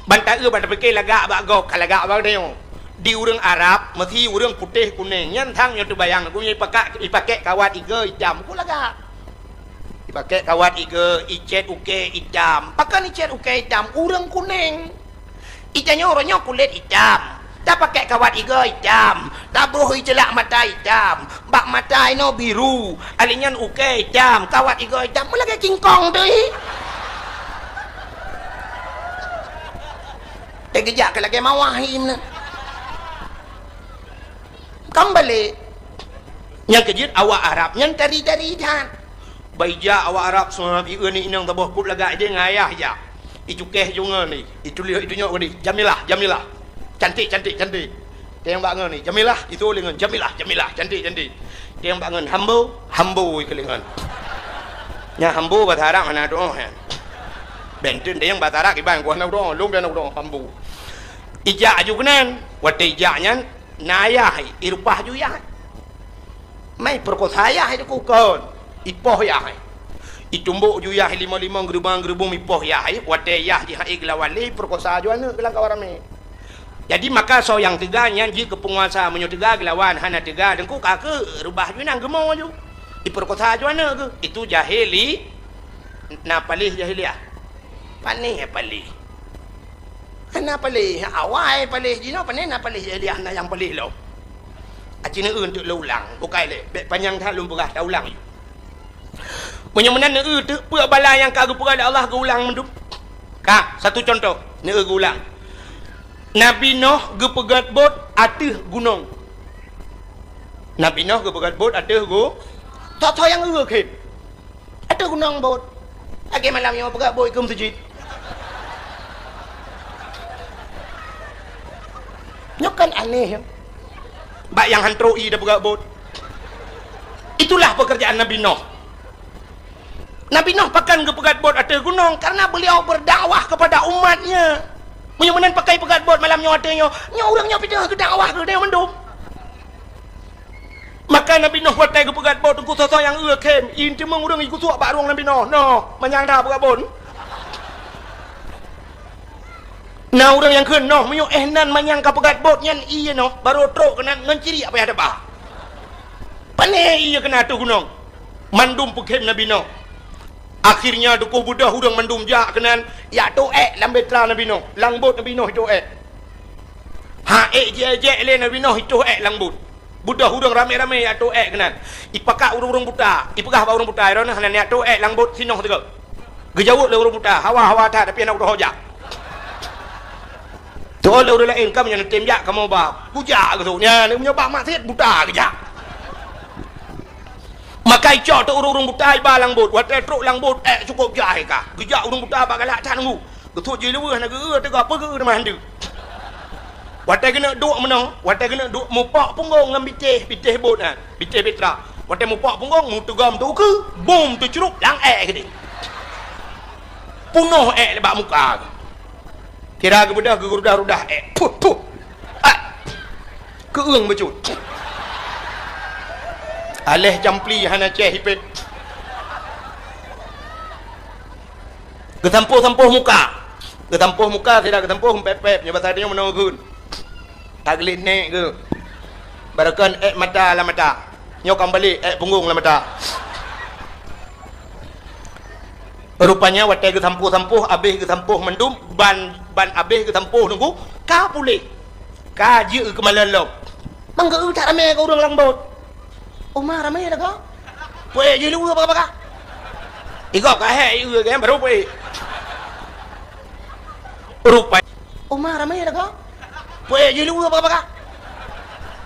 Ban taeu, ban tapike lagak bak gob, ka lagak bak tanyoe. Di ureueng Arab, meusi ureueng putéh kunèng, nyan sang nyoe teubayang, gobnyan ipakak, ipakèk kawat igoe itam, ku lagak. Ipakèk kawat igoe, icèt ukèe itam. Pakon icèt ukèe itam? Ureueng kunèng. Itanyoe uroe nyoe kulét itam. Tapakèk kawat igoe itam. Tabroh iceulak mata itam. Bak mata inoe biru. Alèh nyan ukèe itam. Kawat igoe itam. Meulagèe kingkong teuh. Teugeujak keu lagèe mawah hi meunan. Kan balek. Nyang keujeuet awak Arab nyan tari-tari that. Bak ijak awak Arab, seuhat, ieu ni inong saboh kop lagak idéh ngon ayah ijak. Icukèh ju ngon ni, ituléh, itunyok ngon ni, Jamilah, Jamilah. Cantik, cantik, cantik. Teuh bak ngon ni, Jamilah, itu lé ngon, Jamilah, Jamilah, cantik, cantik. Teuh bak ngon, Hambo, Hambo ikeu lé ngon. Nyan Hambo bahasa Arab hana tu'oh nyan. Benten teuh bahasa Arab iban ku hana tu'oh, lôn pih hana tu'oh, Hambo. Ijak aju keunan, watèe ijak nyan, na ayah, irupah ju yah. Mai peurekosa yah itu ku kon, ipoh yah. Itumbok ju yah limong-limong, geuribong-geuribong ipoh yah, watèe yah jih han ék geulawan lé, peurekosa ju aneuk lam kawan ramé. Jadi maka soe nyang teuga nyan jeuet keu peunguasa, meunyoe teuga geulawan, hana teuga deungku ka keu reubah ju inong geumo ju. Ipeurekosa ju aneuk geuh, itu jahili, na paléh jahiliah. Panéh paléh. Hana paléh, awai paléh jinoe, panéh na paléh jahiliah, na nyang paléh lom. Aci neueu teuk lôn ulang, bukai lé, bèk panyang that lôn peugah, taulang ju. Meunyoe meunan neueu teuk peue bala nyang ka geupeugah lé Allah geuulang mandum. Ka, satu contoh, neueu geuulang. Nabi Noh geupeugèt bot ateueh gunong. Nabi Noh geupeugèt bot ateueh gu-, soe-soe nyang eu khem. Ateueh gunong bot. Lagèe malam nyoe peugah bot keu meuseujid. Nyoe kan aneh, ya. Bak nyang han trok ie tapeugah bot. Itulah pekerjaan Nabi Noh. Nabi Noh pakon geupeugah bot ateueh gunong, karena beliau berdakwah kepada umatnya. Meunyoe meunan pakon peugah bot malam nyoe ateueh nyoe, nyoe ureueng nyoe pih teungoh geudakwah keu geutanyoe mandum. Maka Nabi Noh watèe geupeugah bot teungku, soe-soe nyang eu khem, ie teumeung ureueng igeusuek bak rueng Nabi Noh. Noh, manyang that peugah bot. Na ureueng nyang kheun noh, meunyoe éh nan manyang ka peugah bot nyan ie noh, barô trok keunan ngon ciriek payah taba. Panéh ie keunan ateueh gunong. Mandum peukhem Nabi Noh. Akhirnya deuh beudôh ureueng mandum jak keunan, jak toh ék lam bahtera Nabi Noh, lam bot Nabi Noh itoh ék. Ha ék jiék-ék lé Nabi Noh itoh ék lam bot. Beudôh ureuëng ramé-ramé jak tôp ék keunan. Ipakat ureuëng-ureuëng buta, ipeugah bak ureuëng buta, "Droeneuh hana neujak tôp ék lam bot sinoe sigoe." Geujaweueb lé ureuëng buta, "Hawa, hawa that, tapi hana kutoh jak." Teuôt lé ureuëng laén, "Kamoe nyoe neutem jak, kamoe ba." "Kujak," geuseuôt. Nyan, meunyoe bak maksiet buta geujak. Maka icok teuk ureuëng-ureuëng buta iba lam bot. Watée trok lam bot, ék cukôp jai ka. Geujak ureuëng buta bak galak that nunggu. Geuseuôt jih leweuh na geu-eu teuga peugeu teuma handeuk. Watée geuneuk duek meunoe, watée geuneuk duek mupok punggong lam bitéh, bitéh bot nyan, bitéh bitra. Watée mupok punggong, meuteugom teukeue, bum teucrup lam ék keudeh. Punoh ék bak muka. Kira geubeudôh geurudah-rudah ék. Puh, puh. Ah. Keueung bacut. Aléh jampli hana céh ipét. Geusampôh-sampôh muka. Geusampôh muka, sira geusampôh pép-pép, nyoe basa tanyoe meunoe geukheun. Tagleh nék geuh. Barokon ék mata lam mata. Nyoe ka meubalek ék punggong lam mata. Rupanya watée geusampôh-sampôh, abéh geusampôh mandum, ban, ban abéh geusampôh nunggu, ka puléh. Ka jeuet keumalon lom. Manggeu that ramé keu ureuëng lam bot. Uma ramé lagoe. Puék jih luweue baka-baka. Igob ka hék ié gém baru puék. Rupa. Uma ramé lagoe. Puék jih luweue baka-baka.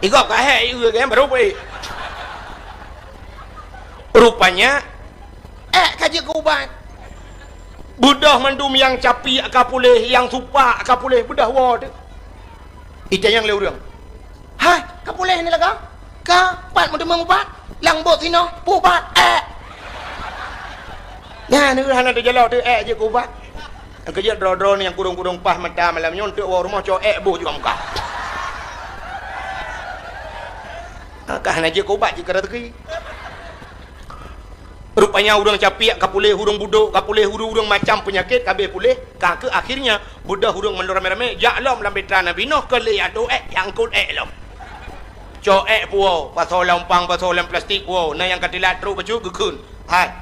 Igob ka hék ié gém baru puék. Rupanya, ék ka jeuet keu ubat. Beudôh mandum nyang capiek ka puléh, nyang supak ka puléh, beudôh woe teuh. Itanyong lé ureuëng, "Hai, ka puléh ni lagoe? Ka, pat meuteumeung ubat? Lam bot sinoe, peu ubat, ék." Nyan, hana teujalok teuh ék jeuet keu ubat. Nyang keujeuet droe-droe nyang kudong-kudong paih mata malam nyoe, eunteuk woe rumoh cok ék boh juga muka. Ka hana jeuet keu ubat jih keu raseuki. Rupanya ureuëng capiek ka puléh, ureuëng budok ka puléh, ureuëng-ureuëng macam peunyakét ka abéh puléh, ka keuh akhirnya beudôh ureuëng mandum ramé-ramé jak lom lam bitra Nabi Nuh keu lé atô ék, jak eungkôt ék lom. Cok ék puwoe, pasoe lam umpang, pasoe lam plastik puwoe, na nyang ka teulat trok bacut geukheun. Hai.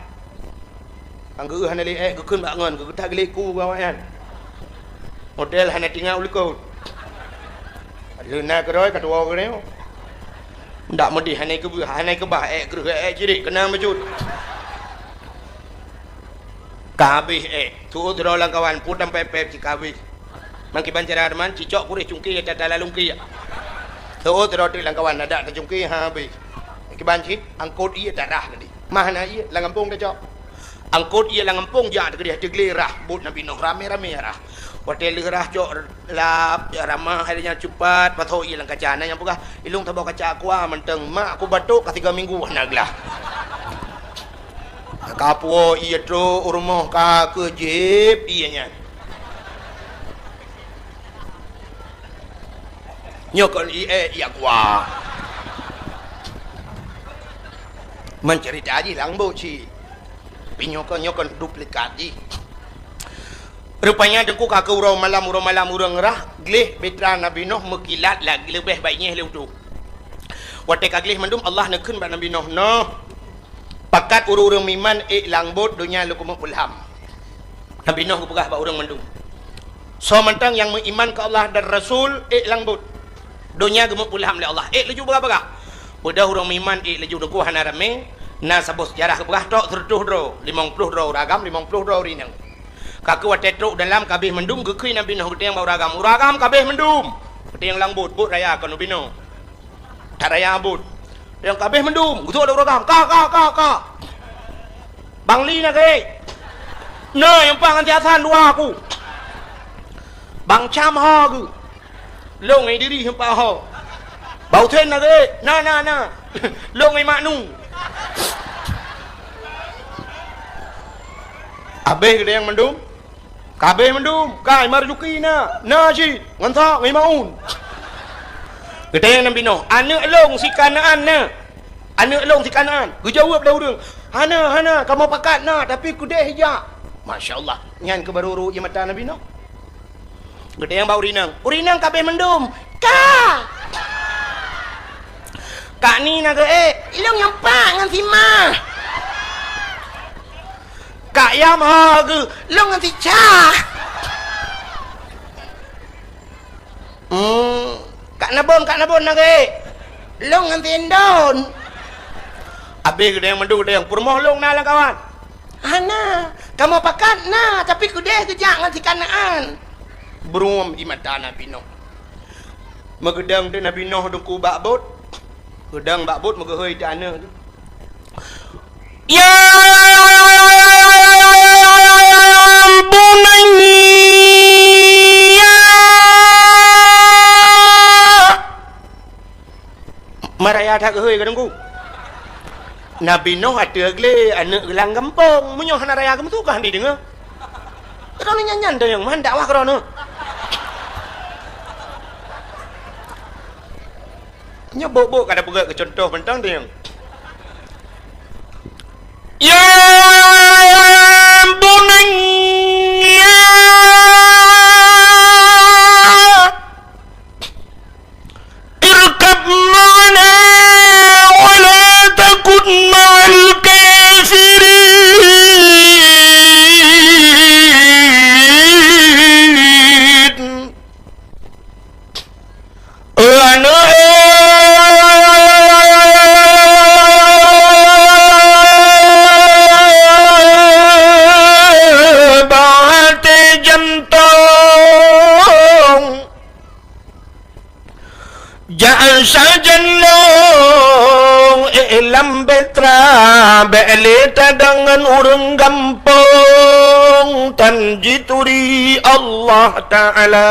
Ka geu hana lé ék geukheun bak ngon, geutak geulék ku awaknyan. Model hana tinggai u likot. Leuna keudroe ka tuwoe keudroe. Ndak meudeh hana keu, hana keubah ék kreueh ék cirit keunong bacut. Ka habéh ék, tuôt droe lam kawan, pue tam pép-pép cit ka habéh. Mangkiban cara teuma, cicok kureh cungké tata lalungké. Tuôt droe teuk lam kawan, adak tacungké ha habéh. Kiban cit, angkot ié tarah tadi. Mah na ié, lam gampông tacok. Angkot ié lam gampông jak teugeudeh teuglé rah, bot Nabi Nuh ramé-ramé rah. Watée lheueh rah cok lap, ramah hai nyan cupat, pasoe ié lam kaca. Na nyang peugah, "Ilong saboh kaca aqua mantong, mak ku batuk ka tiga minggu hana glah." Ka puwoe ié trok u rumoh ka keuh jieb ié nyan. Nyoe kon ié, ié aqua. Meucerita jih lam bot cit. Tapi nyoe kon, nyoe kon duplikat jih. Rupanya teungku ka keuh uroe malam, uroe malam ureuëng rah, gleh bitra Nabi Nuh meukilat lagée leubeh baik nyeh lé utoe. Watée ka gleh mandum Allah neukheun bak Nabi Nuh, "Noh, pakat ureuëng-ureuëng meuiman ék lam bot donya lôn keumeung peulham." Nabi Nuh geupeugah bak ureuëng mandum, "Soe mantong nyang meuiman keu Allah dan Rasul ék lam bot. Donya geumeung peulham lé Allah, ék laju bagah-bagah." Beudôh ureuëng meuiman ék laju teungku hana ramé, na saboh seujarah geupeugah trok seureutôh droe, limong ploh droe ureuëng agam, limong ploh droe ureuëng inong. Ka keuh watée trok dalam ka abéh mandum geukheun Nabi Nuh geutanyong bak ureuëng agam, "Ureuëng agam ka abéh mandum." Geutanyong lam bot, "Bot raya kon ubinoe." That raya bot. Nyang ka abéh mandum, geusuet lé ureuëng agam, "Ka, ka, ka, ka." Bang Li na geuh. Na nyang pah ngon si Hasan dua aku. Bang Cam ho geuh. Lôn ngon Idris nyang pah ho. Bang Husen na geuh. Na, na, na. Lôn ngon Mak Nu. Abéh geutanyong mandum. Ka abéh mandum, ka Imam Marzuki na, na cit, ngon sa, ngon Imaun. Geutanyong Nabi Nuh, "Aneuëk lôn si Kanaan na? Aneuëk lôn si Kanaan?" Geujaweueb lé ureuëng, "Hana, hana, kamoe pakat na, tapi keudeh ijak." Masya Allah, nyan keuh baru rhot ie mata Nabi Nuh. Geutanyong bak ureuëng inong, "Ureuëng inong ka abéh mandum?" "Ka." "Kak Ni na geuh ék?" "Ilong nyang pat ngon si Ma." "Kak Yam ho geuh?" "Lôn ngon si Cha." "Hmm, Kak Nabon, Kak Nabon na geuh ék?" Lôn ngon si Indon. Abéh geudayang mandum geudayang, peurumoh lôn na lam kawan? Hana. Kamoe pakat na, tapi keudeh geujak ngon si Kanaan. Beurumoh ie mata Nabi Nuh. Meugeudong teuk Nabi Nuh teungku bak bot. Geudong bak bot meugeuhôi teuk aneuk teuk. Ya bunayya. Maraya that geuhôi ka teungku. Nabi Nuh ateueh glé aneuk geulang gampông. Meunyoe hana raya geumeusu ka hana jideungoe. Droeneuh nyan-nyan teuh nyang man dakwah droeneuh. Nyoe bok-bok ka tapeugah keu cuntoh mantong teuh nyang. Ya bunayya. Irkab ma'ana wa la takun ma'al kafirin. Aneuk, bak até jantong. Jak sajan lôn, eh, lam Petra, bék lé tadong ngon ureuëng gampông, tan jituri Allah Taala.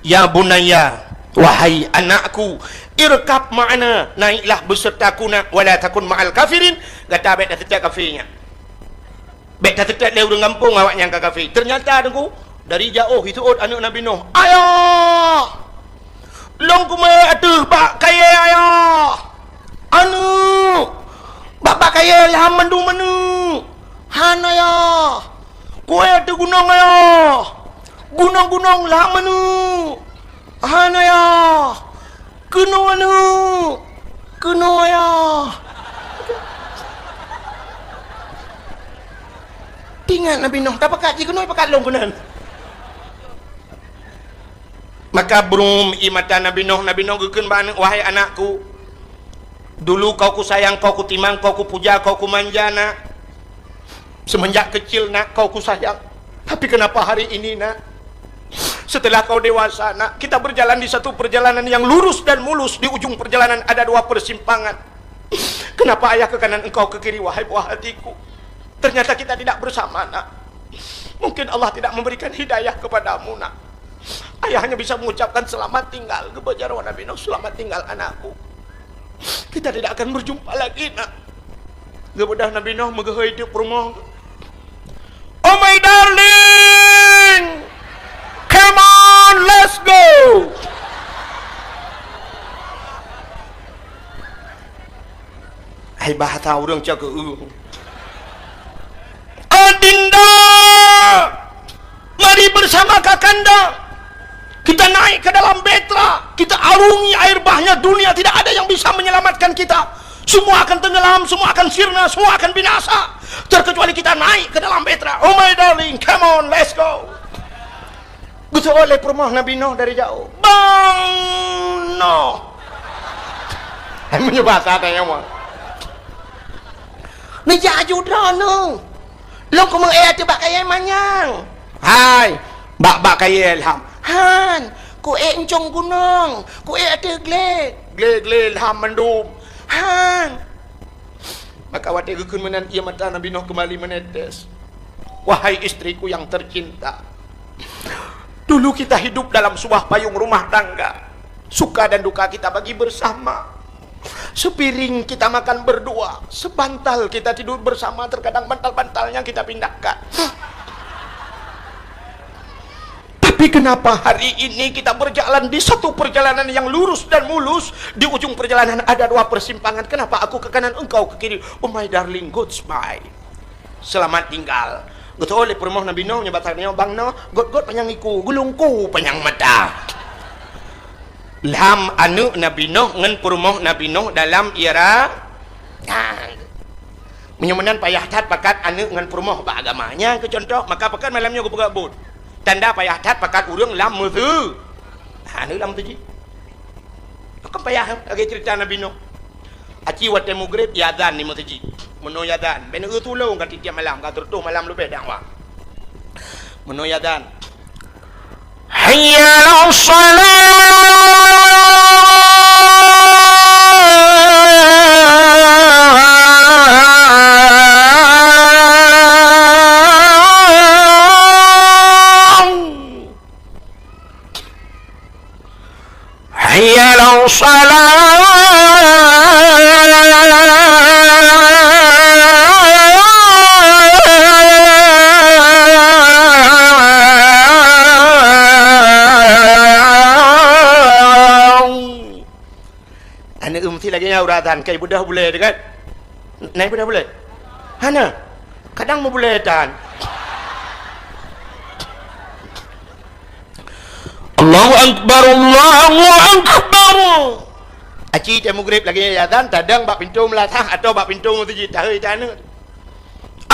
Ya bunayya, wahai anakku, irkab ma'ana, naiklah besertaku nak, wala takun ma'al kafirin, gata bék taseutôt kafé nyan. Bék taseutôt lé ureuëng gampông awaknyan ka kafé. Teunyata teungku, dari jaoh jiseuôt aneuk Nabi Nuh, "Ayah! Lôn keumeue ateueh bak kayée ayah! Aneuk! Bak, bak kayée lham mandum aneuk! Han ayah! Kuée ateueh gunong ayah! Gunong-gunong lham aneuk! Han ayah!" Keunoe aneuk, keunoe ayah. Tingat Nabi Nuh, tapakat jih keunoe pakat lôn keunan. Maka brum ie mata Nabi Nuh, Nabi Nuh geukheun bak aneuk, "Wahai anakku, dulu kau kusayang, kau kutimang, kau kupuja, kau kumanja, nak. Semenjak kecil, nak, kau kusayang. Tapi kenapa hari ini, nak? Setelah kau dewasa, nak, kita berjalan di satu perjalanan yang lurus dan mulus. Di ujung perjalanan ada dua persimpangan. Kenapa ayah ke kanan, engkau ke kiri, wahai buah hatiku? Ternyata kita tidak bersama, nak. Mungkin Allah tidak memberikan hidayah kepadamu, nak." Ayah hanya bisa mengucapkan, "Selamat tinggal," geuboh jaroe Nabi Nuh, "Selamat tinggal, anakku. Kita tidak akan berjumpa lagi, nak." Geubeudôh Nabi Nuh meugeuhôi teuk peurumoh. "Oh my darling, come on, let's go." Hai bahasa ureuëng cok keu ureuëng. "Adinda, mari bersama kakanda. Kita naik ke dalam Petra, kita arungi air bahnya, dunia tidak ada yang bisa menyelamatkan kita. Semua akan tenggelam, semua akan sirna, semua akan binasa. Terkecuali kita naik ke dalam Petra. Oh my darling, come on, let's go." Geuseuôt lé peurumoh Nabi Nuh dari jaoh. "Bang Nuh!" Hai meunyoe bahasa tanyoe mah. "Neujak aju droeneuh. Lôn keumeue ék ateueh bak kayée manyang." "Hai, bak, bak kayée lham." "Han, kuék euncong gunong, kuék ateueh glé." "Glé-glé lham mandum." "Han." Maka watée geukheun meunan, ie mata Nabi Nuh keumbali meunetes. Wahai istriku yang tercinta, dulu kita hidup dalam sebuah payung rumah tangga. Suka dan duka kita bagi bersama. Sepiring kita makan berdua, sebantal kita tidur bersama, terkadang bantal-bantalnya kita pindahkan. Tapi kenapa hari ini kita berjalan di satu perjalanan yang lurus dan mulus, di ujung perjalanan ada dua persimpangan. Kenapa aku ke kanan, engkau ke kiri? Oh my darling, goodbye. Selamat tinggal. Geuteuôt lé peurumoh Nabi Nuh, nyoe bak tanyoe, "Bang Nuh, gôt-gôt panyang iku, geulungku panyang mata." Lham aneuk Nabi Nuh ngon peurumoh Nabi Nuh dalam ie ra-, nah. Meunyoe meunan payah that pakat aneuk ngon peurumoh bak agama. Nyan keu cuntoh, maka pakat malam nyoe geupeugah buet. Tanda payah that pakat ureuëng lam meuseu-, ha, aneuk lam meuseuji. Kan payah lagèe cerita Nabi Nuh. Aci watèe mugreb, iazan di meuseujid. Meunoe iazan, bèk neutulông ka tiep-tiep malam, ka sireutoh malam leubeh dakwah. Meunoe iazan, "Hayya 'alas shalah!" "Hayya 'alas shalah!" Aneuk meusti lagèe nyan uroe azan, ka ibeudôh bulèe teuh kan? Na ibeudôh bulèe? Hana. Kadang meubulèe tan. Allahu Akbar, Allahu Akbar. Aci teuh mugreb lagèe nyan azan, tadong bak pintoe meulasah atau bak pintoe meuseujid, tahôi tan aneuk.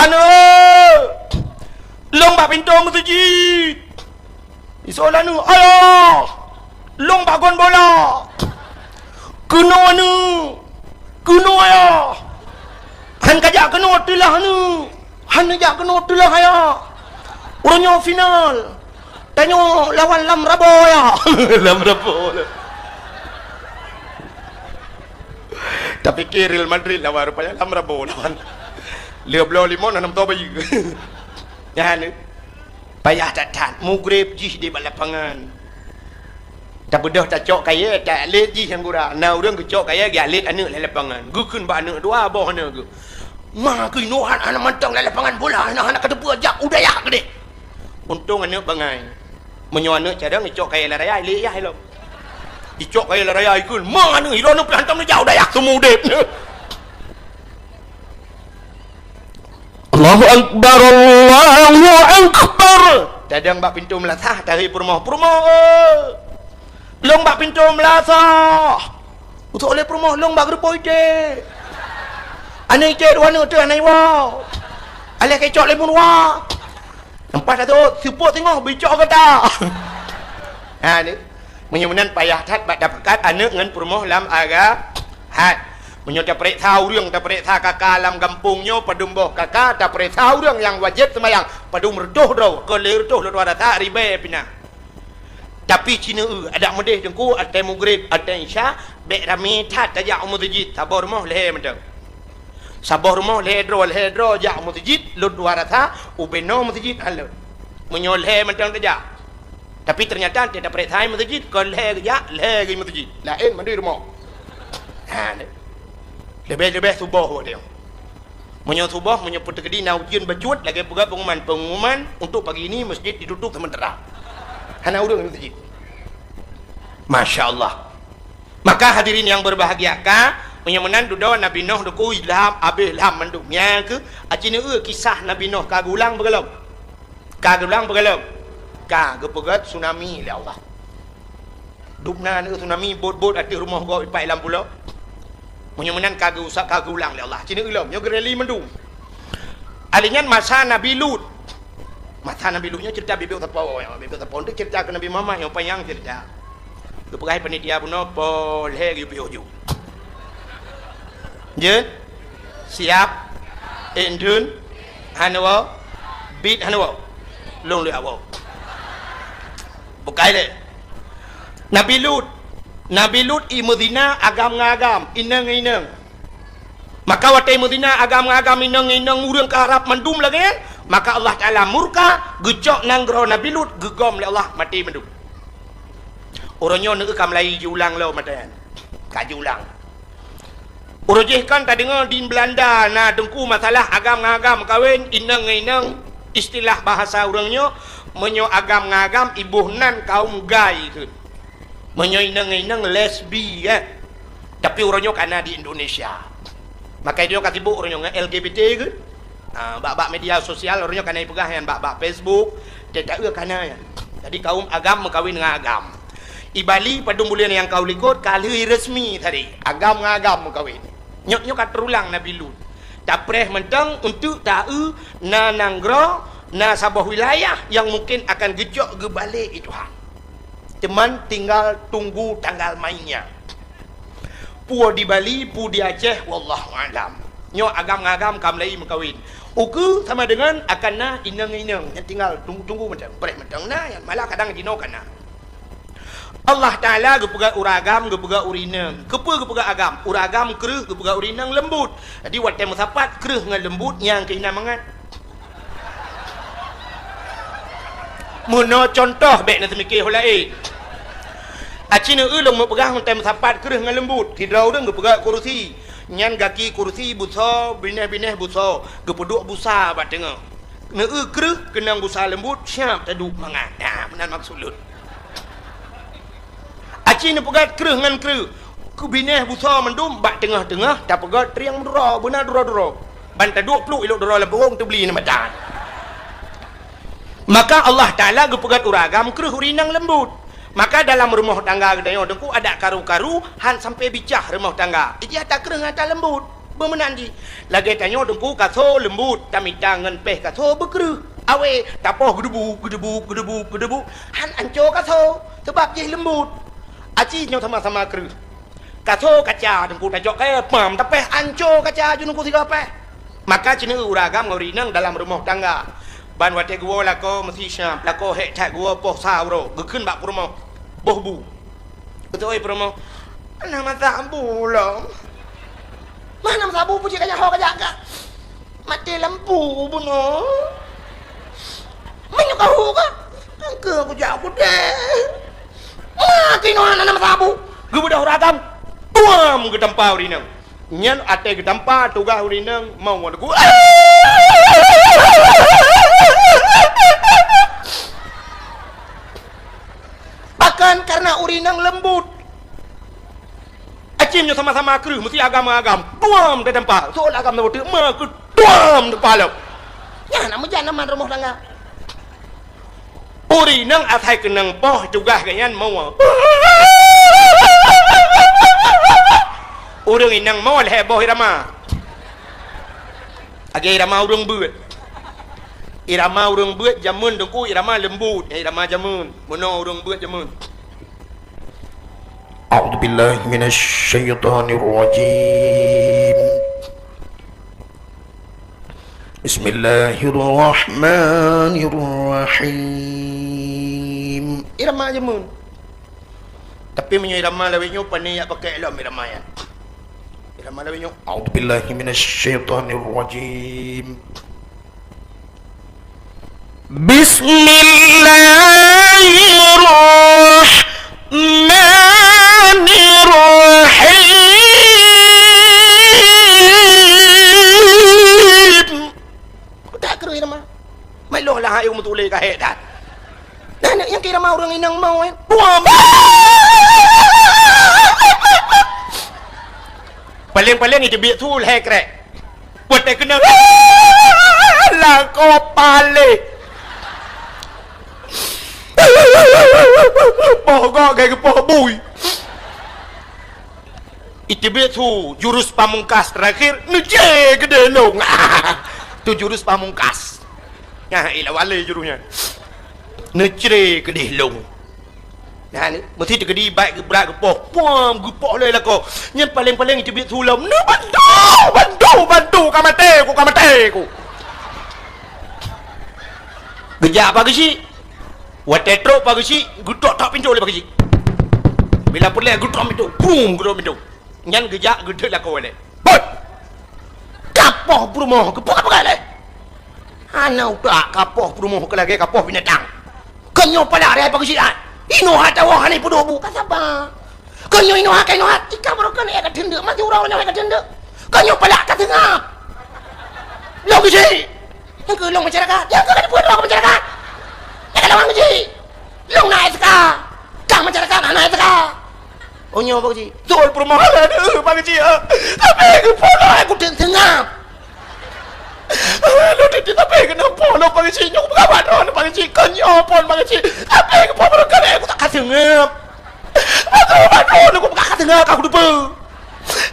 "Aneuk! Lôn bak pintoe meuseujid!" Isoe lé aneuk, "Ayah! Lôn bak gon bola!" "Keunoe aneuk! Keunoe ayah!" "Han kajak keunoe teulah aneuk!" "Han neujak keunoe teulah ayah! Uroe nyoe final! Tanyoe lawan Lam Rabo ayah!" Lam Rabo. Tapike Real Madrid lawan, rupanya Lam Rabo lawan. Lheuh bloe limong, hana meutoe bayeue. Nyan, payah that-that, mugreb jih di bak lapangan. Tabeudôh tacok kayèe, ta-, lét jih nyang gura. Na ureueng geucok kayèe, geualét aneuk lam lapangan. Geukheun bak aneuk dua boh aneuk geuh. "Ma keunoe hana mantong lam lapangan bola, hana, hana kateupeue, jak u dayah keudeh." Untông aneuk bangai. Meunyoe aneuk cadang, icok kayèe lam raya, ilét yah ilông. Icok kayèe lam raya, ikheun, "Ma aneuk, ilôn pih hantom neujak u dayah, seumeu udép." Allahu Akbar, Allahu Akbar. Tadong bak pintoe meulasah, tahôi peurumoh, "Peurumoh, eh! Lôn bak pintoe meulasah!" Utok lé peurumoh, "Lôn bak geureupoh iték." "Aneuk iték dua aneuk teuh hana iwoe. Alah keucok lé meuruwa." Nampak tak tu? Seupôt teungoh bicok gata. Ha ni. Meunyoe meunan payah that bak tapeugah aneuk ngon peurumoh lam agama. Hat. Meunyoe tapeuriksa ureueng, tapeuriksa kaka lam gampông nyoe, padum boh kaka, tapeuriksa ureueng nyang wajéb seumayang, padum reutôh droe, kon lhèe reutôh lôn rasa ribèe pih na. Tapi cit na eu, adak meudeh teungku, watèe mugreb, watèe isya, bèk ramé that tajak u meuseujid, saboh rumoh lhèe mantong. Saboh rumoh lhèe droe, lhèe droe jak u meuseujid, lôn dua rasa, ubé noe meuseujid han lôn. Meunyoe lhèe mantong tajak. Tapi teunyata watèe tapeuriksa meuseujid, kon lhèe geujak, lhèe geuh meuseujid. Laén mandum rumoh. Ha, leubeh-leubeh suboh watèe nyoe. Meunyoe suboh, meunyoe peuteukedi na ujeuen bacut, lagèe peugah pengumuman, pengumuman untuk pagi ini masjid ditutup sementara. Hana ureueng di masjid. Masya Allah. Maka hadirin yang berbahagia, ka, meunyoe meunan dudoe Nabi Nuh teungku ilham, abéh ilham mandum. Nyan keuh, aci neu kisah Nabi Nuh ka geulang beugalom. Ka geulang beugalom. Ka geupeugöt tsunami lé Allah. Dubna neu tsunami, bot-bot ateueh rumoh gob ipat lam pulo. Meunyoe meunan ka geuusak, ka geulang lé Allah. Cit neu lom, nyoe geureli mandum. Alèh nyan masa Nabi Lut. Masa Nabi Lut nyoe cerita bibit sapo, bibit sapo tu cerita keu Nabi Muhammad nyang panyang cerita. Geupeugah panitia bunoe, po lhèe geuyue piôh ju. Jeuet? Siap? Ék dum? Hana woe? Bit hana woe? Lôn lé awoe. Bukai lé. Nabi Lut. Nabi Lut i meuzina agam ngon agam, inong ngon inong. Maka watèe meuzina agam ngon agam, inong ngon inong, ureueng ka rab mandum lagèe nyan, maka Allah Taala murka, geucok nanggroe Nabi Lut, geugom lé Allah, maté mandum. Uroe nyoe neu ka mulai jiulang lom mata nyan. Ka jiulang. Uroe jih kan tadeungoe di Belanda na teungku masalah agam ngon agam meukawen, inong ngon inong, istilah bahasa ureueng nyoe, meunyoe agam ngon agam iboh nan kaum gay kheun. Meunyoe inong ngon inong lesbi, eh. Tapi uroe nyoe ka na di Indonesia. Maka nyoe ka sibuk uroe nyoe ngon L G B T kheun. Ah, bak-bak media sosial uroe nyoe ka na ipeugah nyan, bak-bak Facebook, teuka eu ka na nyan. Jadi kaum agam meukawen ngon agam. I Bali padum buleuen nyang ka u likot ka lheueh resmi tadi, agam ngon agam meukawen. Nyoe, nyoe ka teurulang Nabi Lut. Tapreh mantong untuk ta eu na nanggroe, na saboh wilayah nyang mungken akan geucok geubalek lé Tuhan. Teuma tinggal tunggu tanggal mainnya. Peue di Bali, peue di Aceh, wallahu a'lam. Nyoe agam ngon agam ka mulai meukawen. Ukeue sama dengan akan na inong-inong nyang tinggal tunggu-tunggu mantong. Breh mantong na, nyang malah kadang jinoe ka na. Allah Taala geupeugah ureueng agam, geupeugah ureueng inong. Keupeue geupeugah agam? Ureueng agam kreueh, geupeugah ureueng inong leumbut. Jadi watée meusapat kreueh ngon leumbut nyang keu inan mangat. Meunoe cuntoh, bék na teumike ho laén. Aci neueu lôn meupeugah watée meusapat kreueh ngon leumbut. Sidroe ureueng geupeugah kurusi. Nyan gaki kurusi busoe, binéh-binéh busoe, geupeuduek busa bak teungoh. Neueu kreueh keunong busa leumbut, siab taduek mangat. Nah, meunan maksud lôn. Aci neupeugah kreueh ngon kreueh. Keu binéh busoe mandum bak teungoh-teungoh tapeugah trieng meuduro, beuna duro-duro. Ban taduek pluek ilok duro lam puhong teubli nyan mata. Maka Allah Taala geupeugah ureueng agam kreueh ureueng inong leumbut. Maka dalam rumoh tangga geutanyoe teungku adak karu-karu han sampai bicah rumoh tangga. Ijih ata kreueh ngon ata leumbut. Beumeunan jih. Lagée tanyoe teungku kaso leumbut, tamita ngon péh kaso beukreueh. Awé, tapoh geudebu, geudebu, geudebu, geudebu. Han anco kaso, sabab jih leumbut. Aci nyoe sama-sama kreueh. Kaso kaca teungku tajok kayée pam tapéh anco kaca ju teungku sigoe péh. Maka ci neueu ureueng agam ngon ureueng inong dalam rumoh tangga. Ban watée geuwoe lakoe meusi siab, lakoe hék that geuwoe poh sa uroe, geukheun bak peurumoh. Boh bu. Geutôi peurumoh, "Hana meusabu lom." "Hana meusabu peue cit ka jak ho ka jak ka?" "Maté lampu bunoe." "Meunyoe ka hu ka?" "Engke kujak kudeh." "Maté nyoe hana meusabu." Geubeudôh ragam. Tuam geutampa ureueng inong. Nyan até geutampa tugaih ureueng inong mau ngon ku. Bahkan karena ureueng inong leumbut. Acim nyoe sama-sama kreueh, meusti agam-agam. Tuam teutampa. Soe agam na beutôi, ma keu tuam teutampa lom. Nyan na meujan aman rumoh tangga. Ureueng inong asai keunong poh tugaih geuh nyan moe. Ureueng inong moe lhée boh irama. Lagée irama ureueng beuet. Irama ureueng beuet jameun teungku irama leumbut, irama jameun. Meunoe ureueng beuet jameun. A'udzubillahi minasyaitonirrajim. Bismillahirrahmanirrahim. Irama jameun. Tapi meunyoe irama lawét nyoe, pane jak pakai lom irama nyan. Irama lawét nyoe, a'udzubillahi minasyaitonirrajim. Bismillahirrahmanirrahim. Keutak kreueh irama. Mai lôn lah ayeueng meutuléh ka hék that. Nah, nyang keu irama ureueng inong moe, eh. Dua. Paleng-paleng iteubiet su lhée krek. Watée keunong, lakoe paléh. Poh gok gai geupoh bui. Iteubiet su jurus pamungkas terakhir, neucre keudeh lông. Tu jurus pamungkas. Nah, ilah walé jurus nyan. Neucre keudeh lông. Nah, ni, meusti teukeudi baét geubrat geupoh. Puam, geupoh lé lakoe. Nyan paleng-paleng iteubiet su lom. Neubantu, bantu, bantu, ka maté ku, ka maté ku. Geujak Pak Geuchik. Watée trok Pak Geuchik, geutok-tok pintoe lé Pak Geuchik. Bila peureulée geutok pintoe, brum, geutok pintoe. Nyan geujak geudeuek lakoe lé. Bot! Kapoh peurumoh, keupeue ka peugah lé? Hana utak kapoh peurumoh keu lagée kapoh binatang. Keu nyoe palak raya Pak Geuchik ai. Inoe hatawoe hana peudoh bu ka saba. Keu nyoe inoe hai keu inoe hai, tika barokan ék ka teundeuk, mati uroe nyoe ék ka teundeuk. Keu nyoe palak ka seungab. Lôn Geuchik. Nyang keu lôn masyarakat, nyang keu ka dipeudroe keu masyarakat. Nyang ka lôn Geuchik. Lôn na S K. Kang masyarakat hana S K. Oh nyoe Pak Geuchik. Beutôi peurumoh lôn, Pak Geuchik. Tapi keupeue lôn ék kuteuk seungab. Lôn teuntèe tapi keunoe po lôn Pak Geuchik, nyoe peugah bak droeneuh Pak Geuchik, keu nyoe phon Pak Geuchik, tapi keupeue barangkali aku tak ka seungab. Beutôi bak droeneuh aku peugah ka seungab, ka kuteupeue.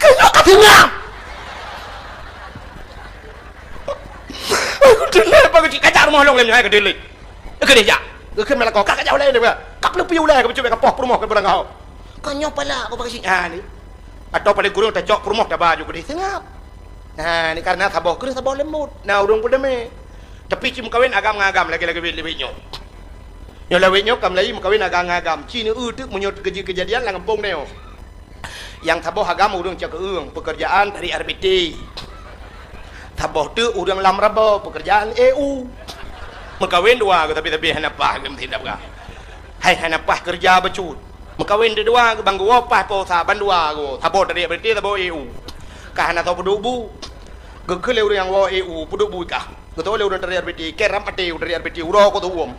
Keu nyoe ka seungab. Aku dilèe Pak Geuchik, kajak rumoh lôn lé nyoe, keu dilèe. Keu dijak. Keu meunan lakoe, ka kajak ulèe lé, ka peuleupi ulèe, ka peucubit ka poh peurumoh keu barang gaho. Keu nyoe palak aku Pak Geuchik, ha ni. Atawa paleng kureueng tacok peurumoh taba ju keudeh seungab. Nah, ni karena saboh kreueh saboh leumbot. Na ureuëng peudamé. Tapi ci meukawen agam ngon agam lagée-lagée wét-wét nyoe. Nyoe lawét nyoe ka meulayeue meukawen agam ngon agam. Ci neu-eu teuk meunyoe teukeujeuet keujadian lam gampông nyoe. Nyang saboh agam ureuëng cok keueueng, peukeurjaan dari R B T. Saboh teuk ureuëng lam rabo, peukeurjaan E U. Meukawen dua geuh tapi-tapi hana paih geuh meusidab gah. Hai hana paih keureuja bacut. Meukawen deudua geuh bang geuwoe paih po sa bandua geuh. Saboh dari R B T, saboh E U. Ka hana soe peuduek bu. Geukheun lé ureuëng nyang woe E U, peuduek bu kah. Geutôh lé ureuëng dari R B T, keu ram até ureuëng dari R B T, uroe ko teuuem.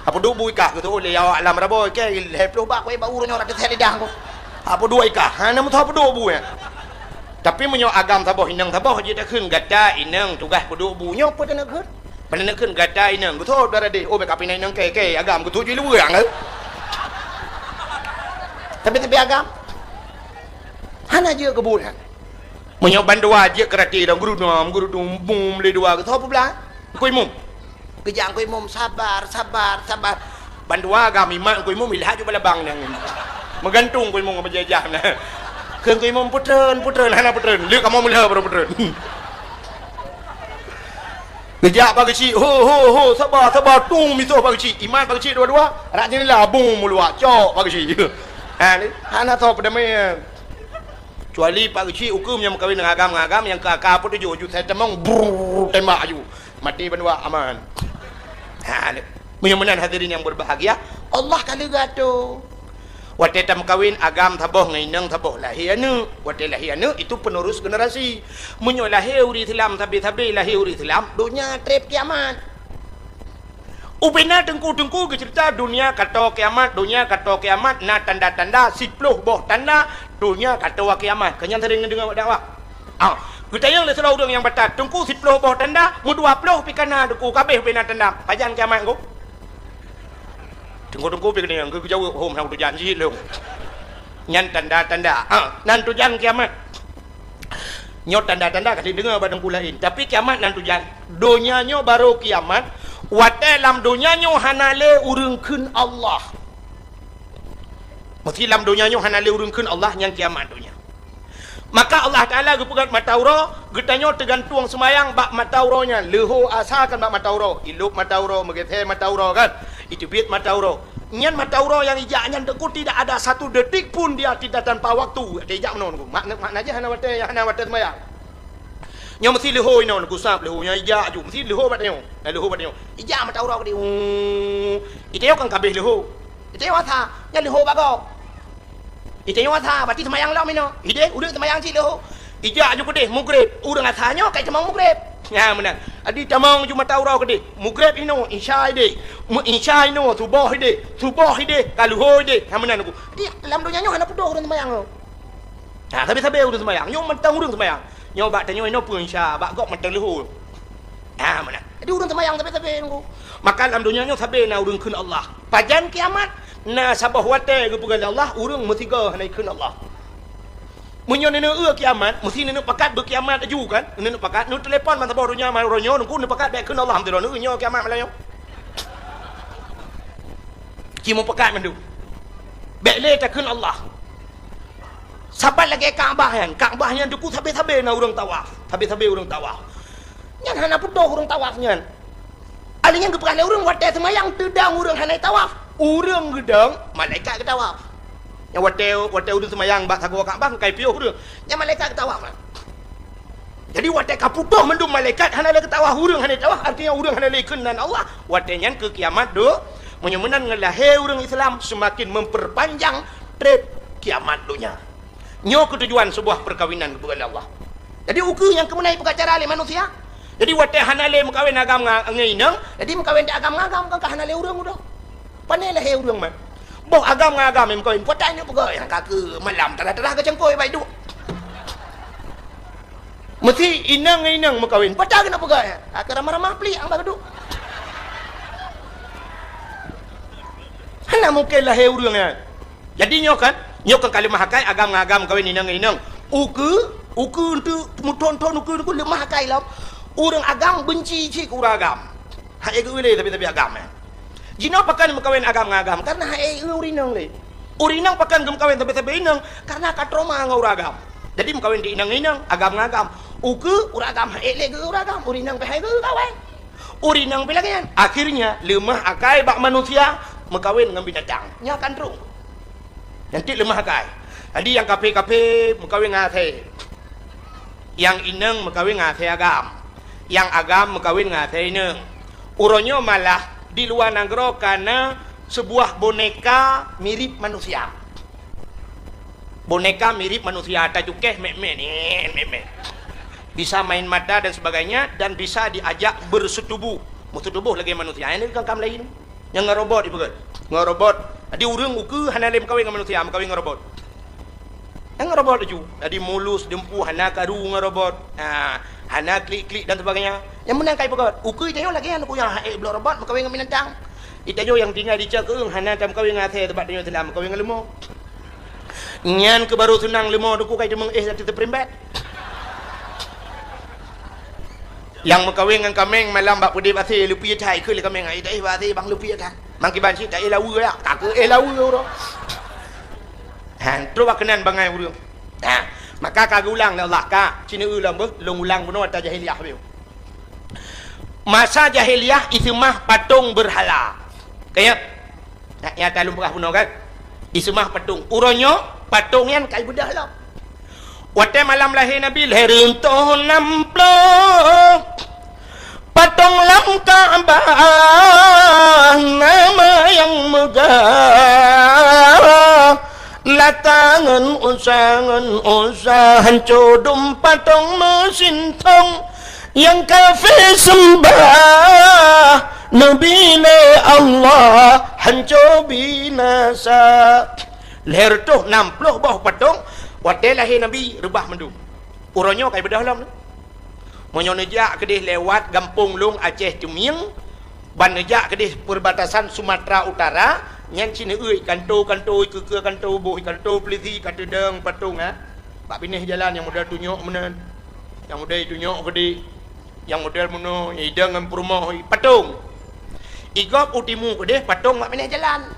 Apa duek bu ikah geutôh lé awak lam rabo, keu lhée ploh bak, wai bak uroe nyoe rata sét lidah ko. Apa duek ikah, hana meutoh apa duek bu, ya. Tapi meunyoe agam saboh inong saboh jih takheun gata inong tugaih peuduek bu nyoe peue teuneuk kheun? Peue teuneuk kheun gata inong geutôh dara deh, oh bèk kapinai inong kei, kei agam geutôh jih luweue angeu. Tapi tapi agam hana jeuet keu buet nyan. Meunyoe bandua jeuet keu rati dong, geurudum, geurudum, bum, lé dua, geusoe peublah. Engkui mum. Geujak engkui mum, sabar, sabar, sabar. Bandua gam imat engkui mum, ilhak ju balabang nyang. Meugantung engkui mum, meujajah na. Keu engkui mum, putreun, putreun, hana putreun. Lé kamoe meulheueh baru putreun. Geujak bak geuchik, ho, ho, ho, sabar, sabar, tung misoh bak geuchik. Imat bak geuchik dua-dua, rak jeundela, bum, meuluak, cok bak geuchik. Ha, ni, hana soe peudamé. Kecuali pak geuchik ukeue nyang meukawen ngon agam-agam nyang ka, ka peutujoh ju sai tamong, brrrr, tembak aju. Maté bandua aman. Ha, meunyoe meunan hadirin yang berbahagia, Allah ka leuga tu. Watée tameukawen agam saboh ngon inong saboh lahé aneuëk. Watée lahé aneuëk itu penerus generasi. Meunyoe lahé ureuëng Islam sabe-sabe lahé ureuëng Islam, donya treb kiamat. Ubena teungku-teungku geuceurita donya kato kiamat, donya kato kiamat na tanda-tanda, siploh boh tanda donya kato kiamat. Keu nyan sering neudeungoe bak dakwah. Ah, geutanyong lé sidroe ureuëng nyang batat, teungku siploh boh tanda, meudua ploh pih kana teungku, kabeh ubena tanda. Pajan kiamat teungku? Teungku-teungku pih geutanyong, geujaweueb hom hana tujan jih lom. Nyan tanda-tanda. Ah, nan tujan kiamat. Nyoe tanda-tanda ka lheueh deungoe bak teungku laén, tapi kiamat nan tujan. Donya nyoe barô kiamat, watée lam donya nyoe hana lé ureuëng kheun Allah. Meuseuti lam donya nyoe hana lé ureuëng kheun Allah, nyan kiamat donya. Maka Allah Taala geupeugét mata uroe, geutanyoe teugantueng seumayang bak mata uroe nyan, leuho asa kan bak mata uroe, ilop mata uroe, meugeusé mata uroe kan, iteubiet mata uroe. Nyan mata uroe nyang ijak nyan teungku tidak ada satu detik pun dia tidak tanpa waktu. Watée ijak meunoe teungku. Makna, makna jih hana watée, hana watée seumayang. Nyoe meuseuti leuho inoe teungku, sab leuho nyan ijak aju. Meuseuti leuho bak tanyoe. Na leuho bak tanyoe. Ijak mata uroe keudeh. Uu. Itanyoe kan kabeh leuho. Itanyoe asa, nyan leuho bak gob. Itanyoe asa, berarti seumayang lom inoe. Ideh, udeueng seumayang cit leuho. Ijak aju keudeh, mugreb. Ureuëng asa nyoe kai tamong mugreb. Nyan meunan. Adi tamong ju mata uroe keudeh. Mugreb inoe, isya ideh. Meu-, isya inoe, suboh ideh. Suboh ideh, ka leuho ideh. Nyan meunan teungku. Jadi, lam donya nyoe hana putôh ureuëng seumayang nyoe. Ha, sabe-sabe ureuëng seumayang. Nyoe mantong ureuëng seumayang. Nyoe bak tanyoe inoe peue isya, bak gob mantong leuho. Ha, meunan. Jadi ureuëng seumayang sabe-sabe teungku. Maka lam donya nyoe sabe na ureuëng kheun Allah. Pajan kiamat, na saboh watée geupeugah lé Allah, ureuëng meusigoe hana ikheun Allah. Meunyoe neuneuk eu kiamat, meusti neuneuk pakat beukiamat aju kan? Neuneuk pakat, neutelepon ban saboh donya, man uroe nyoe, teungku neupakat bèk kheun Allah, meusidroe neueu nyoe kiamat malam nyoe. Ci meupakat mandum. Bèk lé takheun Allah. Saban lagée Ka'bah nyan, Ka'bah nyan teungku sabe-sabe na ureuëng tawaf, sabe-sabe ureuëng tawaf. Nyan hana putôh ureuëng tawaf nyan. Alèh nyan geupeugah lé ureuëng watée seumayang teudong ureuëng hana tawaf. Ureuëng geudong, malaikat geutawaf. Nyang watée, watée ureuëng seumayang bak sagoe Ka'bah kai piôh ureuëng. Nyan malaikat geutawaf. Jadi watée ka putôh mandum malaikat hana lé geutawaf ureuëng hana tawaf, artinya ureuëng hana lé kheun nan Allah. Watée nyan keu kiamat do, meunyoe meunan ngon lahé ureuëng Islam seumaken memperpanjang treb kiamat donya. Nyoe keutujuan seubuah peukawinan geupeugah lé Allah. Jadi ukeue nyang keumeunai peugah cara lé manusia. Jadi watée hana lé meukawen agam ngon inong, jadi meukawen di agam ngon agam kan ka hana lé ureuëng udoe. Pane lahé ureuëng man. Boh agam ngon agam nyang meukawen, peue tanyoe peugah nyang ka keu malam teulah-teulah geucangkôi bak iduek. Meusti inong ngon inong meukawen, peue tanyoe peugah nyang ka keu ramah-ramah plik nyang bak iduek. Hana mungken lahé ureuëng nyan. Jadi nyoe kan, nyoe kan ka leumah akai agam ngon agam kawén inong ngon inong. Ukeue, ukeue eunteuk meuthon-thon ukeue, ukeue leumah akai lom. Ureuëng agam beunci cit keu ureuëng agam. Hana geu-eu lé tapi-tapi agam, eh. Jinoe pakon meukawen agam ngon agam, karena hana geu-eu ureuëng inong lé. Ureueng inong pakon geumeukawen sabe-sabe inong, karena ka trauma ngon ureueng agam. Jadi meukawen di inong-inong, agam ngon agam. Ukeue ureueng agam han ék lé keu ureueng agam, ureueng inong pih han ék keu kawen. Ureueng inong pih lagèe nyan. Akhirnya, leumah akai bak manusia meukawen ngon binatang. Nyan kan troh. Nyan cit leumah akai. Jadi nyang kaphé-kaphé meukawen ngon asèe. Nyang inong meukawen ngon asèe agam. Nyang agam meukawen ngon asèe inong. Uroe nyoe malah di luwa nanggroe ka na seubuah boneka mirip manusia. Boneka mirip manusia, tacukéh mét-mét, nyan, mét-mét. Bisa main mata dan sebagainya, dan bisa diajak bersetubuh. Meusetubuh lagèe manusia. Nyan kan kam laén. Nyang ngon robot ipeugah. Ngon robot. Jadi ureueng ukeue hana lé meukawen ngon manusia, meukawen ngon robot. Nyang ngon robot laju. Jadi mulus, dumpeue, hana karu ngon robot. Ha, hana klik-klik dan sebagainya. Nyang meunan ka ipeugah. Ukeue tanyoe lagèe nyan, ukeue nyang han ék bloe robot meukawen ngon binatang. Itanyoe nyang tinggai di Cot Keueung hana tameukawen ngon asèe, sabab tanyoe Islam, meukawen ngon leumo. Nyan keuh baru seunang leumo, teungku, ka iteumeung éh ateueh teupeurumbet. Nyang meukawen ngon kaméng malam bak peudeh asèe, leupie that, ikheun lé kaméng, "Ai, taéh bak asèe bang, leupie that." Mangkiban cit taéh laweue ya, ka keuh éh laweue uroe. Ha, trok bak keunan bangai ureueng. Ha, maka ka geuulang lé Allah, ka, ci neueu lom beuh, lôn ulang bunoe ata jahiliyah beuh. Masa jahiliyah iseumah patong beurhala. Ka ingat? Nah, nyang ka lôn peugah bunoe kan? Iseumah patong. Uroe nyoe, patong nyan ka ibeudôh lom. Watèe malam lahé Nabi, lhèe reutôh nam ploh patong lam Ka'bah, nama nyang meugah Lata ngon Uzza, ngon Uzza, hanco dum patong meusintong. Nyang kafé seumbah Nabi lé Allah hanco binasa. Lhèe reutôh nam ploh boh patong, watèe lahé Nabi reubah mandum. Uroe nyoe ka ibeudôh lom. Meunyoe neujak keudeh lewat gampông lôn Aceh Ceumieng, ban neujak keudeh perbatasan Sumatera Utara, nyan ci neueu kanto-kanto, ikeue-keue kanto, boh kanto polisi ka teudong patong, ha. Bak binéh jalan nyang model tunyok meunan. Nyang model tunyok geude. Nyang model meunoe, nyang idong ngon peurumoh, patong. Igob u timu keudeh, patong bak binéh jalan.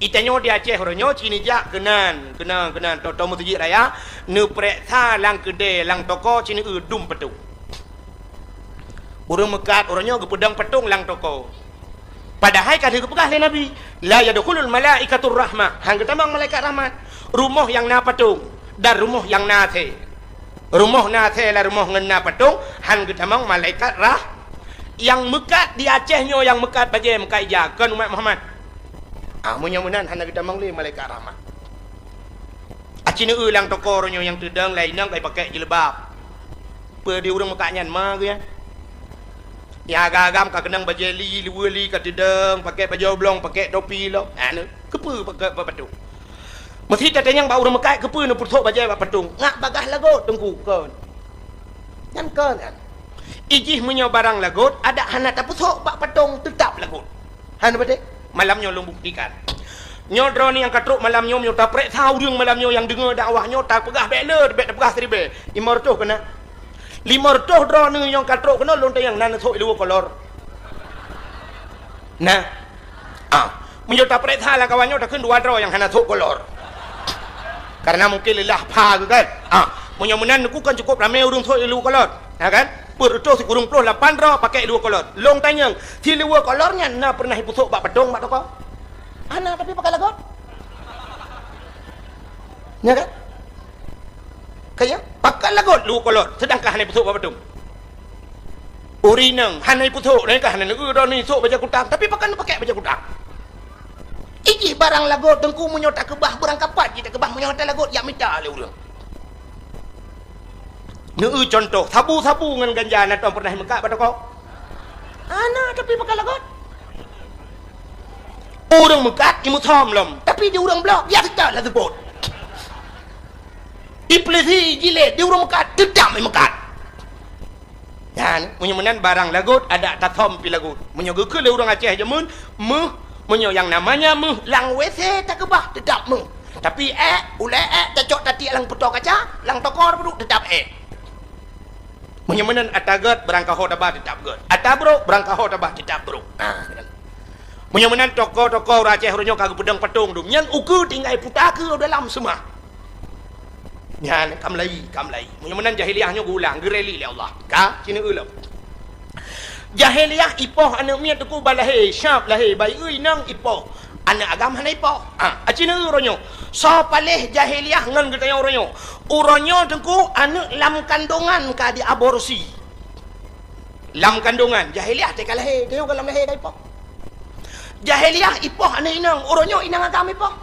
Itanyoe di Aceh uroe nyoe ci neujak keunan, keunan, keunan, tô-tô meuseujid raya, neupareksa lam keudè, lam toko ci neueu dum patong. Ureueng meukat uroe nyoe geupeudong patong lam toko. Padahai ka lheueh geupeugah lé Nabi, "La yadkhulul malaikatur rahmah," han geutamong malaikat rahmat. Rumoh nyang na patong dan rumoh nyang na asèe. Rumoh na asèe lam rumoh ngon na patong, han geutamong malaikat rah-, nyang meukat di Aceh nyoe nyang meukat bajèe meukat ija, kon umat Muhammad. Ah, meunyoe meunan hana geutamong lé malaikat rahmat. Aci neueu lam toko uroe nyoe nyang teudong laén inong ka ipakék jilbab. Peue di ureueng meukat nyan ma geuh nyan? Nyang agam-agam ka keunong bajèe li, luweue li ka teudong, pakék bajèe oblong, pakék topi lom. Anu, keupeue pakék bak patong? Meusti tatanyong bak ureueng meukat, keupeue neupeusok bajèe bak patong? Ngat bagaih lagot teungku, kon. Nyan kon kan. Ijih meunyoe barang lagot, adak hana tapeusok bak patong, teutap lagot. Hana beutôi? Malam nyoe lôn buktikan. Nyoe droeneuh nyang ka trok malam nyoe, meunyoe tapareksa ureueng malam nyoe nyang deungoe dakwah nyoe, tapeugah bèk le, bèk tapeugah siribèe. Limong reutôh keunan. Limong reutôh droeneuh nyang ka trok keunoe lôn tanyong na neusok i luweue kolor. Nah. Ah, meunyoe tapareksa lam kawan nyoe takheun dua droe nyang hana sok kolor. Karena mungkin leulah pha geuh kan. Ah, meunyoe meunan neukheun cukôp ramé ureueng sok i luweue kolor. Ha kan? Peuet reutôh sikureueng ploh lapan droe pakék luweue kolor. Lôn tanyong, si luweue kolor nyan na peureunah ipeusok bak patong bak toko? Hana, tapi pakai lagot. Nya kan? Kaya pakai lagot luweue kolor, seudangkan hana ipeusok bak patong. Ureueng inong hana ipeusok, dan ka hana neueu droeneuh isok bajèe kutang, tapi pakon pakék bajèe kutang. Ijih barang lagot teungku meunyoe takeubah, barang kapat jih takeubah meunyoe hana lagot, jak mita lé ureueng. Neueu cuntoh, sabu-sabu ngon ganja na tom peureunah imeukat bak toko? Hana, tapi pakai lagot. Ureueng meukat imeusom lom, tapi di ureueng bloe biasa that laju seupôt. Iblih jilét di ureueng meukat, teutap imeukat. Nyan, meunyoe meunan barang lagot, adak tasom pih lagot. Meunyoe geukheun lé ureueng Aceh jameun, meuh, meunyoe nyang namanya meuh, lam W C takeubah, teutap meuh. Tapi ék, ulèe ék, tacok tatiek lam peutoe kaca, lam toko tapeuduk, teutap ék. Meunyoe meunan ata gèt, barang kaho taba, teutap gèt. Ata brôk, barang kaho taba, teutap brôk. Ha, Meunyoe meunan toko-toko ureueng Aceh uroe nyoe ka geupeudong patong dum. Nyan ukeue tinggai puta keu dalam seumah. Nyan ka meulayi, ka meulayi. Meunyoe meunan jahiliyah nyoe geuulang, geureli lé Allah. Ka, ci neueu lom. Jahiliyah ipoh aneuk miet teungku ba lahé, syab lahé, bayeue inong ipoh. Aneuk agam hana ipoh. Ha, aci neueu uroe nyoe. Soe paléh jahiliyah ngon geutanyoe uroe nyoe. Uroe nyoe teungku aneuk lam kandongan ka diaborsi. Lam kandongan, jahiliyah teuka lahé, tanyoe ka lam lahé ka ipoh. Jahiliyah ipoh aneuk inong, uroe nyoe inong agam ipoh.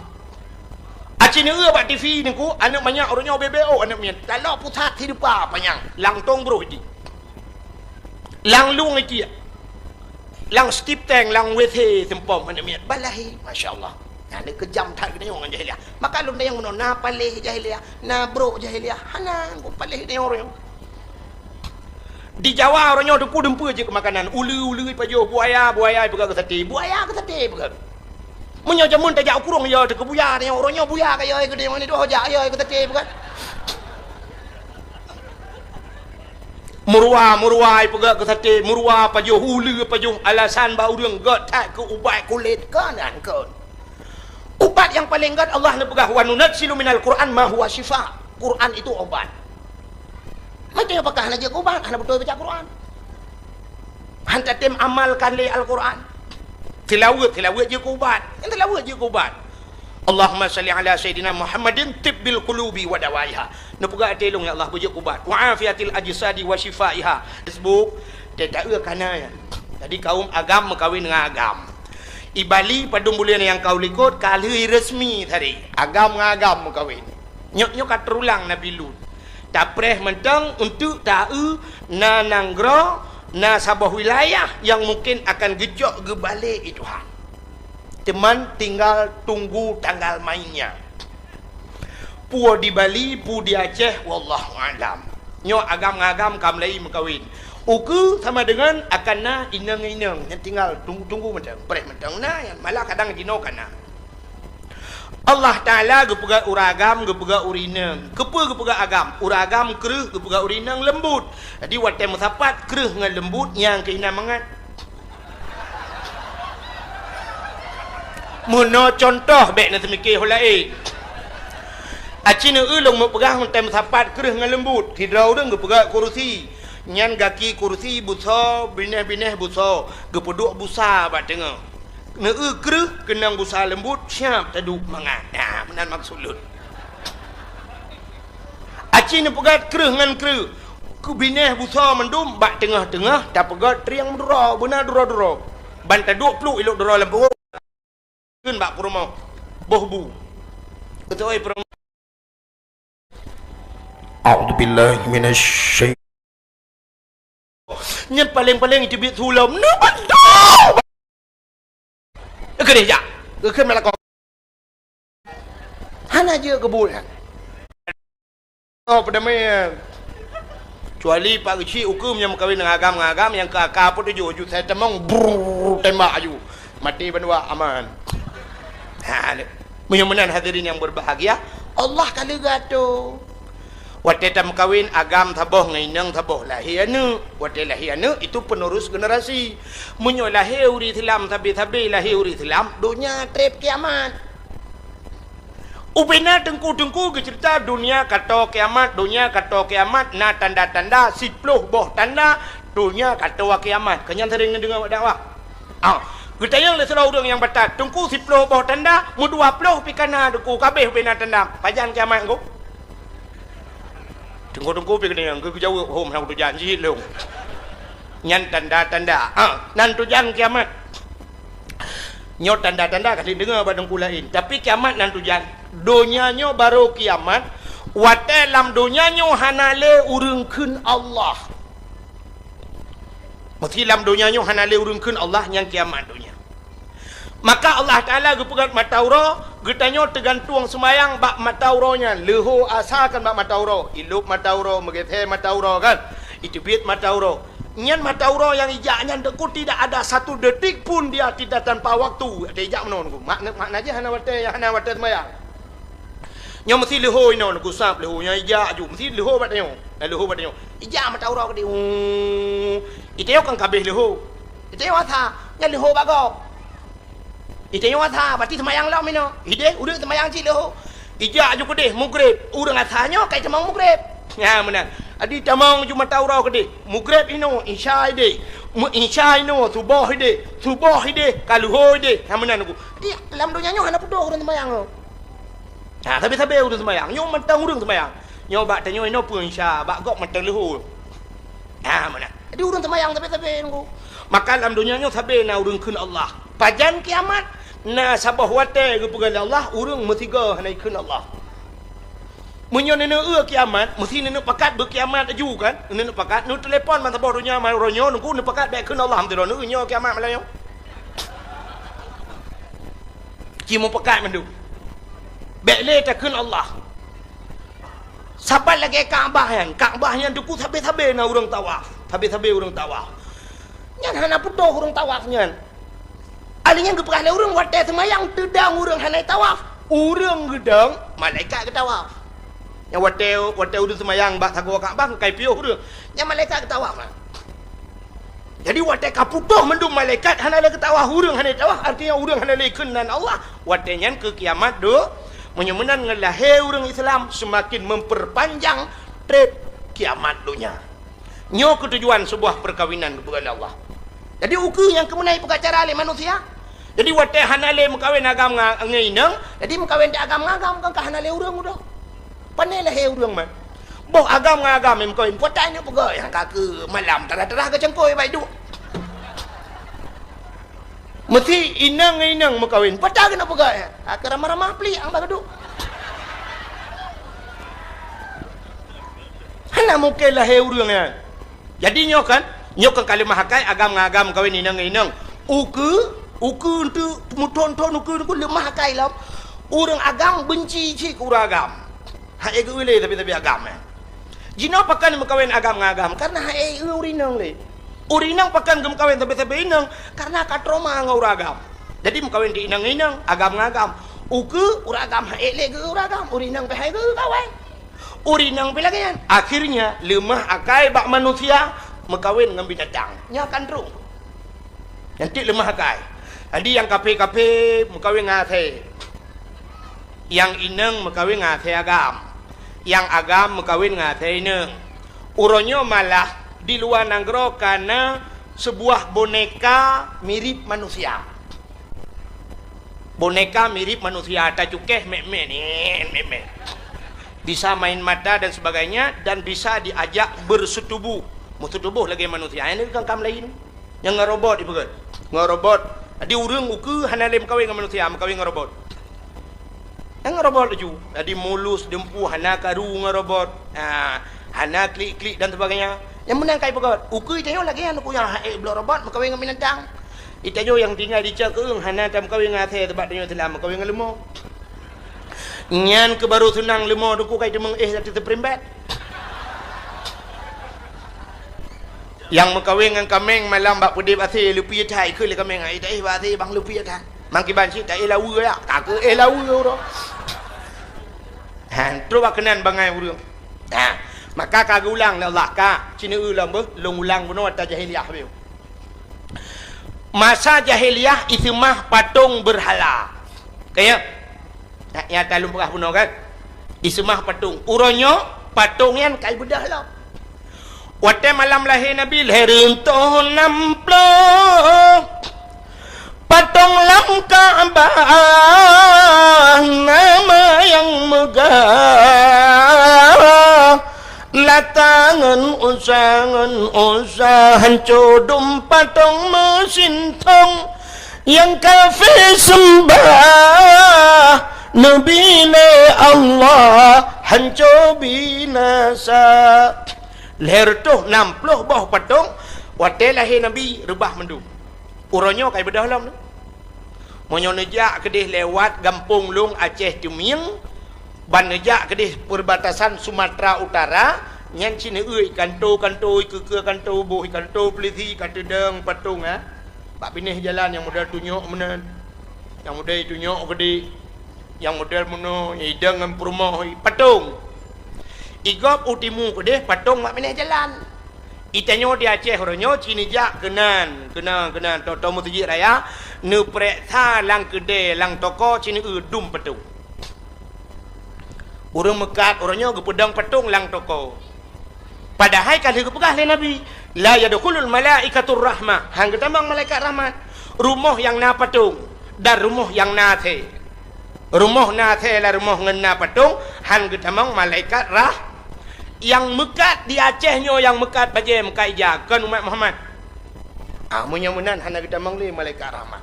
Aci neueu bak T V teungku, aneuk manyak uroe nyoe B B O aneuk miet. Taloe pusat hidupa panyang, lam tong broh di. Lam lueng itiek. Lam stip tank, lam W C seumpom aneuk miet. Ba lahé, masya Allah. Nyan keujam that geutanyoe ngon jahiliyah. Maka lôn tanyong meunoe, na paléh jahiliyah, na brok jahiliyah. Hana, kok paléh geutanyoe uroe nyoe. Di Jawa uroe nyoe teungku dumpeue jeuet keu makanan. Uleue-uleue ipajoh, buaya, buaya ipeugah keu saté. Buaya keu saté ipeugah. Meunyoe jameun tajak u kurong, yo teuh keu buya, tanyoe uroe nyoe buya ka yo keu tanyoe ni, doh jak yo keu saté ipeugah. Meuruwa, meuruwa ipeugah keu saté, meuruwa pajoh, uleue pajoh, alasan bak ureueng gét that keu ubat kulét, kon nyan kon. Ubat nyang paleng gét Allah neupeugah, "Wa nunazzilu minal Qur'an ma huwa syifa." Quran itu obat. Maka pakah hana jeuet ubat, hana beutôi baca Quran. Han tatem amalkan lé Al-Quran. Tilaweuet, tilaweuet jeuet keu ubat. Nyang tilaweuet jeuet keu ubat. Allahumma shalli ala sayyidina Muhammadin tibbil qulubi wa dawaiha. Neupeugah até lôn, ya Allah, beujeuet keu ubat. Wa afiatil ajsadi wa syifaiha. Facebook, teuh taeu kana nyan. Jadi kaum agam meukawen ngon agam. I Bali padum buleuen nyang ka u likot ka lheueh resmi tadi. Agam ngon agam meukawen. Nyoe, nyoe ka teurulang Nabi Lut. Tapreh mantong untuk taeu na nanggroe, na saboh wilayah nyang mungken akan geucok geubalek i Tuhan. Teuma tinggal tunggu tanggal mainnya. Peue di Bali, peue di Aceh, wallahu a'lam. Nyoe agam ngon agam ka mulai meukawen. Ukeue sama dengan akan na inong-inong nyang tinggal tunggu-tunggu mantong, preh mantong na, malah kadang jinoe ka na. Allah Taala geupeugah ureueng agam, geupeugah ureueng inong. Keupeue geupeugah agam? Ureueng agam kreueh, geupeugah ureueng inong leumbut. Jadi watée meusapat kreueh ngon leumbut nyang keuh na mangat. Meunoe cuntoh bék na seumiké ho laén. Aci neueu lôn meupeugah meutem sapat kreueh ngon leumbut. Sidroe ureueng geupeugah kurusi. Nyan gaki kurusi busoe, binéh-binéh busoe, geupeuduek busa bak teungoh. Neueu kreueh keunong busa leumbut, siab taduek mangat. Nah, meunan maksud lôn. Aci neupeugét kreueh ngon kreueh. Keu binéh busoe mandum bak teungoh-teungoh tapeugét trieng meuduro, beuna duro-duro. Ban taduek pluek ilok duro lam peurumoh. Kheun bak peurumoh. Boh bu. Beutôi peurumoh. A'udzubillahi minasy syaithanir Nyan paleng-paleng itu biet sulom. Neu bantu. Keudeh jak. Keu meulakoe. Hana jeuet keu buet nyan. Oh, peudamai. Kecuali Pak Geuchik ukeue nyang meukawen ngon agam-agam nyang keu aka peutujoh ju sai tamong, brrr, tembak aju. Maté bandua aman. Ha, meunyoe meunan hadirin yang berbahagia, Allah ka leuga tu. Watée tameukawen agam saboh ngon inong saboh lahé aneuëk. Watée lahé aneuëk itu penerus generasi. Meunyoe lahé ureuëng Islam sabe-sabe lahé ureuëng Islam, donya treb kiamat. Ubena teungku-teungku geuceurita donya kato kiamat, donya kato kiamat na tanda-tanda siploh boh tanda donya kato kiamat. Keu nyan sering neudeungoe bak dakwah. Ah, geutanyong lé sidroe ureuëng nyang batat, "Teungku, siploh boh tanda, meudua ploh pih kana teungku, kabeh ubena tanda. Pajan kiamat teungku?" Teungku-teungku pih geutanyong, geujaweueb, "Hom, hana kutujan cit lôn." Nyan tanda-tanda. Ah, nan tujan kiamat. Nyoe tanda-tanda ka lheueh deungoe bak teungku laén. Tapi kiamat nan tujan. Donya nyoe barô kiamat. Watée lam donya nyoe hana lé ureuëng kheun Allah. Meusé lam donya nyoe hana lé ureuëng kheun Allah, nyan kiamat donya. Maka Allah Taala geupeugét mata uroe, geutanyoe teugantueng seumayang bak mata uroe nyan, leuho asa kan bak mata uroe, ilop mata uroe, meugeusé mata uroe kan, iteubiet mata uroe. Nyan mata uroe nyang ijak nyan teungku tidak ada satu detik pun dia tidak tanpa waktu. Ada ijak meunoe teungku. Makna, makna jih hana watée, hana watée seumayang. Nyoe meusi leuho inoe, neugusab leuho, nyan ijak aju, meusi leuho bak tanyoe. Nah, leuho bak tanyoe. Ijak mata uroe keudeh. Hu. Itanyoe kan kabeh leuho. Itanyoe asa, nyan leuho bak gob. Itanyoe asa, berarti seumayang lom inoe. Ideh, ureuëng seumayang cit leuhô. Ijak ju keudeh, mugreb. Ureuëng asa nyoe ka itamong mugreb. Nyan meunan. Adi tamong ju mata uroe keudeh. Mugreb inoe, isya ideh. Meu-, isya inoe, suboh ideh. Suboh ideh, ka leuhô ideh. Nyan meunan ku. Di lam donya nyoe hana putôh ureuëng seumayang nyoe. Ha, sabe-sabe ureuëng seumayang. Nyoe mantong ureuëng seumayang. Nyoe bak tanyoe inoe peue isya, bak gob mantong leuhô. Ha, meunan. Jadi ureuëng seumayang sabe-sabe nunggu. Maka lam donya nyoe sabe na ureuëng kheun Allah. Pajan kiamat? Na saboh watée geupeugah lé Allah, ureuëng meusigoe hana ikheun Allah. Meunyoe neuneuk eu kiamat, meusi neuneuk pakat beu kiamat laju kan? Neuneuk pakat, neutelepon ban saboh donya, ban uroe nyoe nunggu neupakat bék kheun Allah, meusidroe neueu nyoe kiamat malam nyoe. Ci meupakat mandum. Bék lé takheun Allah. Saban lagée Ka'bah nyan. Ka'bah nyan teungku sabe-sabe na ureuëng tawaf. Sabe-sabe ureuëng tawaf. Nyan hana putôh ureuëng tawaf nyan. Ahli nyan geupeugah lé ureuëng watée seumayang teudong ureuëng hana tawaf. Ureuëng geudong, malaikat geutawaf. Nyan watée, watée ureuëng seumayang bak sagoe Ka'bah, kai piôh ureuëng. Nyan malaikat geutawaf. Jadi watée ka putôh mandum malaikat hana lé geutawaf, ureuëng hana tawaf, artinya ureuëng hana lé kheun nan Allah. Watée nyan keu kiamat deuh, meunyoe meunan ngon lahé ureuëng Islam seumaken memperpanjang treb kiamat donya. Nyoe keutujuan seubuah peukawinan geupeugah lé Allah. Jadi ukeue nyang keumeunai peugah cara lé manusia. Jadi watée hana lé meukawen agam ngon inong, jadi meukawen di agam ngon agam kan ka hana lé ureuëng udah. Pane lahé ureuëng man. Boh agam ngon agam nyang meukawen, peue ta inong peugah nyang ka keu malam tarah-tarah geucangkôi bak iduek. Meusi inong ngon inong meukawen, peue ta keuneuk peugah nyang ka keu ramah-ramah plik nyang bak geuduek. Hana mungken lahé ureuëng nyan. Jadi nyoe kan, nyoe kan ka leumah akai agam ngon agam meukawen inong ngon inong. Ukeue, ukeue untuk meuthon-thon ukeue, ukeue leumah akai lom. Ureuëng agam benci cit keu ureuëng agam. Hai geu lé tapi-tapi agam, eh. Jinoe pakon meukawen agam ngon agam, karena hai ureuëng inong lé. Ureuëng inong pakon geumeukawen sabe-sabe inong, karena ka trauma ngon ureuëng agam. Jadi meukawen di inong ngon inong, agam ngon agam. Ukeue ureuëng agam hai lé geu ureuëng agam, ureuëng inong pih hai geu kawen. Ureuëng inong pih lagée nyan. Akhirnya leumah akai bak manusia meukawen ngon binatang. Nyan kan droe. Nyan cit leumah akai. Jadi nyang kaphé-kaphé meukawen ngon asée. Nyang inong meukawen ngon asée agam. Nyang agam meukawen ngon asée inong. Uroe nyoe malah di luwa nanggroe ka na seubuah boneka mirip manusia. Boneka mirip manusia, tacukéh mét-mét, nyan, mét-mét. Bisa main mata dan sebagainya, dan bisa diajak berseutubuh. Meuseutubuh lagée manusia. Nyan ka kam laén. Nyang ngon robot ipeugét. Ngon robot. Jadi ureuëng ukeue hana lé meukawen ngon manusia, meukawen ngon robot. Nyang ngon robot laju. Jadi mulus, dumpeue, hana karu ngon robot. Ha, hana klik-klik dan sebagainya. Nyang meunan ka ipeugét. Ukeue tanyoe lagée nyan ukeue nyang hai bloe robot meukawen ngon binatang. Itanyoe nyang tinggai di cok keueng hana tameukawen ngon asée, sabab tanyoe Islam meukawen ngon leumo. Nyan keuh baru seunang leumo teungku kai teumeung éh ateueh teuprimbet. Nyang meukawen ngon kaméng malam bak peudeb asée, leupie that, ikheun lé kaméng, "Ai, taéh bak asée bang, leupie that." Mang kiban cit taéh laweue ya, ka keuh éh laweue uroe. Ha, trok bak keunan bangai ureuëng. Ha, maka ka geuulang lé Allah, ka, ci neueu lom beuh, lôn ulang bunoe ata jahiliyah beuh. Masa jahiliyah iseumah patong beurhala. Kaya? Nyak nyata lôn peugah bunoe kan? Iseumah patong. Uroe nyoe patong nyan kai beudôh lom. Watée malam lahé Nabi, lhée reutôh nam ploh patong lam Ka'bah, nama nyang meugah. Lata ngon Uza, ngon Uza, hanco dum patong meusintong nyang kafé seumbah Nabi lé Allah, hanco binasa. Lhée reutôh nam ploh boh patong watée lahé Nabi reubah mandum. Uroe nyoe kai beudôh lom. Meunyoe neujak keudeh lewat gampông lôn Aceh Teumieng, ban neujak keudeh perbatasan Sumatera Utara, nyan cit neueu kanto-kanto, ikeue-keue kanto, boh kanto peulisi ka teudong patong, ha. Bak binéh jalan nyang model tunyok meunan, nyang model tunyok geude, nyang model meunoe, nyang idong ngon peurumoh, patong. Igob u timu keudeh patong bak binéh jalan. Itanyoe di Aceh uroe nyoe ci neujak keunan, keunan, keunan, toe-toe meuseujid raya, Neupeureksa lam keudè, lam toko, sineue dum patong. Ureuëng meukat uroe nyoe geupeudong patong lam toko. Padahai ka lheueh geupeugah lé Nabi, "La yadkhulul malaikatur rahmah," hán geutamong malaikat rahmat, rumoh nyang na patong dan rumoh nyang na asèe. Rumoh na asèe lam rumoh ngon na patong, hán geutamong malaikat rah-, nyang meukat di Aceh nyoe, nyang meukat bajèe, meukat ija, kon umat Muhammad. Ah, meunyoe meunan hana geutamong lé malaikat rahmat.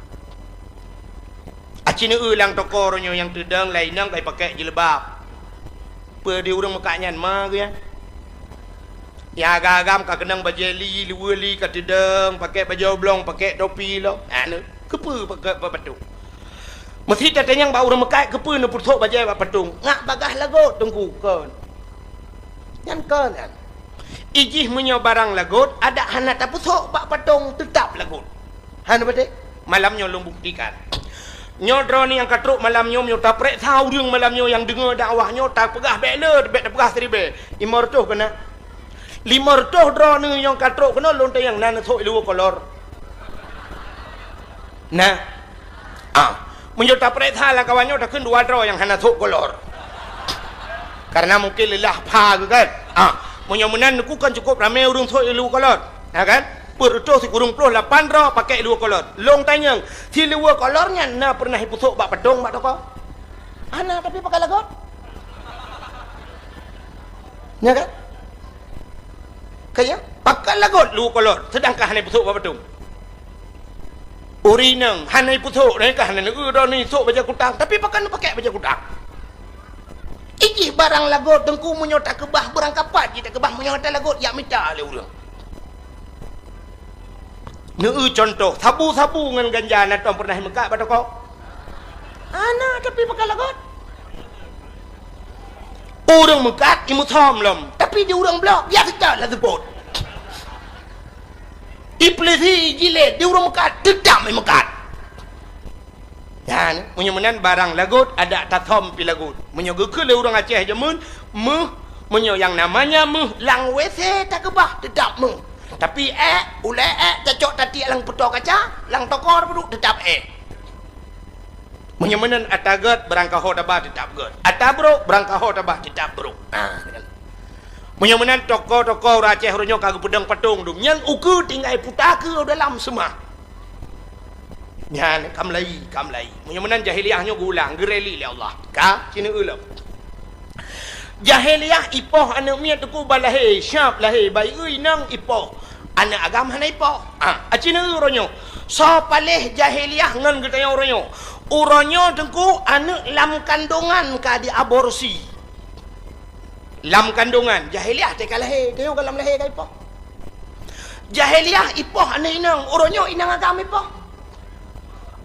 Aci neueu lam toko uroe nyoe nyang teudong lé inong ka ipakék jilbab. Peue di ureuëng meukat nyan ma geuh nyan? Nyang agam-agam ka keunong bajèe li, luweue li ka teudong, pakék bajèe oblong, pakék topi lom. Anu, keupeue pakék bak patong? Meusi tatanyong bak ureuëng meukat, keupeue neupeusok bajèe bak patong? Ngat bagaih lagot, Teungku, kon. Nyan kon nyan. Ijih meunyoe barang lagot, adak hana tapeusok bak patong, teutab lagot. Hana beutôi? Malam nyoe lôn buktikan. Nyoe droeneuh nyang ka trok malam nyoe, meunyoe tapeuriksa ureuëng malam nyoe nyang deungoe dakwah nyoe, tapeugah bèk le, bèk tapeugah siribèe. Limong reutôh keunan. Limong reutôh droeneuh nyang ka trok keunoe lôn tanyong na neusok i luweue kolor. Nah. Ah, meunyoe tapeuriksa lam kawan nyoe takheun dua droe nyang hana sok kolor. Karena mungkin leulah pha geuh kan. Ah, meunyoe meunan Teungku kan cukup ramé ureuëng sok i luweue kolor. Ya kan? Peuet reutôh sikureueng ploh lapan droe pakék i luweue kolor. Lôn tanyong, si luweue kolor nyan na peureunah ipeusok bak patong bak toko? Hana, tapi pakai lagot. Ya kan? Kaya, pakai lagot luweue kolor, seudangkan hana ipeusok bak patong. Ureuëng inong hana ipeusok, nyan ka hana neueu droeneuh isok bajèe kutang, tapi pakon neupakék bajèe kutang? Ijih barang lagot Teungku meunyoe takeubah, beurangkapat jih takeubah meunyoe hana lagot, jak mita lé ureuëng. Neueu cuntoh, sabu-sabu ngon ganja na tom peureunah imeukat bak toko? Hana, tapi pakai lagot. Ureuëng meukat imeusom lom, tapi di ureuëng blok biasa that laju seupôt. Ipeulisi jilét di ureuëng meukat, teutab imeukat. Nyan, meunyoe meunan barang lagot, adak tasom pih lagot. Meunyoe geukheun lé ureuëng Aceh jameun, méuh, meunyoe nyang namanya méuh, lam WC takeubah, teutab méuh. Tapi ék, ulèe ék, tacok tatiek lam peutoe kaca, lam toko tapeuduek, teutab ék. Meunyoe meunan ata gét, beurangkaho taba teutab gét. Ata brok, beurangkaho taba teutab brok. Ah, kan. Meunyoe meunan toko-toko ureuëng Aceh uroe nyoe ka geupeudong patong dum. Nyan ukeue tinggai puta keu dalam seumah. Nyan ka meulayi, ka meulayi. Meunyoe meunan jahiliyah nyoe geuulang, geureli lé Allah. Ka, sineue lom. Jahiliyah ipoh aneuëk miet Teungku bak lahé, siab lahé, bayeue inong ipoh. Aneuëk agam hana ipoh. Ah, aci neueu uroe nyoe. Soe paléh jahiliyah ngon geutanyoe uroe nyoe? Uroe nyoe Teungku aneuëk lam kandongan ka diaborsi. Lam kandongan, jahiliyah teuka lahé, tanyoe ka lam lahé ka ipoh. Jahiliyah ipoh aneuëk inong, uroe nyoe inong agam ipoh.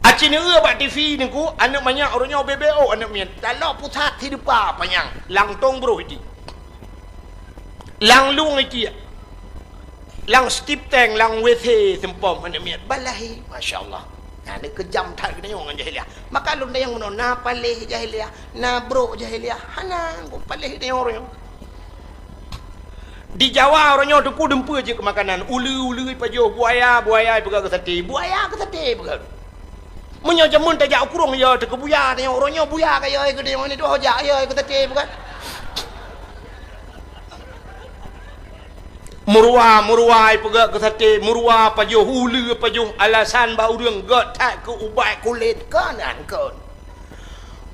Aci neueu bak TV Teungku, aneuëk manyak uroe nyoe B B O aneuëk miet, talok pusat sideupa panyang, lam tong broh iti. Lam lueng iti. Lam stip tank, lam WC seumpom aneuëk miet, bak lahé, masya Allah. Nah, ni keujam that geutanyoe ngon jahiliyah. Maka lôn tanyong meunoe, na paléh jahiliyah, na brok jahiliyah, hana, paléh geutanyoe uroe nyoe. Di Jawa uroe nyoe Teungku dumpeue jeuet keu makanan, uleue-uleue ipajoh, buaya, buaya ipeugah keu saté, buaya keu saté ipeugah. Meunyoe jameun tajak u krueng, yo teuh keu buya, tanyoe uroe nyoe buya ka yo keu tanyoe, ni tuho jak yo keu saté ipeugah. Meuruwa, meuruwa ipeugah keu saté, meuruwa pajoh, uleue pajoh, alasan bak ureuëng gét that keu ubat kulét, kon nyan kon.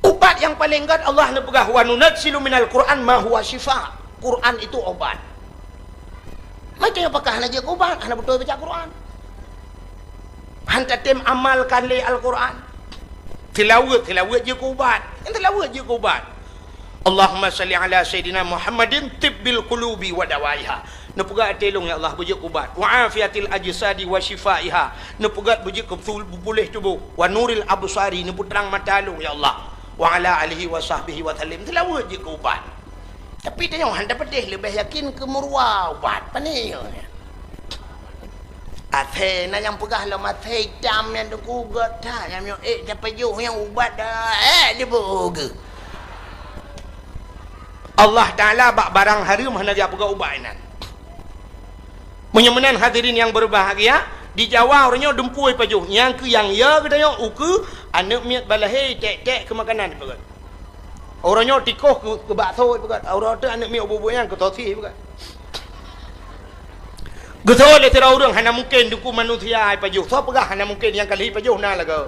Ubat nyang paleng gét Allah neupeugah, "Wa nunazzilu minal Qur'an ma huwa syifa." Quran itu obat. Maka nyang pakah hana jeuet keu ubat, hana beutôi baca Quran. Han tatem amalkan lé Al-Quran. Tilaweuet, tilaweuet jeuet keu ubat. Nyang tilaweuet jeuet keu ubat. Allahumma salli ala Sayyidina Muhammadin tibbil qulubi wa dawaiha. Neupeugah até lôn, ya Allah, beujeuet keu ubat. Wa afiatil ajsadi wa syifaiha. Neupeugah beujeuet keu betul, beupulih tuboh. Wa nuril absari, neupeutrang mata lôn, ya Allah. Wa ala alihi wa sahbihi wa sallim. Tilaweuet jeuet keu ubat. Tapi tanyoe han tapeudeh, leubeh yakin keu meuruwa ubat. Pane nyoe? Asèe na nyang peugah lom asèe itam nyang teuku gét that, nyang miyueb ék tapajoh nyang ubat dah, ék diboh geuh. Allah Taala bak barang hareuem hana geupeugah ubat inan. Meunyoe meunan hadirin nyang berbahagia, Di Jawa uroe nyoe dumpeue ipajoh, nyang keu nyang ya geutanyoe ukeue aneuk miet balahé tek-tek keu makanan ipeugét. Uroe nyoe tikoh keu, keu bakso ipeugét. Uroe teuk aneuk miet ubuk-ubuk nyan keu sosis ipeugét. Geusoe lé sidroe ureuëng hana mungken dukung manusia ipajoh. Soe peugah hana mungken nyang ka lheueh ipajoh na lagoe.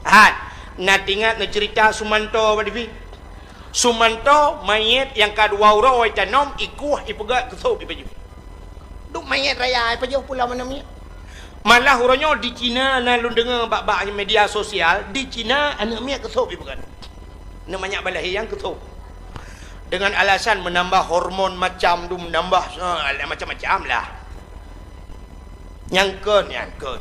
Hat, na teuingat neucerita Sumanto bak TV? Sumanto manyét nyang ka dua uroe itanom, ikueh, ipeugét, keusôb, ipajoh. Duek manyét raya ipajoh pulo manusia. Malah uroe nyoe di Cina na lôn deungoe bak-bak media sosial, di Cina aneuk miet keusôb ipeugét. Aneuk manyak balahé nyang keusôb. Dengan alasan menambah hormon macam tu, menambah, eh, macam-macam lah. Nyang kon, nyang kon.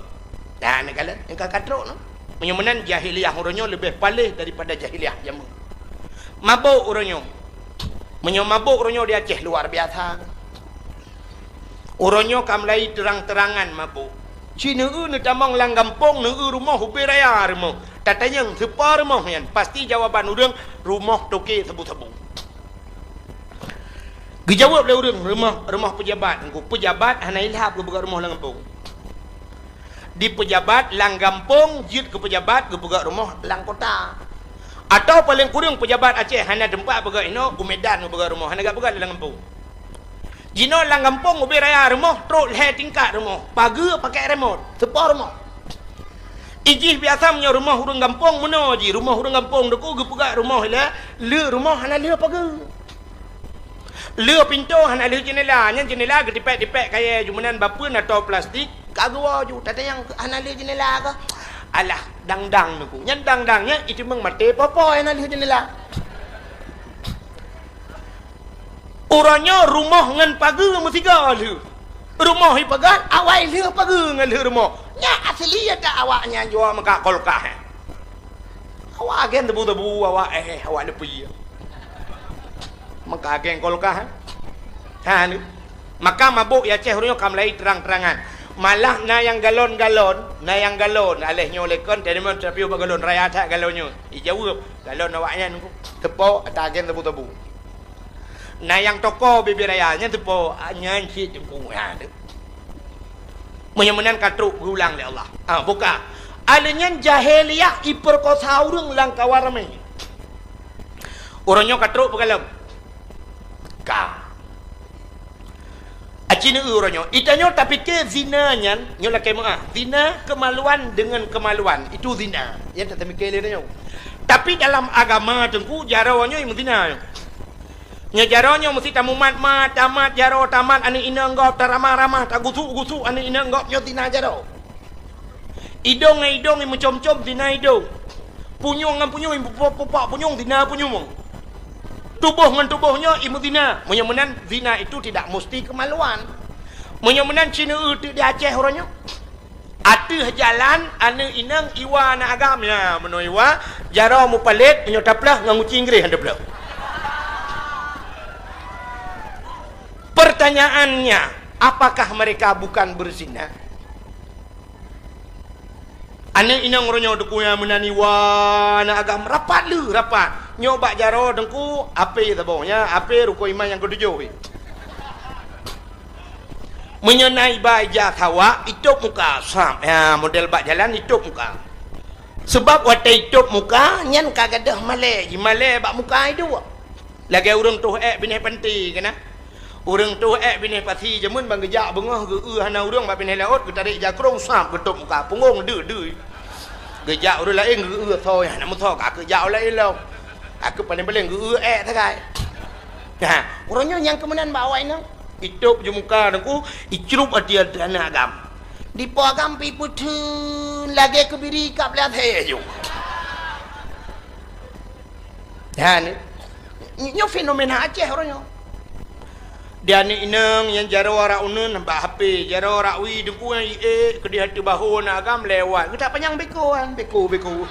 Nah, neukalon, nyang ka katrok tu. Meunyoe meunan jahiliyah uroe nyoe leubeh paléh daripada jahiliyah jameun. Mabök uroe nyoe. Meunyoe mabök uroe nyoe di Aceh luar biasa. Uroe nyoe ka mulai terang-terangan mabök. Ci neueu neutamong lam gampông, neueu rumoh ubé raya rumoh. Tatanyong sipa rumoh nyan, pasti jawaban ureuëng rumoh toke sabu-sabu. Geujaweueb lé ureuëng, rumoh, rumoh peujabat. Engku peujabat hana ilhab geupeugah rumoh lam gampông. Di peujabat lam gampông jeuet keu peujabat geupeugah rumoh lam kota. Atawa paleng kureueng peujabat Aceh hana teumpat peugah inoe, u Medan geupeugah rumoh, hana geupeugah lam gampông. Jinoe lam gampông ubé raya rumoh trok lhée tingkat rumoh, pageue pakai remot, seupôt rumoh. Ijih biasa meunyoe rumoh ureuëng gampông meunoe jih, rumoh ureuëng gampông deuk geupeugah rumoh ilée, le rumoh hana le pageue. Le pintoe hana le jeunela, nyan jeunela geutipék-tipék kayée ju meunan bapeue atau plastik, ka geuwoe ju, tatanyong hana le jeunela kah? Alah, dang-dang neuku. Nyan dang-dang nyan iteumong maté popo hana le jeunela. Uroe nyoe rumoh ngon pageue meusigoe lheueh. Rumoh ipeugét, awai lheueh pageue ngon lheueh rumoh. Nyan asli ata awak nyan jua meuka kulkas. Awak agen tebu-tebu, awak éh, awak leupie. Meuka agen kulkas. Ha ni. Maka mabök ya Aceh uroe nyoe ka mulai terang-terangan. Malah na nyang galon-galon, na nyang galon, aléh nyoe lé kon, teurimong tapi ubak galon raya that galon nyoe. Ijaweueb, galon awak nyan teupok ata agen tebu-tebu. Na nyang toko bibir raya nyan teupok, nyan cit teungku nyan. Meunyoe meunan ka trok geulang lé Allah. Ha, buka. Akhé nyan jahiliyah ipeurkosa ureuëng lam kawan ramé. Uroe nyoe ka trok peugalom. Ka. Aci neueu uroe nyoe. Itanyoe tapike zina nyan, nyoe lakée meuah. Zina kemaluan dengan kemaluan. Itu zina. Nyan tatamiké lé nyoe. Tapi dalam agama teungku, jaroe nyoe meuzina nyoe. Nyoe jaroe nyoe meusti tamumat-mat, tamat jaroe, tamat aneuk inong gob, taramah-ramah, tagusuk-gusuk aneuk inong gob, nyoe zina jaroe. Idong ngon idong imeucom-com zina idong. Punyueng ngon punyueng imeupupak-pupak punyueng zina punyueng. Tuboh ngon tuboh nyoe imeuzina. Meunyoe meunan zina itu tidak musti kemaluan. Meunyoe meunan ci neueu teuk di Aceh uroe nyoe. Ateueh jalan aneuk inong iwa aneuk agam, ya, meunoe iwa, jaroe mupalét, meunyoe taplah ngon guci Inggréh han taplah. Pertanyaannya, apakah mereka bukan berzina? Aneuk inong uroe nyoe teungku nyang meunan iwa aneuk agam rapat lheueh, rapat. Nyoe bak jaroe teungku, apé saboh nyan, apé rukon iman nyang keutujôh. Meunyoe na iba ija sawak, itôb muka, sab. Ya, model bak jalan itôb muka. Sebab watée itôb muka, nyan ka gadôh malée, jimalée bak muka iduek. Lagée ureuëng toh ék binéh panté keunan. Ureuëng toh ék binéh pasi jameun ban geujak beungoh geu-eu hana ureuëng bak binéh laôt, geutarek jakrong sab geutôb muka, punggong deuh-deuh. Geujak ureuëng laén geu-eu soe nyang hana meusoe, ka keuh jak ureuëng laén lom. Ka keuh paléng-paléng geu-eu ék sagai. Ha, uroe nyoe nyang keumeunan bak awak inong. Itôb ju muka teungku, icrup ateueh aneuk agam. Dipo agam pi peutheun lagée keubiri kab lé até ju. Ha ni. Nyoe fenomena Aceh uroe nyoe. Di aneuk inong nyang jaroe arak uneuen bak H P, jaroe arak wie teungku nyang iék keudeh ateueh bahô aneuk agam lewat. Geutak panyang beko kan, beko, beko.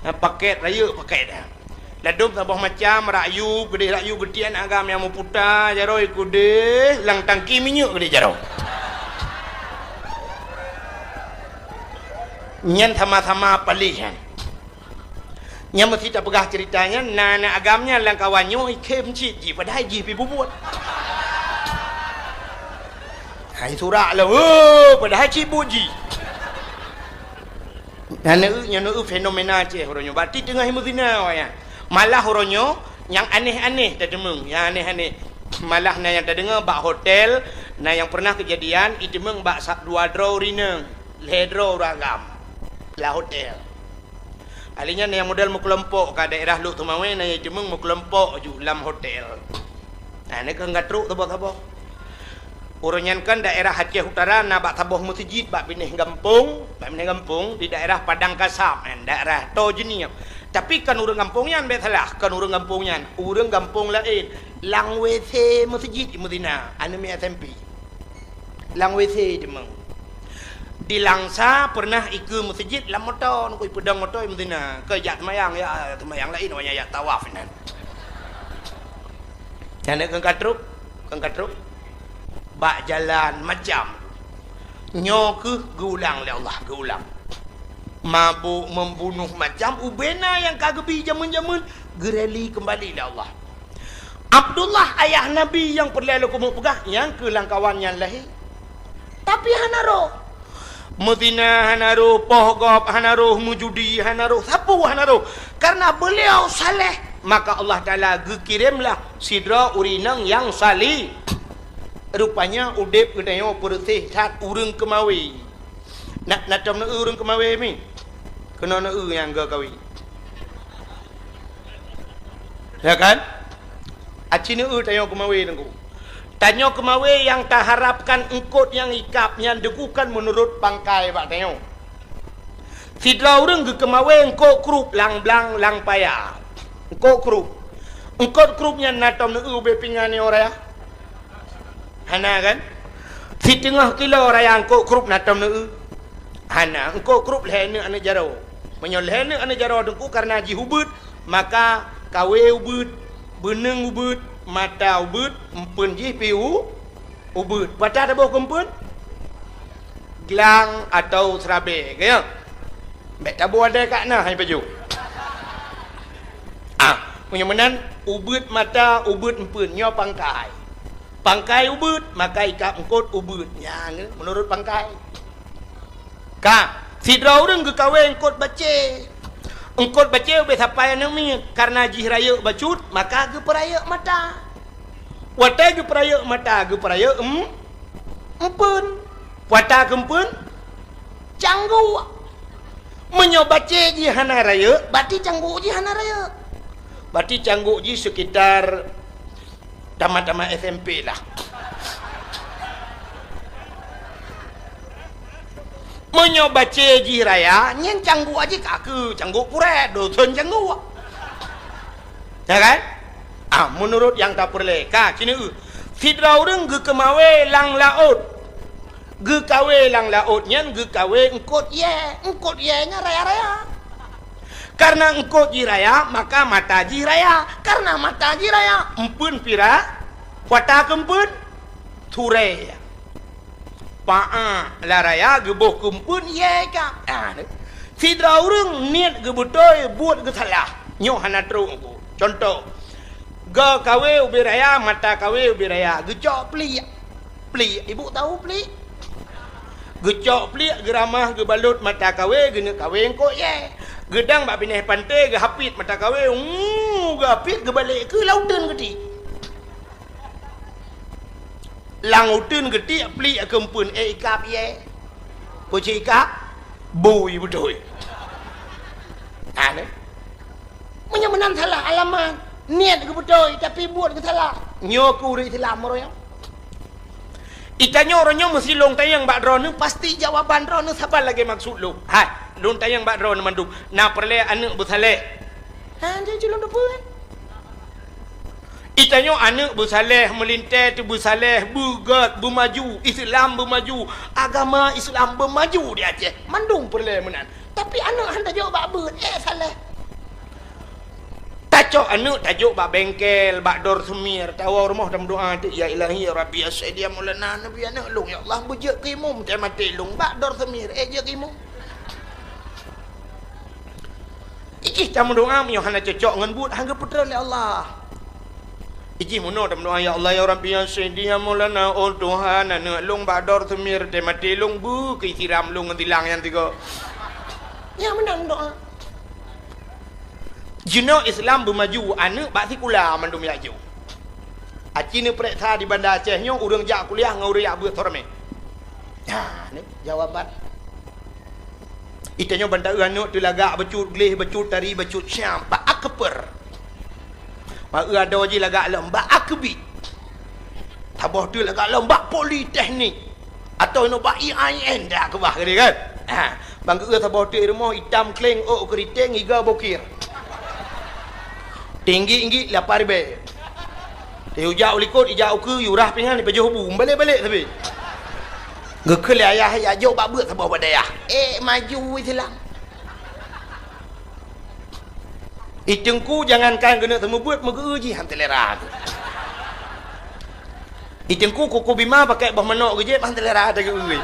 Ha, paket rayeuk paket dah. Ladôm saboh macam, rak yub, geudeh rak yub geutiek aneuk agam nyang meuputa, jaroe geudeh, lam tangki minyeuk geudeh jaroe. Nyan sama-sama paléh nyan. Nyan meusti tapeugah ceurita nyan, na aneuk agam nyan lam kawan nyoe ikhém cit jih, padahai jih pi bubuet. Hai surak lah, oh, padahai cit buet jih. Nyan eu, nyan eu fenomena Aceh uroe nyoe. Berarti teungoh meuzina awaknyan. Malah uroe nyoe nyang aneh-aneh tateumeung, nyang aneh-aneh. Malah na nyang tadeungoe bak hotel, na nyang pernah keujadian iteumeung bak sa-, dua droe ureueng inong, lhèe droe ureueng agam lam hotel. Ahli nyan nyang model meukelompok ka daerah Lhokseumawe, na nyang teumeung meukelompok ju lam hotel. Nah, nyan keuh ka trok saboh-saboh. Uroe nyan kan daerah Aceh Utara na bak saboh meuseujid bak binéh gampông, bak binéh gampông di daerah Padang Kasab, eh, daerah Toh Jeunieb. Tapi kon ureueng gampông nyan, bèk salah, kon ureueng gampông nyan. Ureueng gampông laén, lam W C meuseujid meuzina, aneuk miet S M P. Lam W C teumeung. Di Langsa pernah ikeue meuseujid lam moto, nyan keuh ipeudong moto meuzina. Keu jak seumayang, ya, seumayang laén, awaknyan jak tawaf inan. Nyan keuh ka trok, keuh ka trok. Bak jalan macam. Nyoe keuh geuulang lé Allah, geuulang. Mabök, membunuh, macam ubena nyang ka geubi jameun-jameun, geureli keumbali lé Allah. Abdullah, ayah Nabi nyang peureulèe lôn keumeung peugah, nyan keuh lam kawan nyan lahé. Tapi hana rôh. Meuzina hana rôh, poh gob hana rôh, meujudi hana rôh, sapeue hana rôh. Karena beliau saleh, maka Allah Taala geukiremlah sidroe ureueng inong nyang saleh. Rupanya udép geutanyoe peureuséh that ureueng keumawe. Na, na tom neu-eu ureueng keumawe mi? Keunoe neu-eu nyang geukawe. Ya kan? Aci neu-eu tanyoe keumawe Teungku. Tanyoe keumawe nyang taharapkan eungkôt nyang ikab nyan Teungku kan meunurot pangkai bak tanyoe. Sidroe ureueng geukeumawe eungkôt krup lam blang lam paya. Eungkôt krup. Eungkôt krup nyan na tom neu-eu ubé pingan nyoe raya? Hana kan? Siteungoh kilo raya eungkôt krup na tom neu-eu? Hana, eungkôt krup lhèe neuk aneuk jaroe. Meunyoe lhèe neuk aneuk jaroe Teungku karena jih ubeuet, maka kawe ubeuet, beuneung ubeuet, mata ubeuet, eumpeuen jih pi u-, ubeuet. Pata taboh keu eumpeuen? Glang atau seurabèe, ka nyo? Bèk taboh adèe ka na hai pajoh. Ah, meunyoe meunan, ubeuet mata, ubeuet eumpeuen, nyoe pangkai. Pangkai ubeuet, maka ikab eungkôt ubeuet. Nyan, meunurot pangkai. Ka, sidroe ureueng geukawe eungkôt bacé. Eungkôt bacé ubé sapai aneuk miet, karena jih rayeuk bacut, maka geupeurayeuk mata. Watèe geupeurayeuk mata, geupeurayeuk em-, eumpeuen. Pata keu eumpeuen, cangguek. Meunyoe bacé jih hana rayeuk, berarti cangguek jih hana rayeuk. Berarti cangguek jih sekitar tamat-tamat S M P lah. Meunyoe bacé jih raya, nyan cangguek jih ka keu cangguek purèt, dosen cangguek. Ya kan? Ah, meunurot nyang tapeureulèe, ka, ci neu-eu. Sidroe ureueng geukeumawe lam laôt. Geukawe lam laôt nyan geukawe eungkôt yèe. Eungkôt yèe nyan raya-raya. Karena eungkôt jih raya, maka mata jih raya. Karena mata jih raya, eumpeuen pira, pata keu eumpeuen, surèe. Paa lam raya geuboh keu eumpeuen yèe ka. Ah, sidroe ureueng niet geubeutôi, buet geusalah. Nyoe hana trok Teungku. Contoh, geukawe ubé raya, mata kawe ubé raya, geucok pliek. Pliek, ibu tahu pliek? Geucok pliek, geuramah, geubalot mata kawe, geuneuk kawe eungkôt yèe. Geudang bak binéh panté, geuhapit mata kawe, uu, geuhapit, geubalek keu lam uteuen geutik. Lam uteuen geutik pliek keu eumpeuen, eh, ikab yèe. Peue cit ikab? Bui beutôi. Aneh. Meunyoe meunan salah alamat, niet geubeutôi, tapi buet geusalah. Nyoe keuh ureueng Islam uroe nyoe. Itanyoe uroe nyoe meusé lôn tanyong bak droeneuh, pasti jawaban droeneuh saban lagèe maksud lôn. Hai, lôn tanyong bak droeneuh mandum, na peureulèe aneuk beusaléh? Ha, jadi lôn teupeue kan? Itanyoe aneuk beusaléh, meulintèe teubeusaléh, beugèt, beumaju, Islam beumaju, agama Islam beumaju di Aceh. Mandum peureulèe meunan. Tapi aneuk han tajok bak beuet, eh, saléh. Tacok aneuk tajok bak bengkel, bak dor semir, tawoe rumoh tameudoa teuk, "Ya Ilahi, ya Rabbi, ya Sayyidi, ya Maulana, Nabi aneuk lôn, ya Allah, beujeuet keu imum, teuh maté lôn, bak dor semir, eh, jeuet keu imum." Jih tameudoa meunyoe hana cocok ngon buet, han geupeutreun lé Allah. Ijih meunoe tameudoa, "Ya Allah, ya Rabbi, ya Sayyidi, ya Maulana, oh Tuhan, aneuk lôn bak dor seumir teuh maté lôn, beu keu siram lôn ngon silang nyan sigoe." Nyan meunan doa. Jinoe Islam beumaju, aneuk bak sikula mandum jak jok. Aci neupareksa di Banda Aceh nyoe ureuëng jak kuliah ngon ureuëng jak beuet soe ramé. Nah, ni jawaban. Itanyoe ban taeu aneuk teuh lagak bacut gleh, bacut tari, bacut syam, bak akper. Bak eu adoe jih lagak lom bak akbit. Saboh teuk lagak lom bak politeknik. Atawa inoe bak I A I N dah keubah keudeh kan. Ha, ban geu saboh teuk rumoh itam kleng ôk keuriteng iga bokir. Tinggi-tinggi lapan ribèe. Ijak u likot, ijak u keue, yurah pingan, ipajoh bu, balek-balek sabe. Geukheun lé ayah, "Jak jok bak beuet saboh bak dayah." Eh, maju Islam. I Teungku jangankan keuneuk seumeubeuet, meugeu jih han seulera. I Teungku kuku bima pakai boh manok geujép han seulera teugeue.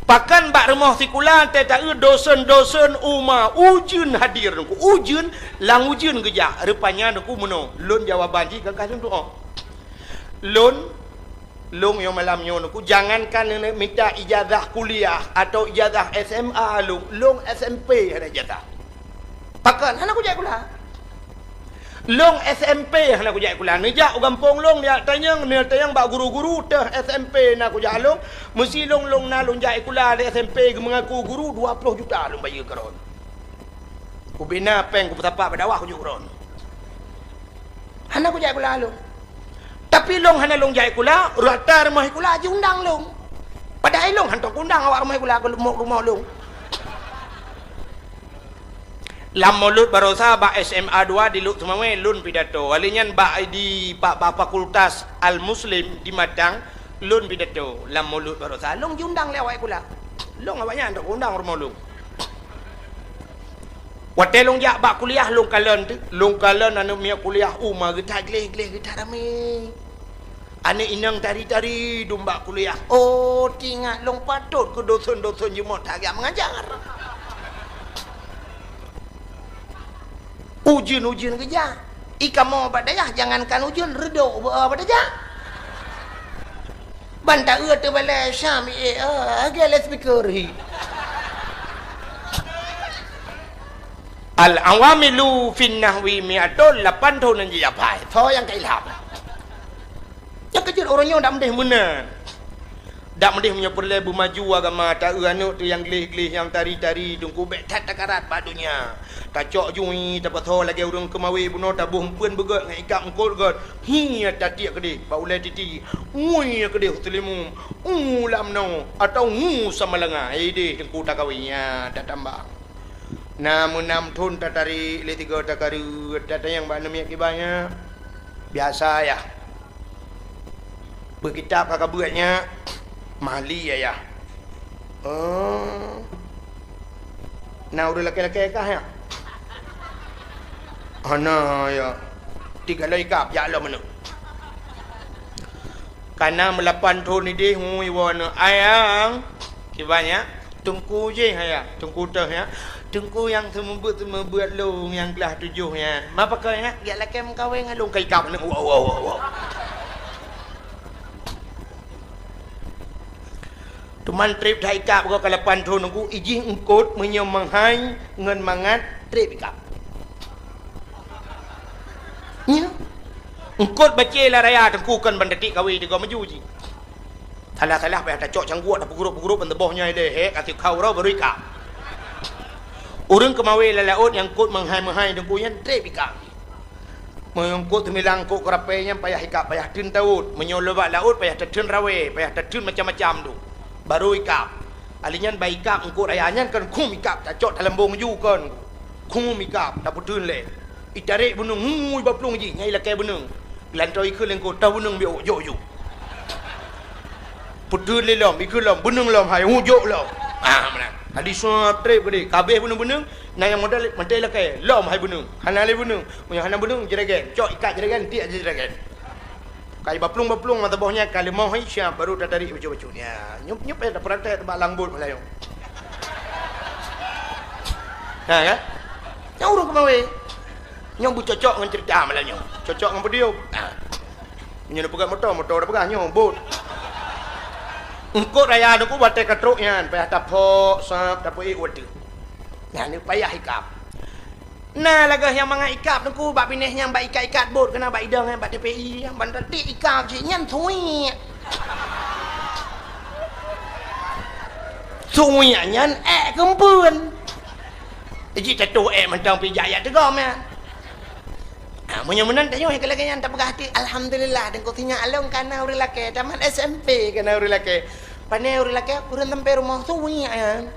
Pakon bak rumoh sikula teuh taeu dosen-dosen uma ujeuen hadir Teungku. Ujeuen, lam ujeuen geujak. Rupanya Teungku meunoe. Lôn jawaban jih gaga lôn tu'oh. Lôn Lôn nyoe malam nyoe Teungku, jangankan neumita ijazah kuliah atawa ijazah S M A lôn, lôn S M P hana ijazah. Pakon? Hana kujak sikula. Lôn S M P hana kujak sikula. Neujak u gampông lôn, neujak tanyong, neujak tanyong bak guru-guru teuh S M P na kujak lôn. Meusi lôn, lôn na lôn jak sikula di S M P geumeungaku guru dua ploh juta lôn bayeue keu droen. Kubina péng kupeusapat bak dakwah kujok keu droen. Hana kujak sikula lôn. Tapi lôn hana lôn jak sikula, rata rumoh sikula jiundang lôn. Padahai lôn hantom kuundang awak rumoh sikula keu rumoh, rumoh lôn. Lam Maulud Barosa bak S M A dua di Lhokseumawe lôn pidato. Wali nyan bak di, bak, bak Fakultas Al-Muslim di Matang lôn pidato lam Maulud Barosa. Lôn jiundang lé awak sikula. Lôn awak nyan hantom kuundang rumoh lôn. Watée lôn jak bak kuliah, lôn kalon teuk, lôn kalon aneuk miet kuliah uma geutak gleh-gleh, geutak ramé. Aneuk inong tari-tari dum bak kuliah. Oh, teuingat lôn patot keu dosen-dosen jimeuet that geujak meungajar. Ujeuen-ujeuen geujak. I kamoe bak dayah jangankan ujeuen, reudok beu, eh, bak dayah. Ban taeu teubalai Syam, eh, eh, lagèe loudspeaker hi. Al-awamilu fin nahwi mi'atun, lapan thon nyang jijak phai. Soe nyang ka ilham? Nyang keujeuet ureueng nyoe dak meudeh meunan. Dak meudeh meunyoe peureulèe beumaju agama, taeu aneuk teuh nyang gleh-gleh, nyang tari-tari, teungku bèk that takarat bak donya. Tacok jui, tapasoe lagèe ureueng keumawe bunoe, taboh empeuen beugöt ngon ikab eungkôt göt. Hi tatiek keudeh bak ulèe titi. Ngui keudeh u Seulimeum. U lam noe atawa ngu Samalanga. Ideh teungku takawe nyan tatamba. Na meunam thon tatarék lé tiga takareuet, tatanyong bak aneuk miet kiban nyan. Biasa yah. Beukitab ka kabeuet nyan, mali ayah. Oh. Na ureueng lakèe-lakèe kah nyan? Hana, ya. Tiga loi kab jak lom aneuk. Kana meulapan thon ideh, hui woe aneuk. Ayang, kiban nyan. Teungku jih, ayah. Teungku teuh nyan. Teungku nyang seumeubeuet-seumeubeuet lôn nyang glah tujoh nyan. Ma pakon nyan, jak lakèe meukawen ngon lôn ka ikab aneuk. Wow, wow, wow, wow. Teuma trép that ikab goe ka lapan thon teungku, ijih eungkôt meunyoe meuhai ngon mangat trép ikab. Nyo. Eungkôt bacé lam raya teungku kon ban tatiek kawen tiga maju jih. Salah-salah payah tacok cangguek, tapeugrôp-peugrôp ban teuboh nyoe lé, hek, até kau roh baru ikab. Ureueng keumawe lam laôt nyang eungkôt meuhai-meuhai teungku nyan trép ikab. Meunyoe eungkôt teumilang eungkôt keurapée nyan payah ikab, payah teun tawöt. Meunyoe lôn bak laôt payah tateun rawée, payah tateun macam-macam tu. Baru ikab. Ali nyan bak ikab eungkôt raya nyan kon khum ikab, tacok taleumbong ju kon. Khum ikab, tapeuteun lé. Itarék beuneueng, hui baplueng jih, nyan ilakée beuneueng. Geulantoe ikheun lé eungkôt, toh beuneueng biôk, jok ju. Peuteun lé lom, ikheun lom, beuneueng lom hai, hu jok lom. Ah, meunan. Tadi sua trép keudeh, ka abéh beuneueng-beuneueng, na nyang modal mantong ilakée, lom hai beuneueng. Hana lé beuneueng, meunyoe hana beuneueng, jeragen. Cok ikat jeragen, tiek jeragen. Ka ibaplueng-baplueng mata boh nyan, ka leumoh hai siap, baru tatarék bacut-bacut. Ya, nyup-nyup ya, tapeuraték bak langbot Meulayu. Ha, kan? Nyang ureueng keumawe. Nyoe beucocok ngon ceurita malam nyoe. Cocok ngon podium. Ha. Nyoe neupeugah moto, moto tapeugah nyoe bot. Eungkôt raya Teungku watèe ka trok nyan, payah taphok, sab, tapeuék watèe. Nyan payah ikab. Na lagèe nyang mangat ikab Teungku bak binéh nyan bak ikat-ikat bot keunan bak idong nyan bak T P I nyan ban tatik ikab cit nyan suwiek. Suwiek nyan ék keumpeuen. Jih tatuh ék mantong pih jak jak teugom nyan. Ha, meunyoe meunan tanyoe nyang lagèe nyan tapeugah até, alhamdulillah Teungku sinyak lôn kana ureueng lakèe tamat S M P kana ureueng lakèe. Pane ureueng lakèe ureueng sampai rumoh suwiek nyan.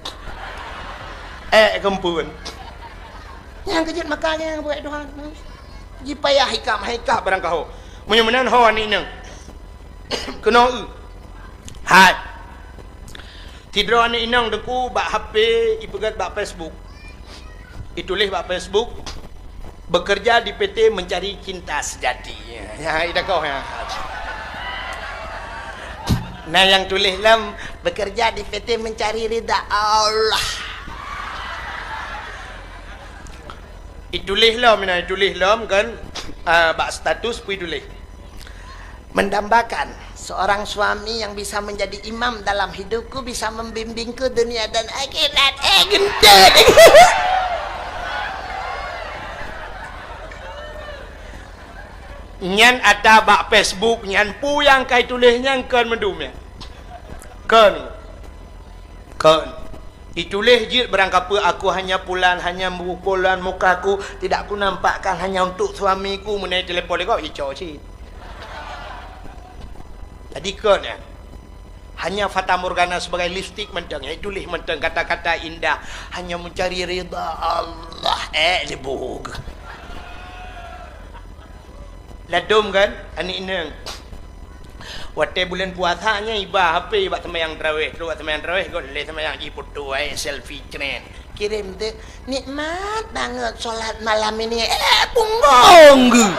Ék keumpeuen. Nyang keujeuet maka nyang buet Tuhan. Jipayah ikab, hai ikab barang kaho. Meunyoe meunan ho aneuk inong. Keunoe. Hai. Sidroe aneuk inong Teungku bak H P ipeugèt bak Facebook. Ituléh bak Facebook, "Bekerja di P T mencari cinta sejati." Ya, ida koh ya. Nah, nyang tuléh lom, "Bekerja di P T mencari ridha Allah." Ituléh lom, nah, ituléh lom kan, ah, bak status pih ituléh. Mendambakan seorang suami yang bisa menjadi imam dalam hidupku, bisa membimbingku dunia dan akhirat. Eh, gendut. Nyan ata bak Facebook nyan, peue nyang ka ituléh nyan kon meudum nyan. Kon. Kon. Ituléh jeuet barang kapeue, "Aku hanya pulan, hanya pulan mukaku, tidak kunampakkan hanya untuk suamiku," meunai telepon lé gob, ico cit. Jadi kon nyan. Hanya fatamorgana sebagai lipstik mantong, ya, ituléh mantong kata-kata indah, hanya mencari ridha Allah. Eh, dibug. Ladom kan, aneuk inong. Watèe buleuen puasa nyan iba H P bak seumayang tarawèh, trok bak seumayang tarawèh, got lé seumayang jih foto, eh, selfie cret. Kirém teuk, "Nikmat banget sholat malam ini." Eh, punggong geuh.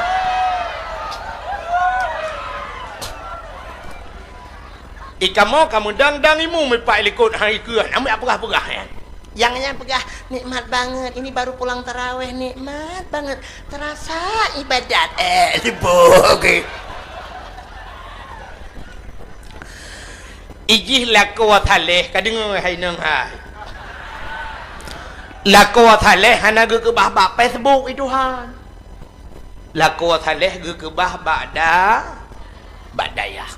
Ikamoe kamoe dang-dang imu mipak likot hai keuh, amuet peugah-peugah nyan. Nyang nyan peugah, "Nikmat banget, ini baru pulang taraweh, nikmat banget, terasa ibadat." Eh, libur ke? Ijih lakoe saleh, ka deungoe hai nong hai. Lakoe saleh hana geukeubah bak Facebook, i Tuhan. Lakoe saleh geukeubah bak da-, bak dayah.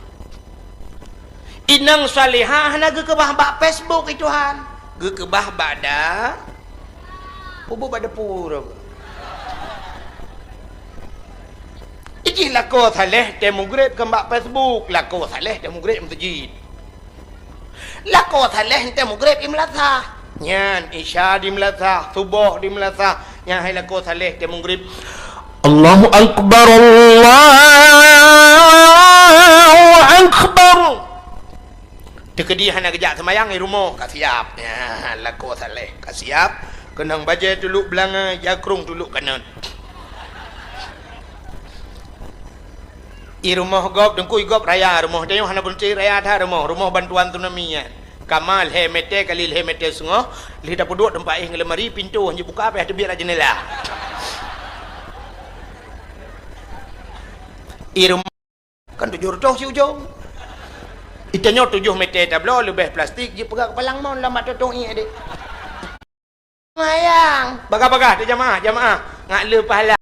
Inong salihah hana geukeubah bak Facebook, i Tuhan. Geukeubah bak da-, pubuet bak depu. Ijih lakoe saleh teuh mugreb kon bak Facebook, lakoe saleh teuh mugreb meuseujid. Lakoe saleh teuh mugreb i meulasah. Nyan Isya di meulasah, Suboh di meulasah. Nyan hai lakoe saleh teuh mugreb. Allahu Akbar, Allahu Akbar. Teukeudi hana geujak seumayang i rumoh ka siap. Nyan lakoe saleh ka siap. Keunong bajèe tulok beulangai, jakrong tulok kanot. I rumoh gob, teungku i gob raya rumoh. Tanyoe hana beuneuti raya that rumoh. Rumoh bantuan tsunami nyan. Kama lhèe mètè kali lhèe mètè seungoh, lheueh tapeuduek teumpat éh ngon lemari, pintoe hana jibuka, payah teubiet lam jeundela. I rumoh kan tujoh reutôh siujông. I tanyoe tujoh mètè tabloe leubeh plastik, jipeugah keupalang mon lam mak tutong ié deh. Seumayang. Bagah-bagah teuh jamaah, jamaah. Ngat le pahala.